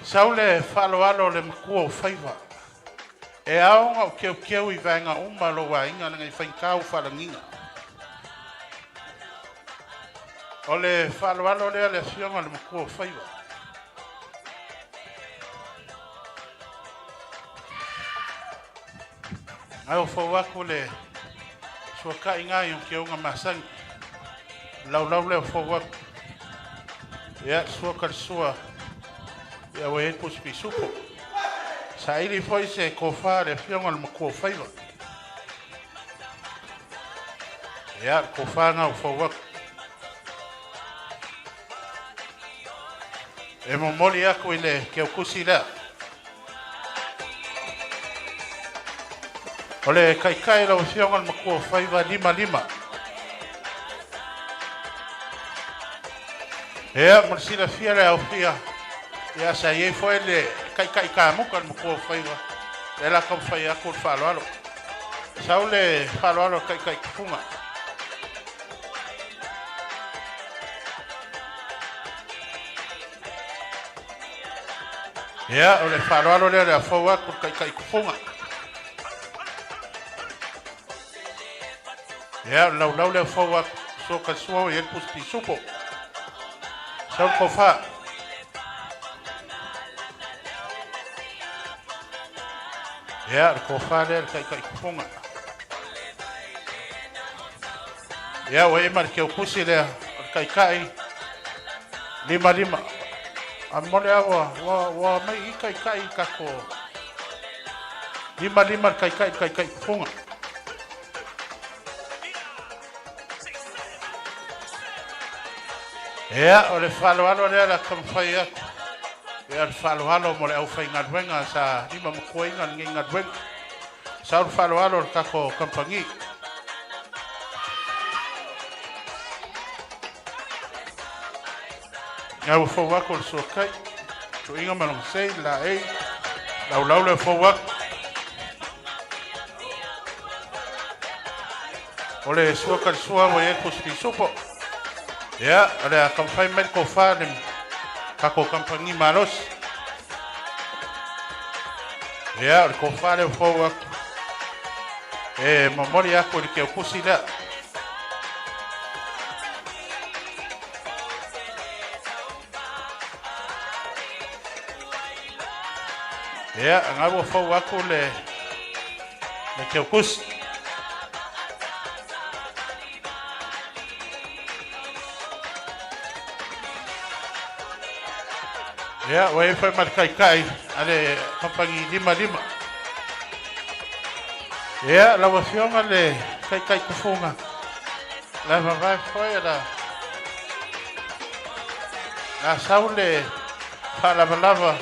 Sau le faaaloalo o le matua o faiva. E ao ona ou teuteu i vaega uma o lou aiga leaga e faigata ou faalagiga. O le faaaloalo lea le afioga i le matua o faiva. Ae ua fou atu le suataiga i Okiauga masani. Laulau lea fou atu. Ia, sua ka le sua. Ia, ua i ai le pusi pisupo. Saili foi se tofa le afioga i le matua o faiva. Ia, le tofa na ua fou atu. E momoli atu i le keukusi lea. O le taitai lau afioga i le matua o faiva 5 5. Ia, mo le silafia le aofia, ia sa i ai foi le taitai kamuta le matua o faiva, lea la taumafai atu le faaaloalo. Sau le faaaloalo o le taitai tufuga. Ia, o le faaaloalo lea o le a fou atu le taitai tufuga. Ia, o le laulau lea fou atu, sua ka sua o i ai le pusi pisupo. Sau le tofa. Ia, o le tofa lea le taitai tufuga. Ia, ua i ai ma le keukusi lea, o le taitai, 5 5. A mole a ua, ua, ua mai i taitai i tatou 5 5 le taitai, le taitai tufuga. Ia, o le faaaloalo lea o le a taumafai atu. Ia, o le faaaloalo mo le aufaigaluega sa lima matuaina lenei galuega. Sau le faaaloalo o le tatou kamupani. Ia ua fou atu o le suatai. Tuuina ma lona sei, laei, laulau lea fou atu. O le sua ka le sua ua i ai le pusi pisupo. Ia, o le a taumafai mai le tofa le tatou kamupani malosi. Ia, o le tofa lea ua fou atu. E momoli atu i le keukusi lea. Ia, nga ua fou atu le keukusi. Ia, ua i ai foi ma le taitai a le kamupani 5 5. Ia, lau afioga le taitai tufuga, la vavae foi la la sau le faalavalava,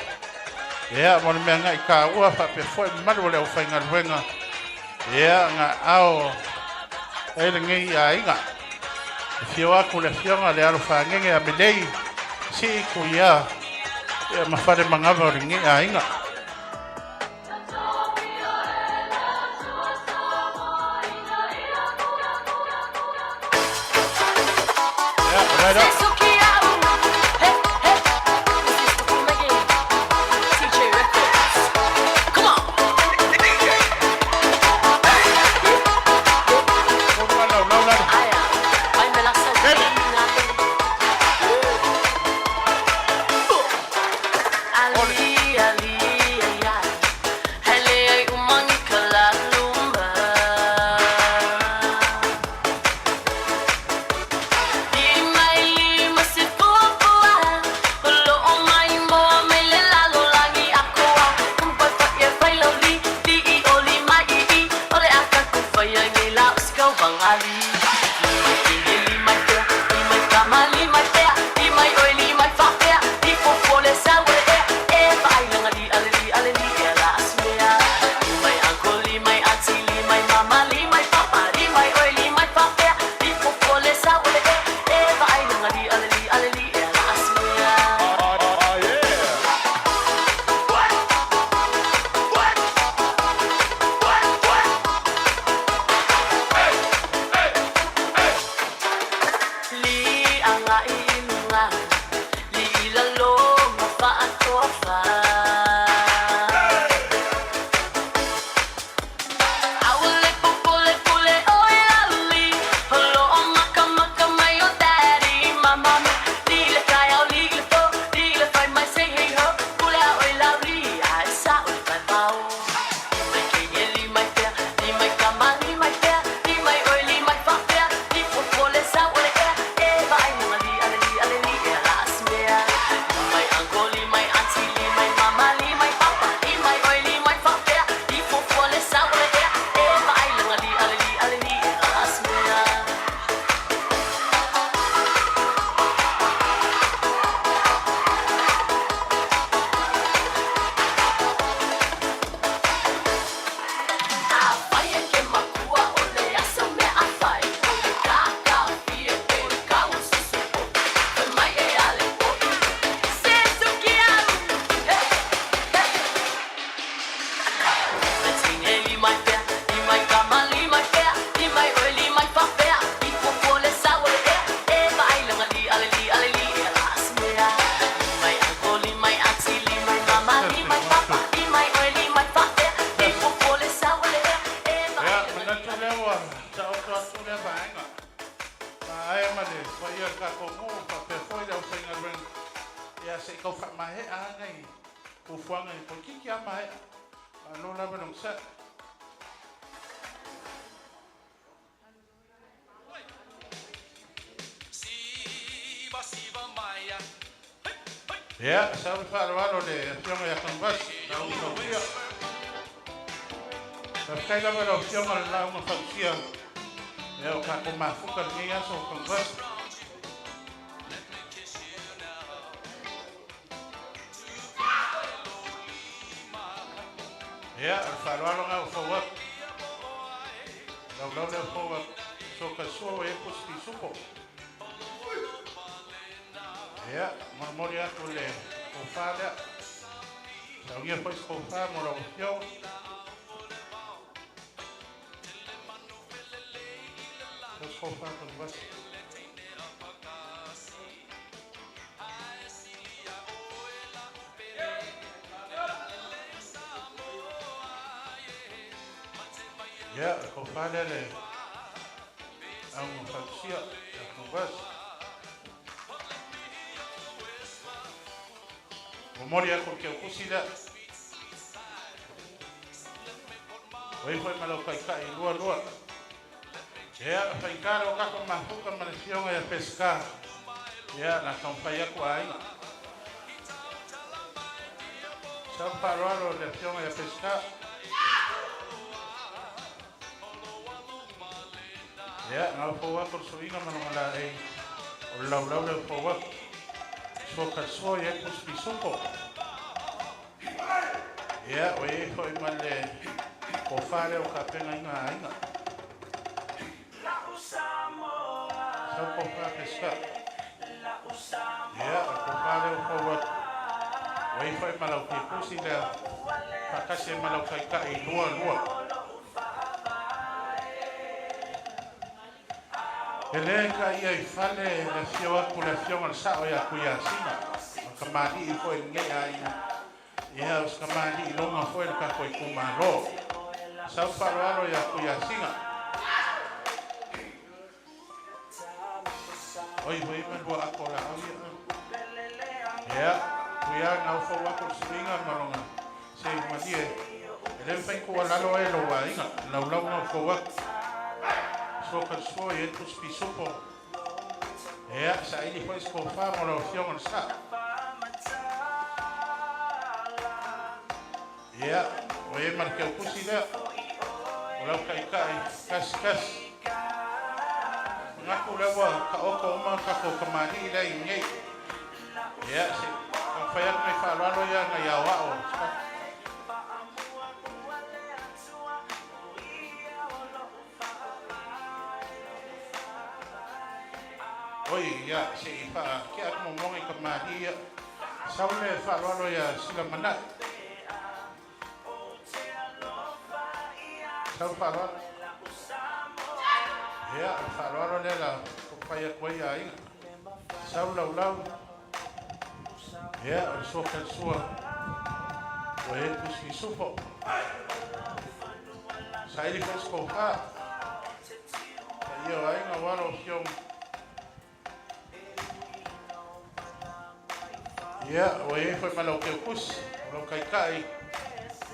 ia, mo le meagai taua faapea foi mamalu o le aufaigaluega, ia, ga ao ai lenei aiga. Afio atu le afioga le alo fagege a Melei, Sii Tuia, ia ma fale magava o lenei aiga. Ia, sau le faaaloalo le Afioga ia Kanuvasi, lauga fausia. Faafetai lava i lau Afioga i le lauga fausia, ia o tatou mafuta i lenei aso o Kanuvasi. Ia, o le faaaloalo lena ua fou atu. Laulau lea ua fou atu. Sokalesua ua i ai le pusi pisupo. Ia, molimoli atu le tofa lea. Saunia foi se tofa mo lau Afioga. Sau se tofa Kanuvasi. Ia, le tofa lea le auga fausia ia Kanuvasi. Momoli atu le keukusi lea. Ua ifo ai ma lau taitai lua lua. Ia, faigata o tatou mafuta ma le Afioga ia Peseta. Ia, na taumafai atu a aiga. Sau le faaaloalo i le Afioga ia Peseta. Ia, na ua fou atu le suiga ma lona laei o le laulau lea ua fou atu. Sua kalesua i ai le pusi pisupo. Ia, ua i ai foi ma le tofa lea ua tapenaina a aiga. Sau le tofa Peseta. Ia, o le tofa lea ua fou atu. Ua i ai foi ma lau pipusi lea faatasi ai ma lau taitai lua lua. E lē taia i fale le afio atu le Afioga le Sa'o ia Tuiasina, o le kamali'i foi lenei aiga, ia o se kamali'i loga foi le tatou itumalo. Sau faaaloalo ia Tuiasina. Oi oi ma lua ato o laau ia. Ia, Tuia na ofou atu le suiga ma lona se malie. E le mafai tuualalo ai lou aiga, laulau na ofou atu. Sua ka sua i e tusi pisupo. Ia, saili foi se tofa mo lau Afioga le Sa'o. Ia, o e ma le keukusi lea. O lau ta'ita'i kasi kasi. Manatu lea ua ta'oto uma tatou kamali'i lea i nei. Ia, se taumafai atu nai faaaloalo ia nai aoa'o. Oi, ia, se'i faatea atu muamua nai kamali'i ia. Sau le faaaloalo ia Silamana'i. Sau faaaloalo. Ia, o le faaaloalo lea la fai atu ai aiga. Sau laulau. Ia, o le sua sua. Ua e tusi supo. Saili foi se tofa. Ia o aiga o alo o fioga. Ia, ua i ai foi ma lau keukusi, o lau ta'ita'i,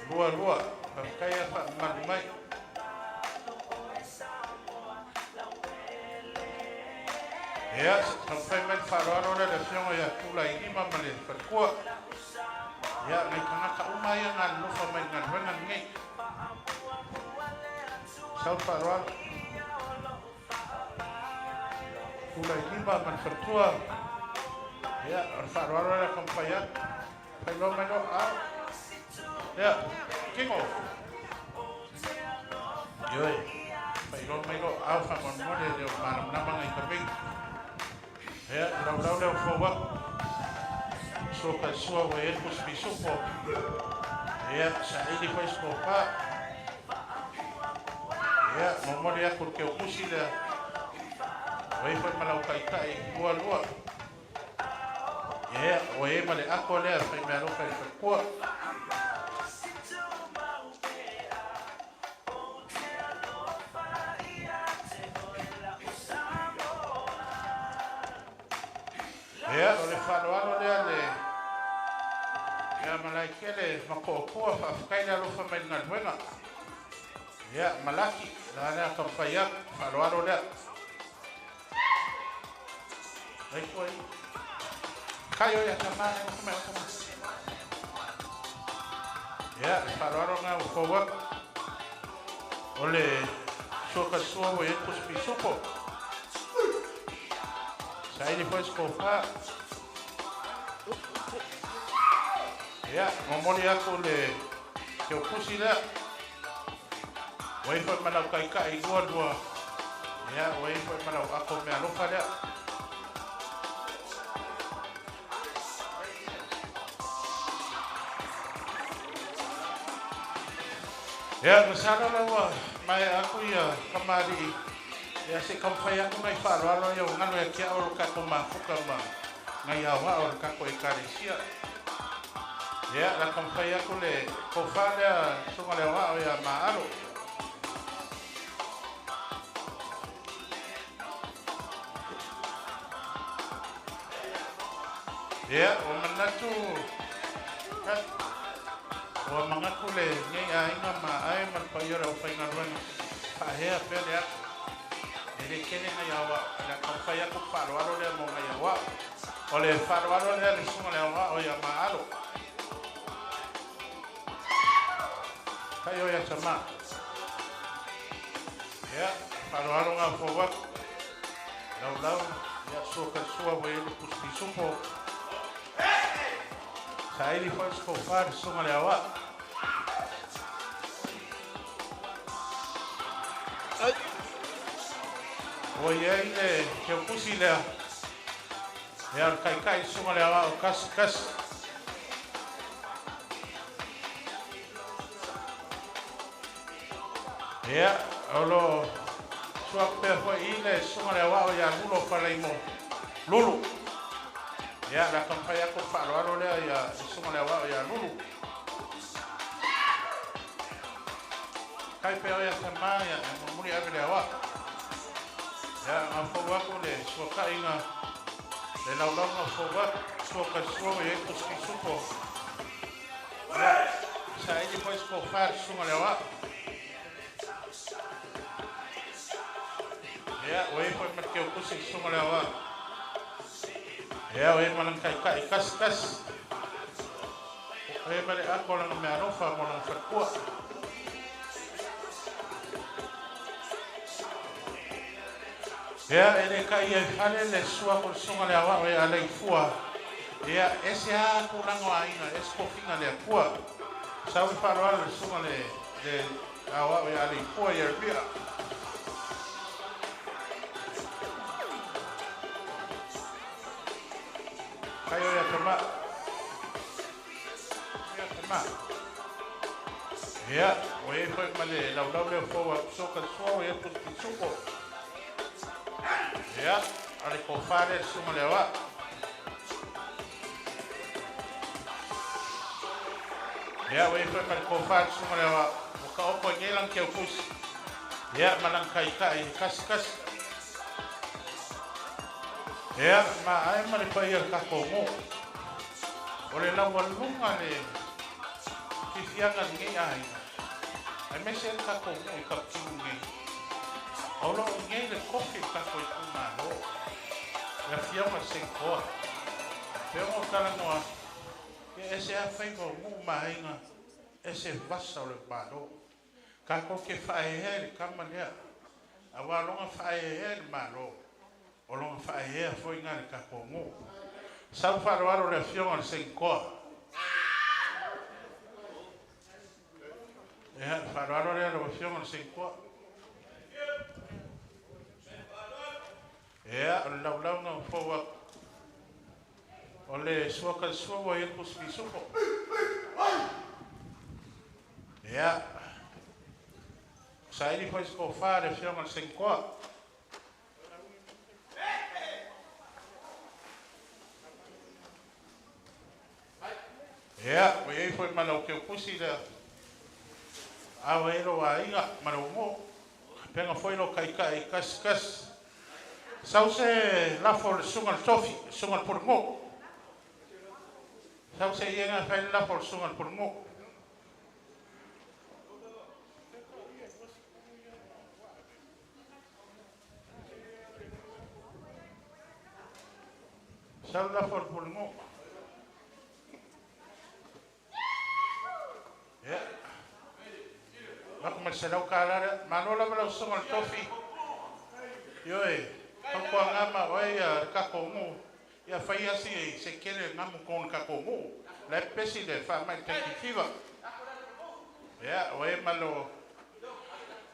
lua lua, faafetai a faamamalu mai. Ia, taumafai mai le faaaloalo lea le Afioga ia Tulailima ma le faletua. Ia, nai tagata uma ia galolofa mai i le galuega lenei. Sau le faaaloalo. Tulailima ma le faletua. Ia, o le faaaloalo lea taumafai atu. Failoa mai loa au. Ia, Kingo. Ioe, failoa mai loa au faamolemole le o malamalama nai tavei. Ia, laulau lea o fou atu. Sua ka sua ua i ai le tusi pisupo. Ia, saili foi se tofa. Ia, momoli atu le keukusi lea. Ua i ai foi ma lau ta'ita'i lua lua. Ia, ua i ai ma le ako lea fai mealofa i le faletua. Ia, o le faaaloalo lea le ia Malaetele ma To'otua, faafetai le alofa mai le galuega. Ia, Malaki, la lea taumafai atu, faaaloalo lea. Ai foi. Kai o ia tama, mai o tama. Ia, le faaaloalo na ua fou atu. O le sua ka sua ua i ai le tusi pisupo. Saili foi se tofa. Ia, momoli atu le keukusi lea. Ua i foi ma lau ta'ita'i lua lua. Ia, ua i foi ma lau ako mealofa lea. Ia, masalo la ua mae aku ia kamali'i. Ia, se taumafai atu nai faaaloalo ia o galo ia te a'u o lo tatou mafuta ma nai aoa'o o le tatou ekalesia. Ia, la taumafai atu le tofa lea susuga le aoa'o ia Maalo. Ia, ua manatu ua manatu lenei aiga ma ae ma le paia o le aufaigaluega faahea pea le atu. E le tele nai aoa'o, ae le a taumafai atu le faaaloalo lea mo nai aoa'o. O le faaaloalo lea le susuga le aoa'o ia Maalo. Kai o ia tama. Ia, faaaloalo ngā fou atu. Laulau, ia sua ka sua ua i ai le tusi pisupo. Saili foi se tofa le susuga le aoa'o. Ua i ai le keukusi lea. Ia, o le ta'ita'i le susuga le aoa'o kasi kasi. Ia, o lo Sua pea foi i le susuga le aoao ia Lulo Falaimo Lulu. Ia, le a taumafai atu le faaaloalo lea ia le susuga le aoao ia Lulu. Kai pea oe a tama, ia, e mulimuli ave le aoao. Ia, na fou atu le suakaiga, le laulauga fou atu, sua ka sua o i ai pusi pisupo. Ia, saili foi se kofa le susuga le aoao. Ia, ua i foi ma le keukusi le susuga le aoao. Ia, ua i ma lana taitai kasi kasi. Ua i ma le ako o lana meaalofa mo lana faletua. Ia, e le kai ai fale le sua ko le susuga le aoao e Alaifua. Ia, ese a tulaga o aiga, ese tofiga le Atua. Sau le faaaloalo le susuga le aoao ia Alaifua Ieremia. Kai o ia tama. Ia tama. Ia, ua i ai foi ma le laulau lea fou atu soka le sua ua i ai pusi pisupo. Ia, o le kofa lea le susuga le aoao. Ia, ua i ai foi ma le kofa le susuga le aoao. Ua taoto ai nei lana keukusi. Ia, ma lana taitai kasi kasi. Ia, ma ae ma le paia o le tatou nuu. O le laualuga le fiafiaga o lenei aiga, aemaise ai le tatou nuu i Taputimu nei. O lo o i ai le tofi o le tatou itumalo, le afioga i le Senatoa. Pe ono talanoa atu, ia ese lava faiva o nuu ma aiga, ese vasa o le Malo. Tatou te faaeaea i le tama lea, aua o lona faaeaea i le Malo, o lona faaeaea foi lena i le tatou nuu. Sau faaaloalo le afioga i le Senatoa. Ia, le faaaloalo lea lau afioga i le Senatoa. Ia, o le laulauga ua fou atu, o le sua ka sua ua i ai le pusi pisupo. Ia, saili foi se tofa le afioga i le Senatoa. Ia, ua i ai foi ma lau keukusi lea, a ua i ai lou aiga ma lou nuu. Pega foi lou taitai kasi kasi. Sau se lafo o le susuga i le tofi, le susuga i le pulenuu. Sau se iega e fai le lafo o le susuga i le pulenuu. Sau le lafo a le pulenuu. Ia, avatu ma le $100 lea. Malo lava lau susuga i le tofi. Ioe, fautuaga ma oe ia le tatou nuu, ia fai asi se kele gamu tonu i le tatou nuu. La e pepesi le faamai le dengue fever. Ia, ua i ai ma lo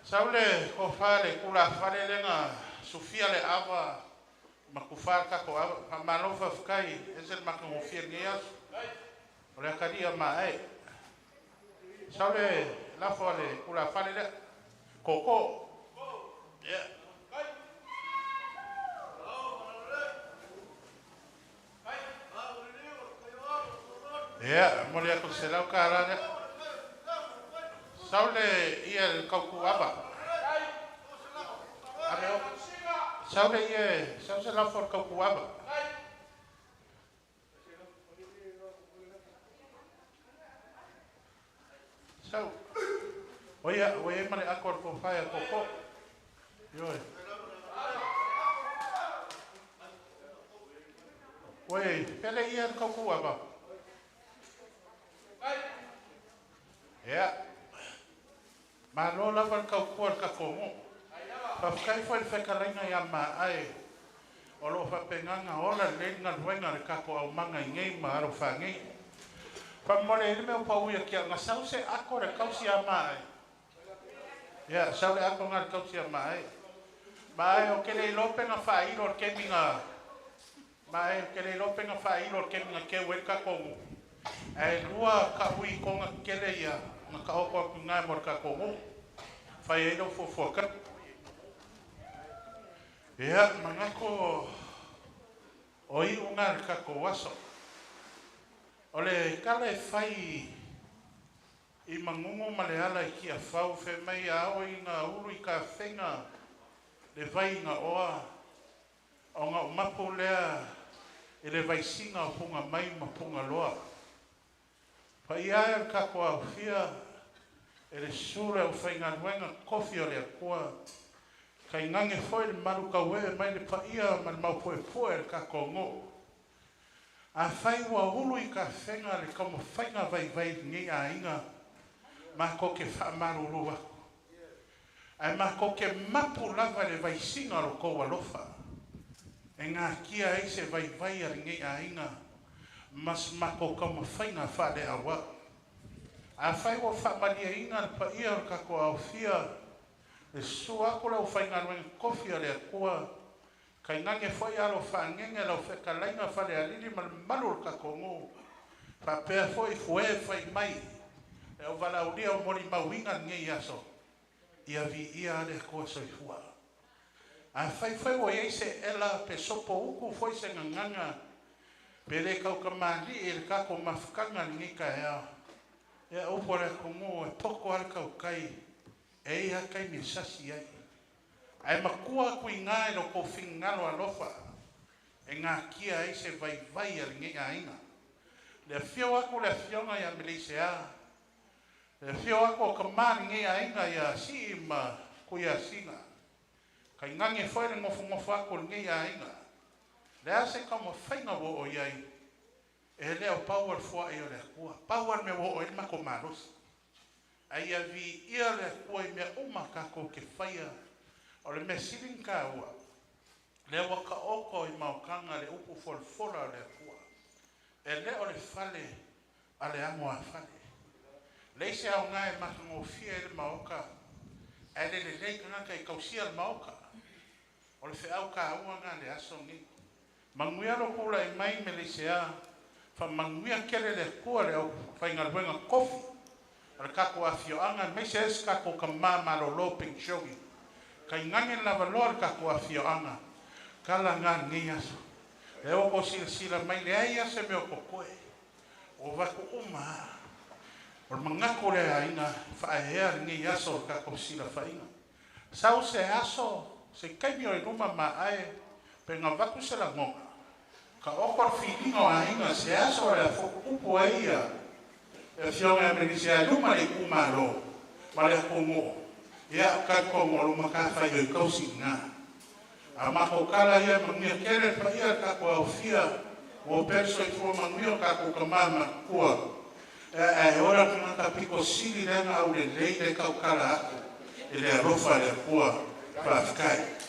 sau le tofa le tulafale lea na sufia le ava ma tufa le tatou ava. Faamalo faafetai, ese le matagofie i lenei aso. O le atalia ma ae. Sau le lafo a le tulafale lea. Koko. Ia. Ia, momoli atu le $100 lea. Sau le ia le tautu ava. Ave o. Sau le ia, sau se lafo a le tautu ava. Sau. O ia, ua i ai ma le ako a le tofa ia Koko. Ioe. Oi, pele ia le tautu ava. Ia. Malo lava le tautua i le tatou nuu. Faafetai foi i le fetalaiga ia Maae o lo o faapena ona ola lelei le galuega a le tatou aumaga i nei ma alofa nei. Faamolemole e i ai le mea ua pau ia kia na sau se ako le tausi a Maae. Ia, sau le ako na le tausi a Maae. Maae o ke le iloa pe na faailo le kemi na Maae o ke le iloa pe na faailo le kemi na keu ai le tatou nuu. Ae lua ka ui toga tetele ia na taoto atu i ina mo le tatou nuu. Fai ai lau fuafuaga. Ia, manatu o iuga le tatou aso. O le tala e fai i Magugu ma Leala i Tiafau, fai mai a oo ina ulu i tafega le vai gaoa, ona ou mapu lea i le vaisiga o Punamai ma Punaloa. Paia e o le tatou aofia e le susu o le aufaigaluega totofi a le Atua, tainane foi le mamalu tauee mai le paia ma le maupuepue o le tatou nuu. Afai ua ulu i tafega le taumafaiga vaivai i lenei aiga, matou te faamalulu atu, ae matou te mapu lava i le vaisiga o lo outou alofa e natia ai se vaivai a lenei aiga ma se matou taumafaiga faaleauau. Afai ua faamalieina le paia o le tatou aofia, le susu atu le aufaigaluega totofi a le Atua, tainane foi alo faagege lau fetalaiga Falealili ma le mamalu o le tatou nuu, faapea foi fue fai mai le au valaaulia o molimauina lenei aso, ia viia le Atua soifua. Afai foi ua i ai se ela pe sopo utu foi se gagana pe le taukamalii i le tatou mafutaga i lenei taeao, ia upu a le atunuu e poto lava le tautai e i ai lava taimi e sasi ai. Ae matua atu i ina i lo outou finagalo alofa e natia ai se vaivai a lenei aiga. Le afio atu le afioga ia Meleisea, le afio atu o tama lenei aiga ia Sii ma Tuiasina, tainane foi le nofonofo atu o lenei aiga. Le a se taumafaiga ua oo i ai, e le o pau o le foai o le Atua, pau lava le mea ua oo i ai le matou malosi. Ae ia viia le Atua i mea uma tatou te faia. O le mea sili ona taua, lea ua taoto i maotaga le upu folafola a le Atua. E le o le fale a le amoafale. Leai se aoga e matagofie ai le maota, ae le lelei tagata e tausia le maota. O le feau taua lena i le aso lenei. Manuia lou tulai mai Meleisea, faamanuia tele le Atua i le aufaigaluega tofi a le tatou afioaga aemaise ai se tatou tama malolo penisione. Tainane le lavaloa le tatou afioaga. Tala na i lenei aso. Lea ua outou silasila mai, leai lava se mea o totoe. Ua avatu uma lava. O le manatu o le aiga e faaeaea lenei aso o le tatou fesilafaiga. Sau se aso, se taimi o i luma ma ae pe na avatu se lagona, taoto le filiga o aiga se aso o le a fotutupu ai ia le afioga ia Melisia i luma le itumalo ma le atunuu, ia talitonu o le matafaioi tausi lena. A o matou tala ia, manuia tele le paia o le tatou aofia, maua pea le soifua manuia o tatou tama matutua. Ae ola le tagata pito sili lea na aulelei le tautala atu i le alofa o le Atua. Faafetai.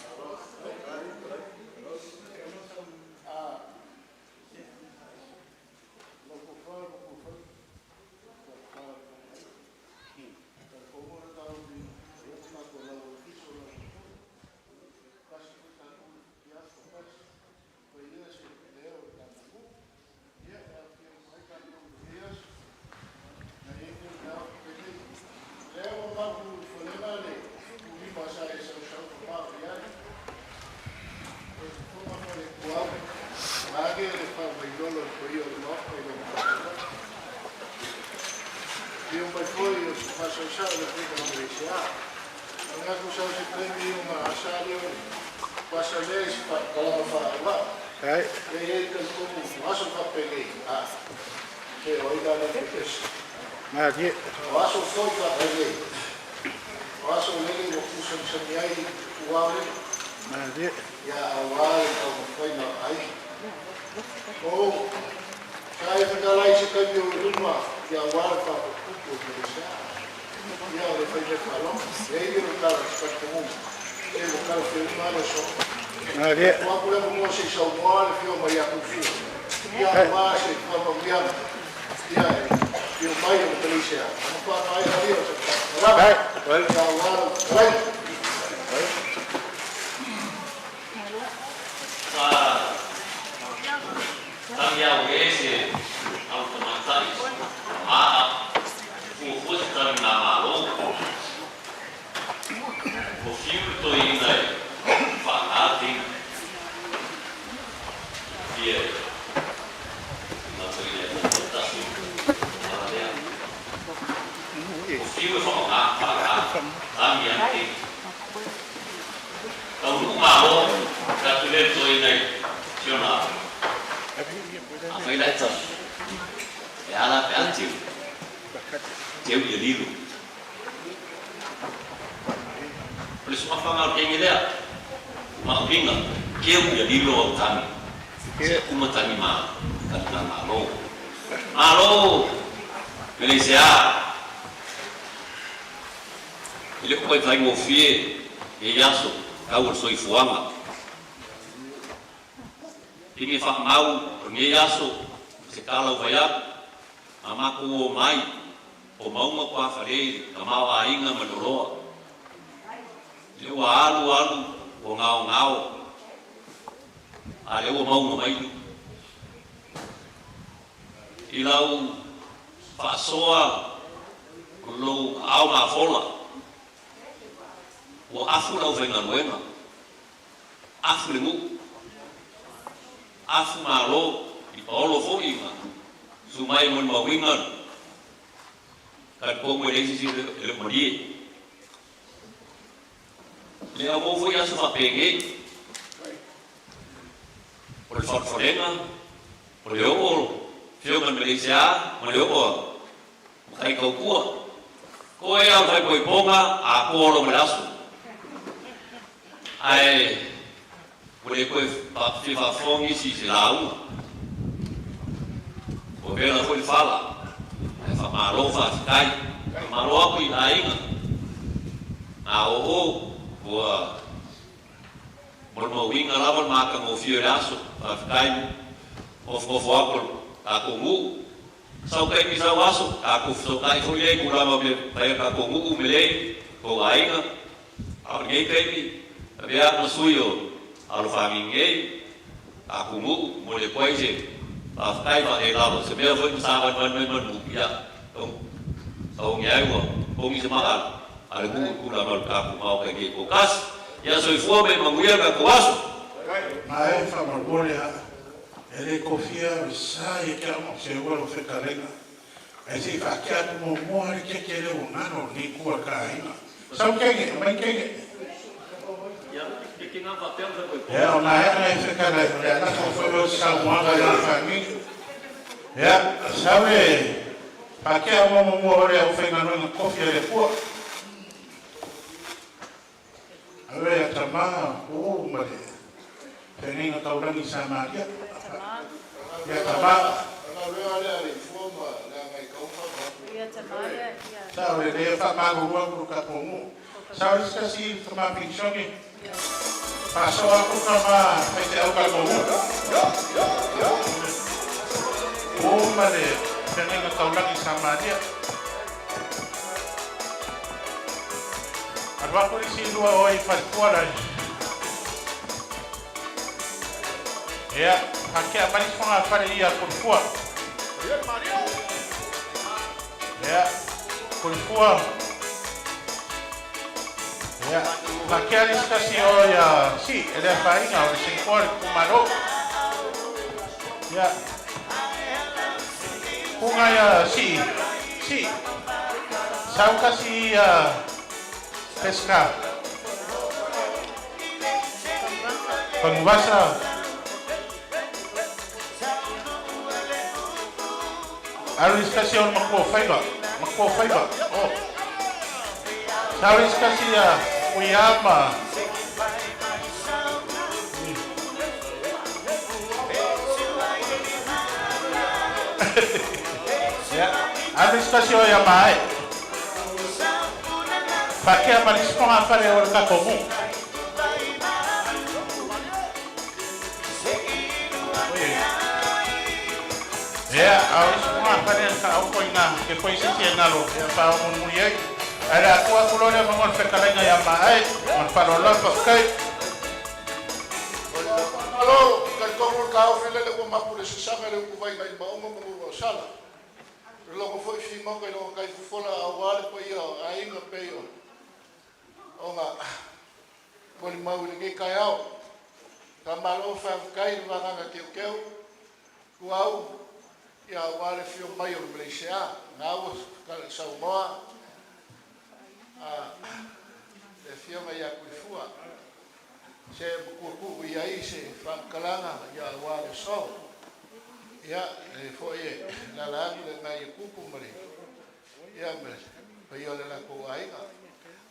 Sa tagiauē se alo tamaitai aa fuafua se taligamalo. Ua fiu le toeaina e faagā le teine. Malo, tatou le totoina i si ona afai la e ta e a la pe a teu, teu ia lilo. O le suafaga o le kenge lea, maʻuliga, keu ia lilo au tagi, se uma tagi ma tagi Malo. Malo, Meleisea, e le o faigofie e aso tau o le soifuaga. Pigi faamau o lenei aso se tala ua fai atu, a matou o mai o mauga tuafale i le tamaoaiga ma le oloa. Lea ua alu alu ua gaogao, a lea ua mauga mai luʻu. I lau faasoa o lou aao mafola, ua afu lau faigaluega, afu le nuu, afu malo i paolo foi ma susu mai e molimauina talitonu e leai se isi e le o malie. Le aumou foi aso faapenei, o le falefalega, o le oo fioga i Maleisia ma le oo a matai tautua. Koe au faaipoipoga atoa olo ma le aso. Ae ua le toe fia faafofoga nisi i se lauga. Ua vela foi le fala, ae faamalo faafetai. Faamalo atu i aiga na oo ua molimauina lava le matagofie o le aso. Faafetai nofonofo atu o le tatou nuu. Sau taimi sau aso, tatou fesootai foi lea i tulaga o mea fai a le tatou nuu, melei, tou aiga. A o lenei taimi, avea atu ma sui o Alofagiga nei, tatou nuu, momoli atu ai se faafetai faalelava, se mea foi na savalivali mai ma le nuu, ia, taogi ai ua togi se maa a le nuu i tulaga o le tatou Maota i lenei toatasi. Ia soifua ma ia manuia le tatou aso. Ma e faamolemole a e le kofia o le sa ia te au ma se ua lau fetalega. Ae se i faatea atu muamua le keke lea ua galo o lenei itu a le ta aiga. Sau keke, aumai keke. Ia, o maea e fetalai, o le a lafo foi oe i se saunoaga i lau faagigi. Ia, sau le faatea muamua o le aufaigaluega tofi a le Atua. Ave ia tama pu ma le feagaiga taulagi i Samaria. Ia tama. Sa o le lea faamalulu atu i le tatou nuu. Sa o le isi tasi tama penisione. Faasoa atu tama faifeau tatou nuu. Pu ma le feagaiga taulagi i Samaria. Alu atu le isi lua o i faletua lai. Ia, faatea mai le fogafale ia Kulifua. Ia, Kulifua. Ia, faatea le isi tasi o ia si, e le afaina o le Singapore le itumalo. Ia, Kuga ia si, si. Sau tasi ia Pesca. Paguvasa. Alu isi tasi o le matua o faiva. Matua o faiva. Oh. Sau isi tasi ia Kuia ma Ia, alu isi tasi o ia mae. Fakea ma le isi fogafale o le tatou nuu. Ia, a o isi fogafale a taoto i ina ke koe se isi e galo, ia pa o mulimuli ai. Ae le a tuu atu loa le avanoa i le fetalaiga ia Maae, ma le faaaloalo lava, faafetai. Malo, talitonu le taofi lele ua mapu le sasaga i le utuvaiga i Maoga ma Nuuausala. Le logo foi fimoga i logo kai fofola aua le paia o aiga pei o ona molimau i lenei taeao. Faamalo faafetai i le vagaga keukeu tuau ia aua le afio mai o le Malaysia na ua saunoa le afioga ia Tuifua. Se matua tuu i ai se faamatalaga ia aua le aso. Ia, e foi e lala atu le nai e kupu ma le ia ma le paia o le latou aiga.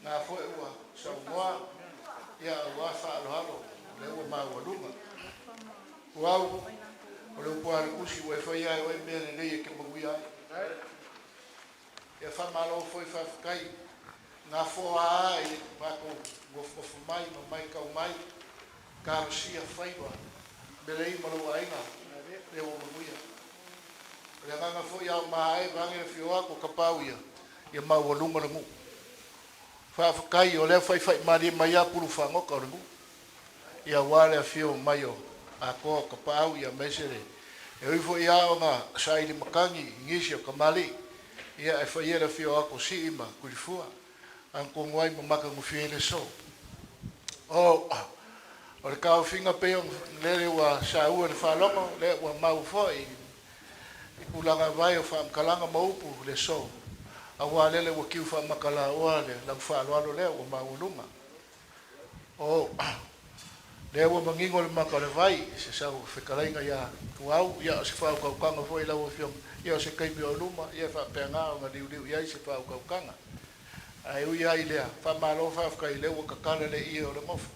Na foi ua saunoa ia aua faaaloalo lea ua maualuga. Uau, o le upu a le tusi ua e faia e oe mea lelei e te manuia ai. Ia faamalo foi faafetai gafoa a i le matou nofonofo mai ma matau mai talosia faiva melei ma lou aiga lea ua manuia. O le agaga foi a o maea vaeane le afio atu o Tapaau ia ia maualuga le nuu. Faafetai o lea faifaimalie mai a pulu fagota o le nuu ia aua le afio mai o Akoa o Tapaau ia aemaise le e ui foi a ona saili matagi i nisi o tamalii ia e faia le afio atu o Sii ma Tuilifua atonu ai ma matagofie ai le aso. O le taofiga pei ona lele ua saua i le faalogo lea ua mau foi i tulaga vai o faamatalaga ma upu le aso aua lele ua tiu faamakalaoa le lau faaaloalo lea ua maualuga. O lea ua manino le mata o le vai se sau fetalaiga ia Tuau ia o se faautautaga foi lau Afioga ia o se taimi o luma ia faapena ona liuliu i ai se faautautaga. Ae ui lava i lea, faamalo faafetai lea ua tatala le ie o le nofo.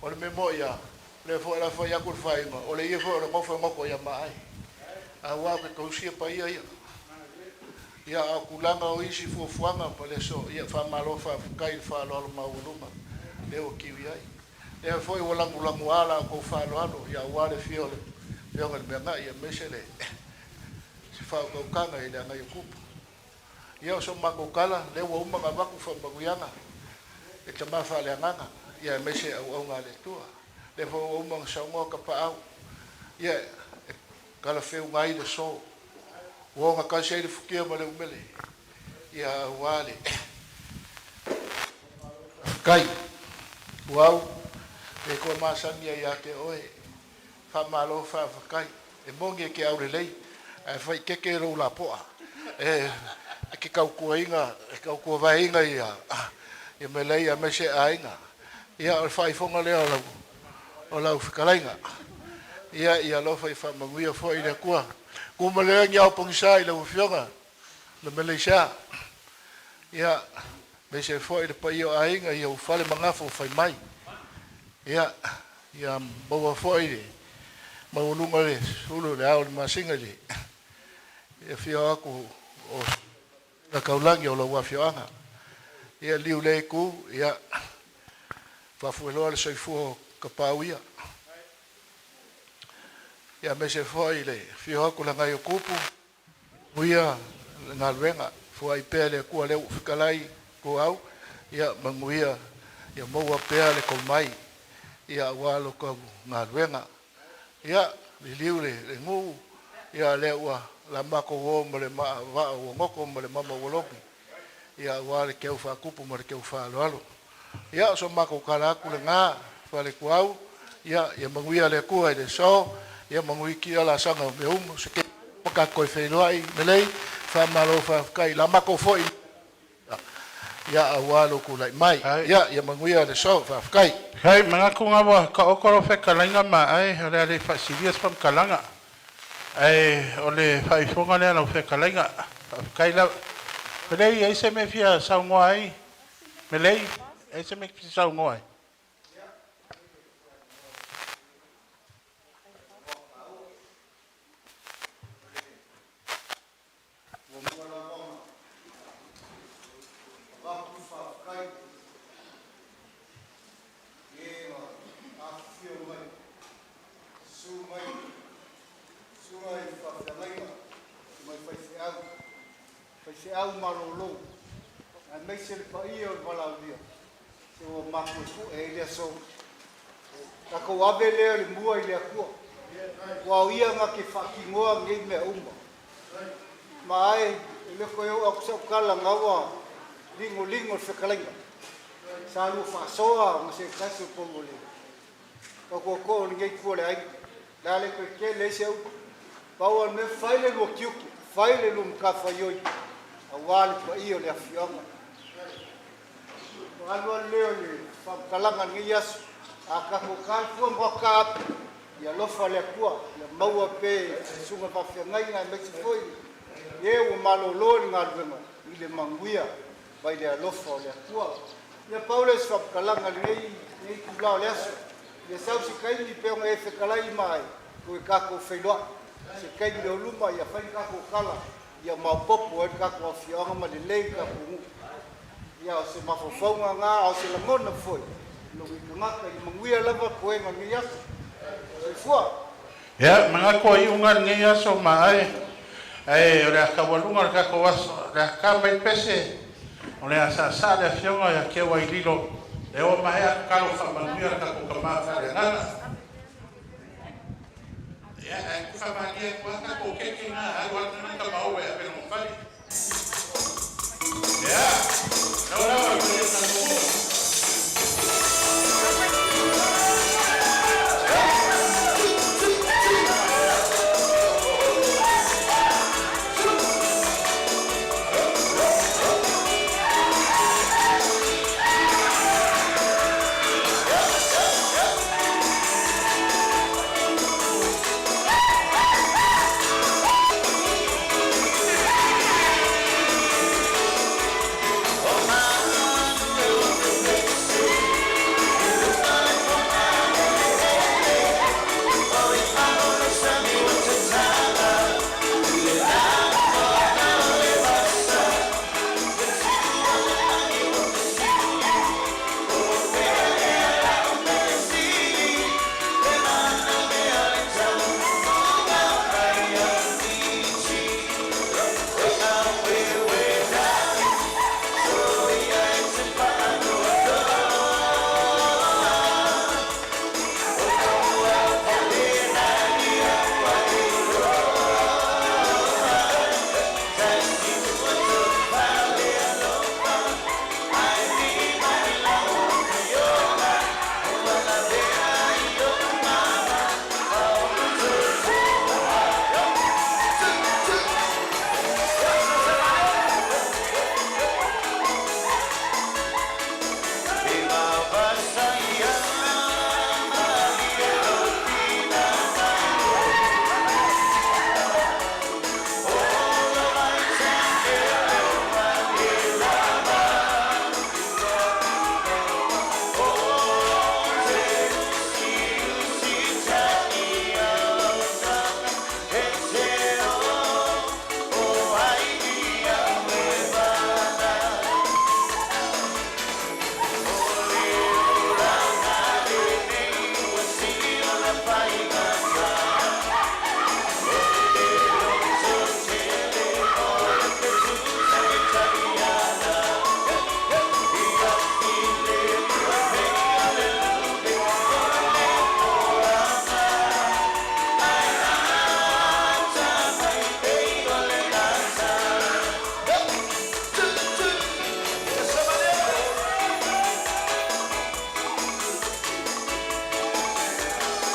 O le mea moni lava, o lea foi o le a fai atu le faaiuga, o le ie foi o le nofo e goto ia maai. Aua ou te tausia paia ia. Ia, a o tulaga o isi fuafuaga ma le aso, ia faamalo faafetai i le faaaloalo maualuga lea ua tiu i ai. Lea foi ua lagolagoa la outou faaaloalo ia aua le afio o le Afioga i le Meagai aemaise le se faautautaga i le Agaiotupu. Ia o so matou tala, lea ua uma ona avatu faamanuiaga e tama faaleagaga, ia aemaise auauna a le Atua. Lea foi ua uma ona saunoa Tapaau, ia e talafeuga ai le aso. Ua ogatasi ai le futia ma le umele, ia aua le kai. Uau, e toe masani ai ia te oe, faamalo faafetai. E moni e te aulelei, ae faaikeke lou lapoa e te tautuaina, e tautuavaeina ia ia Melei aemaise aiga. Ia o le faaifoga lea o lau fetalaiga. Ia ia alofa ia faamanuia foi le Atua. Tumalea ni ao pogisa i lau Afioga le Meleisa. Ia aemaise foi le paia o aiga ia ufale ma gafo fai mai. Ia ia maua foi le maualuga le sulu le ao o le masina i le afio atu o le taulagi o lau afioaga. Ia liu le itu, ia faafueloa le soifua o Tapaau ia. Ia aemaise foi le afio atu o le Agai o Kupu, manuia le galuega, foai pea le Atua lea ua fetalai tuau, ia manuia, ia maua pea le tomai, ia aua lo tau galuega. Ia liliu le nuu, ia lea ua la matou o ma le vaa ua goto ma le mama ua logi, ia aua le keu faatupu ma le keu faaaloalo. Ia o so matou tala atu lena falekuau, ia ia manuia le Atua i le aso, ia manuia laasaga o mea uma. Se taimi tatou toe feiloai Melei, faamalo faafetai la matou foi ia aua lou tulai mai. Ia ia manuia le aso, faafetai. Hei, manatu lena ua taoto lau fetalaiga maa'e o le a le faasilia se faamatalaga. Ae o le faaifoga lea a lau fetalaiga. Faafetai lava. Melei, e i ai se mea e fia saunoa ai? Melei, e i ai se mea e te fia saunoa ai? Muamua lava ona avatu le faafetai i e na afifio mai, susu mai susuga i faafeagaiga ma faifeau, faifeau malolo, aemaise le paia o le valaaulia, se ua mapu e pu'e ai le aso. Tatou ave lea o le mua i le Atua, aua o Ia na te faatinoa nei mea uma. Ma ae e le toe oo atu sau tala na ua ligoligo le fetalaiga. Sa lua faasoa ma se tasi o pou o le tautootoo o lenei itu o le aiga. O le a le toe tele ai se upu. Pau o le mea fai le lua tiute, fai le lua matafaioi aua le paia o le afioaga. Ona alu alu lea o le faamatalaga i lenei aso. A tatou ta le fua ma tatou ta api, ia alofa le Atua, ia maua pea e susuga i faafeagaiga aemaise foi e ua malolo i le galuega i le manuia mai le alofa o le Atua. Ia pau lea o se faamatalaga i lenei itula o le aso. Ia sau se taimi pei ona e fetalai ma ai, toe tatou feiloai. Se taimi o luma ia fai le tatou tala ia maopoopo ai le tatou afioaga ma lelei le tatou nuu. Ia o se mafaufauga lena a o se lagona foi o lou nei tagata. Ia manuia lava toega o lenei aso. Soifua. Ia, manatu o iuga lenei aso ma ae, ae o le a taualuga le tatou aso, o le a ta mai le pese, o le a saasaa le afioga ia Keuaililo, lea ua maea tatalo faamanuia le tatou tama faaleagaga. Ia, ae faamalie atu lava tatou keke na, alu atu na tamaua e ave lona fali. Ia, lau lava le paia o le tatou nuu.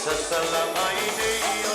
Sasala mai nei.